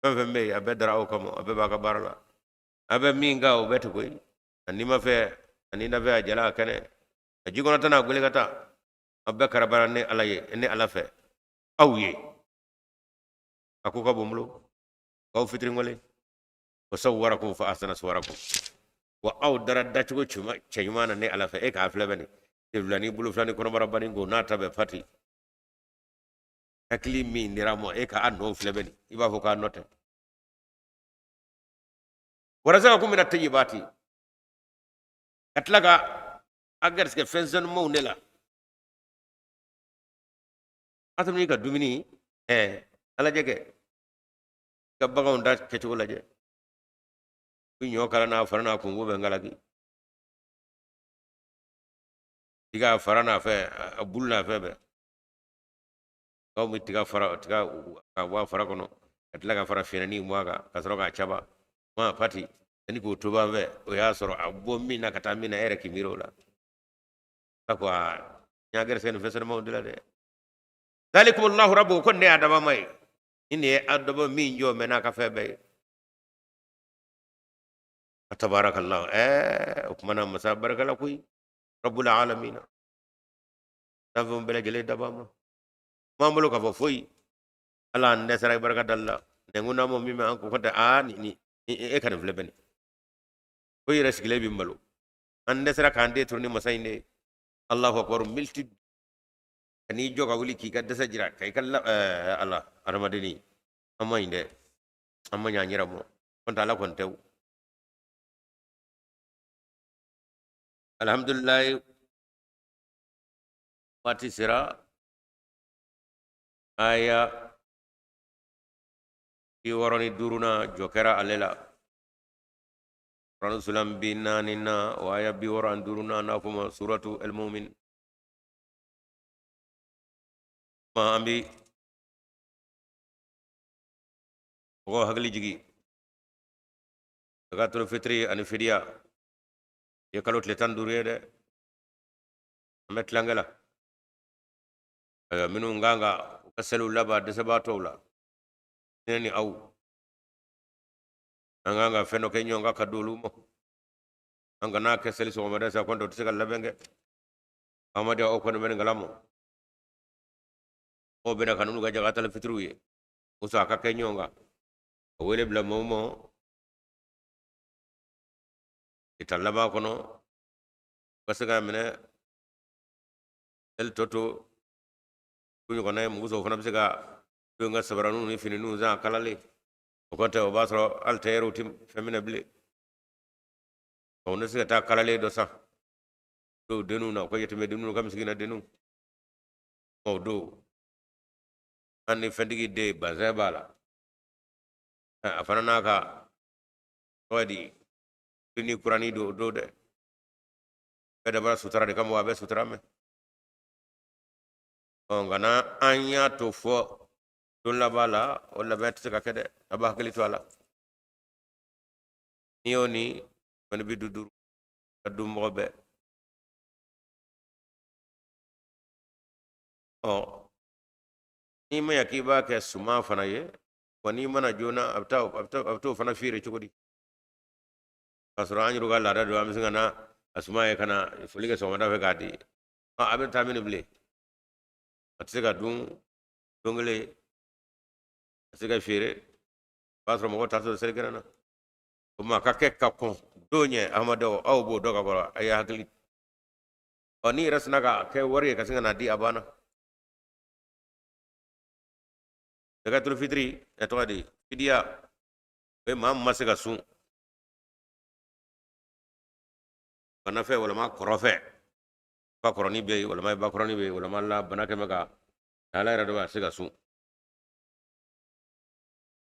fɛn fɛn bɛ yen, a bɛɛ dara aw kama, a bɛɛ b'a ka baara la, a bɛ min kan o bɛɛ tɛ koyi. A n'i ma fɛ, a n'i na fɛ, a jala, a kɛnɛ, a ji kɔnɔ ta n'a gwele ka taa, a bɛɛ karabara ni Ala ye, ni Ala fɛ aw ye. A ko ka bon bolo k'aw fitiri wale, wa sawwarakum fa ahsana suwarakum, wa aw dara dacogo cɛɲuman na ni Ala fɛ. E k'a filɛ bɛ nin sen fila ni bolo fila ni kɔnɔbara banni ko n'a ta bɛɛ fati, hakili min dira ma, e k'a nɔ filɛ bɛ nin, i b'a fɔ k'a nɔ tɛ. Wa razaqakum mina tayyibati, ka tila ka a garisɛgɛ fɛn sanumanw de la. A tɛmɛ ka dumuni, a lajɛ kɛ ka baganw da kɛcogo lajɛ, i ɲɔ kala n'a fara n'a kunko bɛ ngalaki, i ka fara n'a fɛ, a bulu n'a fɛn bɛɛ. Aw bɛ tiga fara, tiga ka bɔ a fara kɔnɔ, ka tila ka fara fiyɛnni bɔ a kan, ka sɔrɔ k'a caba ma pati ani k'o tobi an fɛ. O y'a sɔrɔ a bɔ min na ka taa min na, e yɛrɛ k'i miiri o la. A ko aa, n y'a gɛrɛsɛgɛ nin fɛn sanumanw de la dɛ. Zalikum Allahu rabbukum, ko ne y'a dabama ye, ni nin ye a dɔbɔ min jɔ mɛ n'a ka fɛn bɛɛ ye. Tabarakallahu, o kuma na masa barika la koyi, rabbul alamina, danfɛnw bɛɛ lajɛlen dabama m'an bolo k'a fɔ foyi. Ala an dɛsɛra i barika dali la. Nɛnkun na mɔ min bɛ an ko tɛ aa ni ni e ka nin filɛ bɛni ko i yɛrɛ sigilen bɛ malo. An dɛsɛra k'an den turu ni masa in de ye. Allahu akbar militi ka n'i jɔ ka wuli k'i ka dɛsɛ jira ka i ka la ala adamadenni an ma ɲi dɛ, an ma ɲi an yɛrɛ mɔ kɔntɛ ala kɔni tɛ o. Alhamdulilayi, waati sera aya 65nan jɔ kɛra ale la. Kuranɛ sulan 40 na o aya 65nan n'a fɔ ma suratu al-mu'min. Ma an bi mɔgɔw hakili jigi zakatul fitiri ani fidiya ye kalo tile 15 ye dɛ. An bɛ tilankɛ la. Ayiwa, minnu kan ka u ka seliw laban dɛsɛbaatɔw la, ne ni aw an kan ka fɛn dɔ kɛ ɲɔgɔn kan ka d'olu ma. An kana kɛ seli sɔgɔmada sa kɔntɛ o tɛ se ka labɛn kɛ. Amadi aw kɔni bɛ nin kalama, mɔgɔw bɛna ka n'u ka jakatal fitiriw ye o sɔn a ka kɛ ɲɔgɔn kan ka wele bila maaw ma i ta laban kɔnɔ u ka se k'a minɛ seli tɔ to ko ɲɔgɔnna ye. Mugu sɔrɔ fana bɛ se ka denw ka sabaraninw ni finininw san kalalen o kɔntɛ o b'a sɔrɔ hali tayɛriw tɛ fɛn minɛ bilen. O ne se ka taa kalalen dɔ san dɔw denninw na u ka yatimɛ denninw ka misikina denninw o don an ni fɛntigi den bazɛn b'a la a fana n'a ka tɔgɔ di ni kurani don o don dɛ. Bɛɛ dabara sutura de kama wa a bɛ sutura mɛn. Ɔ nka n'an y'a to fɔ don laban la o labɛn tɛ se ka kɛ dɛ. A b'a hakili to a la n'i y'o ni kɔni bi duuru ka dun mɔgɔ bɛɛ. Ɔ n'i ma ɲa k'i b'a kɛ suman fana ye wa n'i mana joona a bɛ taa a bɛ t'o fana feere cogo di? K'a sɔrɔ an yɛrɛ ka laada don, an bɛ se ka na a suman ye ka na foli kɛ sɔgɔmada fɛ k'a di. A bɛ taa mini bilen? A tɛ se ka dun don kelen, a tɛ se ka feere, o b'a sɔrɔ mɔgɔw t'a sɔrɔ selikɛnɛ na. O ma ka kɛ ka kɔn don ɲɛ. Ahamadenw aw b'o dɔn ka kɔrɔ, a ye hakili. Ɔ n'i yɛrɛ sinna ka kɛ wari ye ka sin ka n'a di, a banna. Zakatul fitiri ɛ tɔgɔ di fidiya o ye maa min ma se ka sun bana fɛ walima kɔrɔ fɛ, fa kɔrɔni bɛ yen walima ba kɔrɔni bɛ yen walima la bana kɛmɛ ka ala yɛrɛ dɔ bɛ a se ka sun.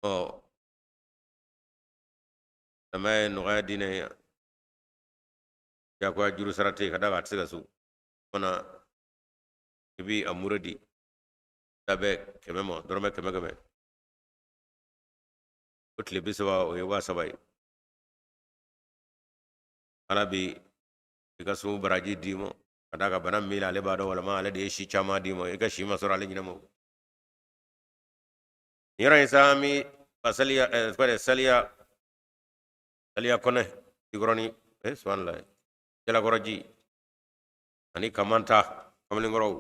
Ɔ silamɛya ye nɔgɔya diinɛ ye, jagoya juru sara tɛ yen ka d'a kan a tɛ se ka sun fana. I bi a mure di da bɛ 100 ma dɔrɔmɛ 100 100, o tile 30 o ye 3000 ye. Ala bi i ka sun baraji d'i ma ka d'a kan bana min b'i la ale b'a dɔn, walima ale de ye si caman d'i ma, i ka si ma sɔrɔ ale ɲinɛ ma. Nin yɔrɔ in sa an bi saliya saliya saliya kɔnɛ jikɔrɔni subhanallah jalakɔrɔji ani kamanta kamalenkɔrɔw.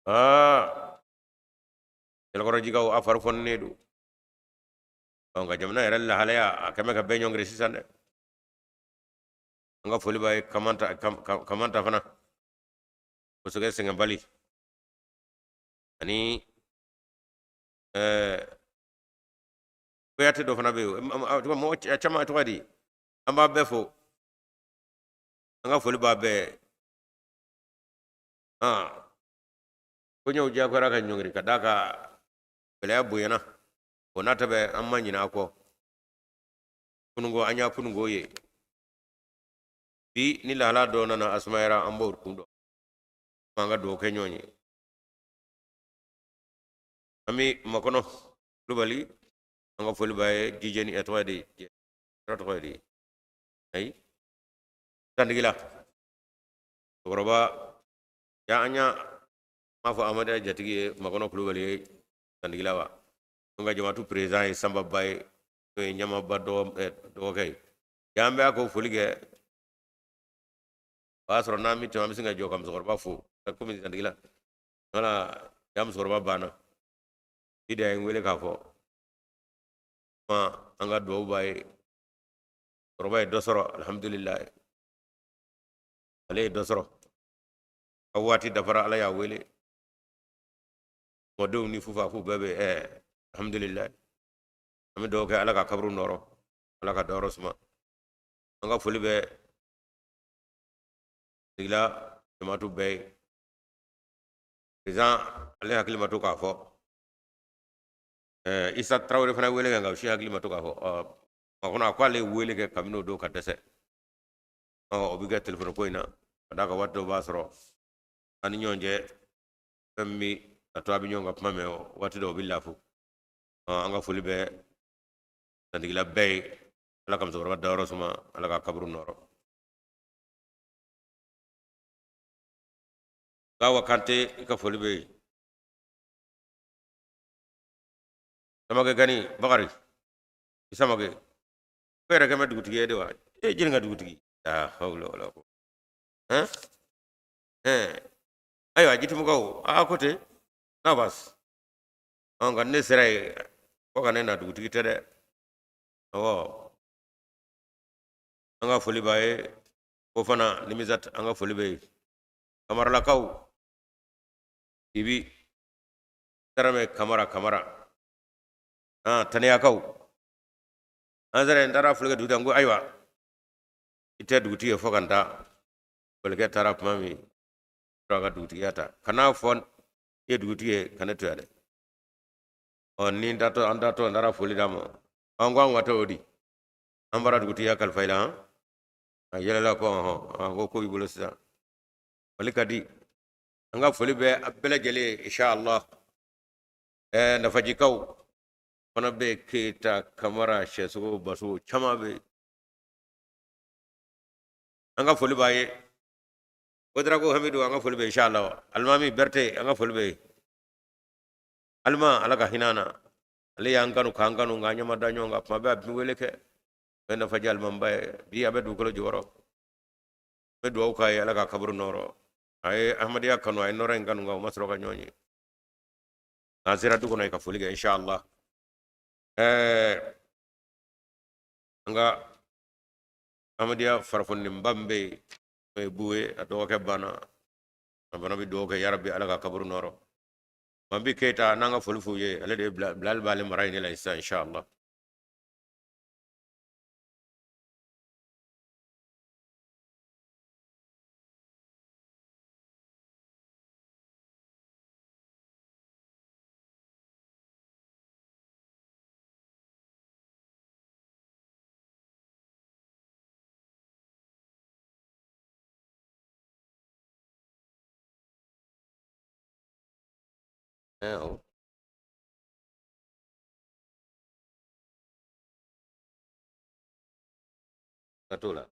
Aa jalakɔrɔjikaw a fari fɔninen don. Ɔ nka jamana yɛrɛ lahalaya a kɛmɛ ka bɛɛ ɲɔngiri sisan dɛ. An ka foli b'a ye kamanta kamanta fana kosɛbɛ sɛgɛnbali ani kuyate dɔ fana bɛ yen mɔgɔ caman tɔgɔ di an b'a bɛɛ fo, an ka foli b'a bɛɛ. Koɲɛw diyagoyara ka ɲɔngiri ka d'a kan gɛlɛya bonyana. O n'a ta bɛɛ an ma ɲinɛ a kɔ. Kununko an y'a kununko ye bi ni lahala dɔ nana a sumayara an b'o kun dɔn, an ka dugawu kɛ ɲɔgɔn ye. An bɛ makɔnɔ kulubali an ka foli b'a ye jijɛni ɛ tɔgɔ ye di yɔrɔ tɔgɔ ye di ayi sandigila cɛkɔrɔba ya an y'a m'a fɔ amadu jatigi ye makɔnɔ kulubali ye sandigila wa an ka jamatu président ye sanba ba ye n'o ye ɲamaba dɔgɔkɛ ye. Y'an bɛ a ko foli kɛ o y'a sɔrɔ n'an bɛ tɛmɛ an bɛ sin ka jɔ ka musokɔrɔba fo komi sandigila wala ya musokɔrɔba banna. I de ye n wele k'a fɔ ma an ka duwawu b'a ye. Kɔrɔba ye dɔ sɔrɔ, alhamdulilayi, ale ye dɔ sɔrɔ a waati dafara, Ala y'a wele. Mɔdenw ni fufa k'u bɛɛ bɛ alhamdulilayi. An bɛ dugawu kɛ, Ala ka kaburu nɔrɔ, Ala ka dayɔrɔ suma. An ka foli bɛ sigila jamatu bɛɛ ye. Président, ale hakili ma to k'a fɔ. Isa Tarawele fana wele kɛ, nka o si hakili ma to k'a fɔ. A kɔnɔ a ko ale ye wele kɛ kabini o don ka dɛsɛ. O bɛ kɛ telefɔni ko in na, ka d'a kan waati dɔw b'a sɔrɔ an ni ɲɔgɔn cɛ fɛn min bɛ a to a bɛ ɲɔgɔn ka kuma mɛn, waati dɔw bɛ lafu. An ka foli bɛ dantigila bɛɛ ye. Ala ka musokɔrɔba dayɔrɔ suma, Ala ka kaburu nɔrɔ. Gawa Kante, i ka foli bɛ yen. Samakɛ Gani Bakari, i Samakɛ ko yɛrɛ kɛ bɛ dugutigi ye de wa? E ye jɛnɛ ka dugutigi la hawla wala quwwata. Hɛn hɛn, ayiwa, jitimukaw a ko ten n'a basi. Nka ne sera yen ko ka ne na dugutigi tɛ dɛ. Awɔ, an ka foli b'a ye. Ko fana nimisa, an ka foli bɛ yen. Kamaralakaw, Ibi Taramɛ Kamara, Kamara Taniyakaw, an sera n taara foli kɛ dugutigi, ko ayiwa, i tɛ dugutigi ye fo ka n taa. Folikɛ taara tuma min, ka dugutigiya ta, kan'a fɔ i ye dugutigi ye ka ne to yan dɛ. Ɔ ni n taatɔ, an taatɔ, n taara foli d'a ma. An ko an ka t'o di, an bɔra dugutigiya kalifa i la. A yɛlɛla ko ɔhɔn, a ko ko b'i bolo sisan, foli ka di. An ka foli bɛ a bɛɛ lajɛlen ye, inshallah. Nafajikaw fana bɛ yen, Keyita, Kamara, Sɛsogo, Baso caman bɛ yen, an ka foli b'a ye. Kodrako Hamidu, an ka foli bɛ inshallah. Alimami Berete, an ka foli bɛ yen. Alima, Ala ka hinɛ na, ale y'an kanu k'an kanu, nka an ɲɛ ma da ɲɔgɔn kan. Kuma bɛɛ a bɛ wele kɛ, bɛ nafaji alimamiba ye. Bi a bɛ dugukolo jukɔrɔ, n bɛ dugawu k'a ye, Ala ka kaburu nɔrɔ. A ye Ahmadenya kanu, a ye nɔrɔ in kanu, nka o ma sɔrɔ ka ɲɔgɔn ye. N'an sera du kɔnɔ yen ka foli kɛ inshallah. An ka Ahmadenya farafonninba min bɛ yen, n'o ye Buwe, a dɔgɔkɛ banna, an fana bɛ dugawu kɛ, yarabi, Ala ka kaburu nɔrɔ. Manbi Keyita, n'an ka foli f'u ye, ale de ye bilali b'ale mara in de la sisan, inshallah. Awɔ. Ka t'o la.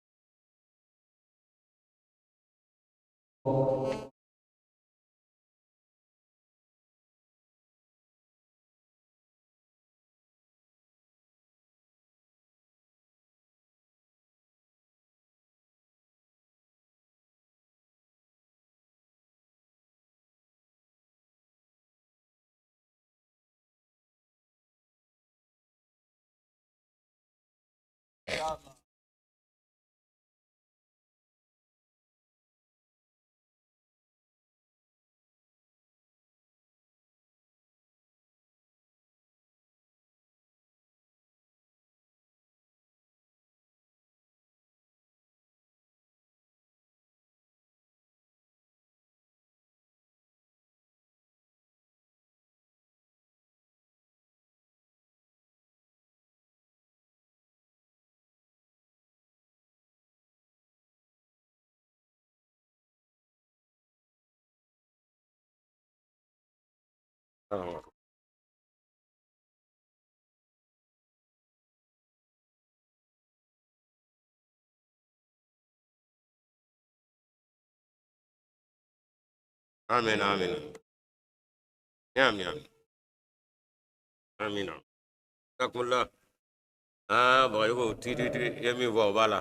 Awɔ. Amin, amin. Amin, amin. Amin. Jazakumullah. Aa, Bagayogo, tigi tigi tigi, i ye min fɔ o b'a la.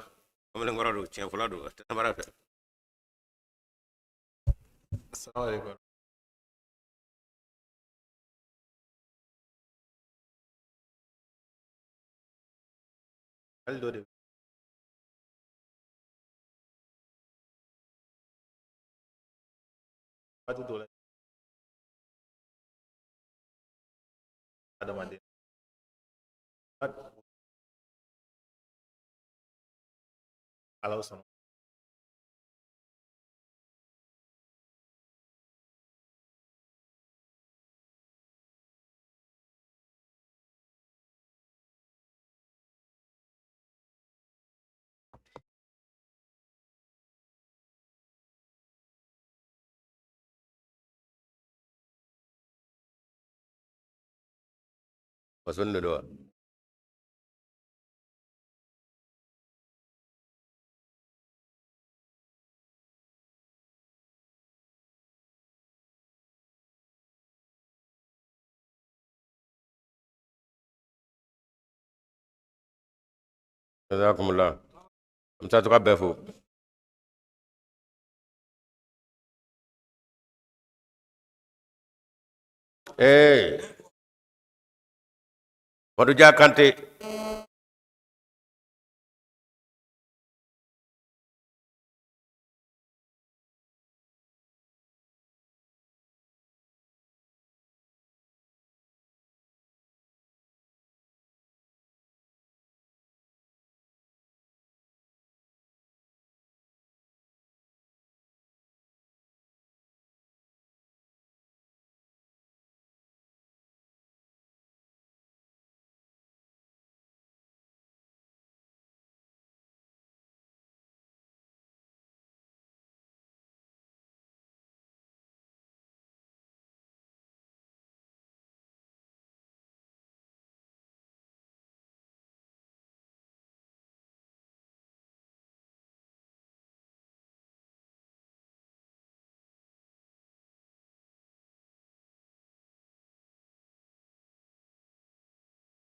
Kamalenkɔrɔ don, tiɲɛ fɔla don, a tɛ mara fɛ. Assalamu alaikum. Hali dɔ de waati dɔ la adamaden ala sɔnna. Façon de don wa? Jazakumullah. An bɛ taa to ka bɛɛ fo. Ee, Madu Dia Kante.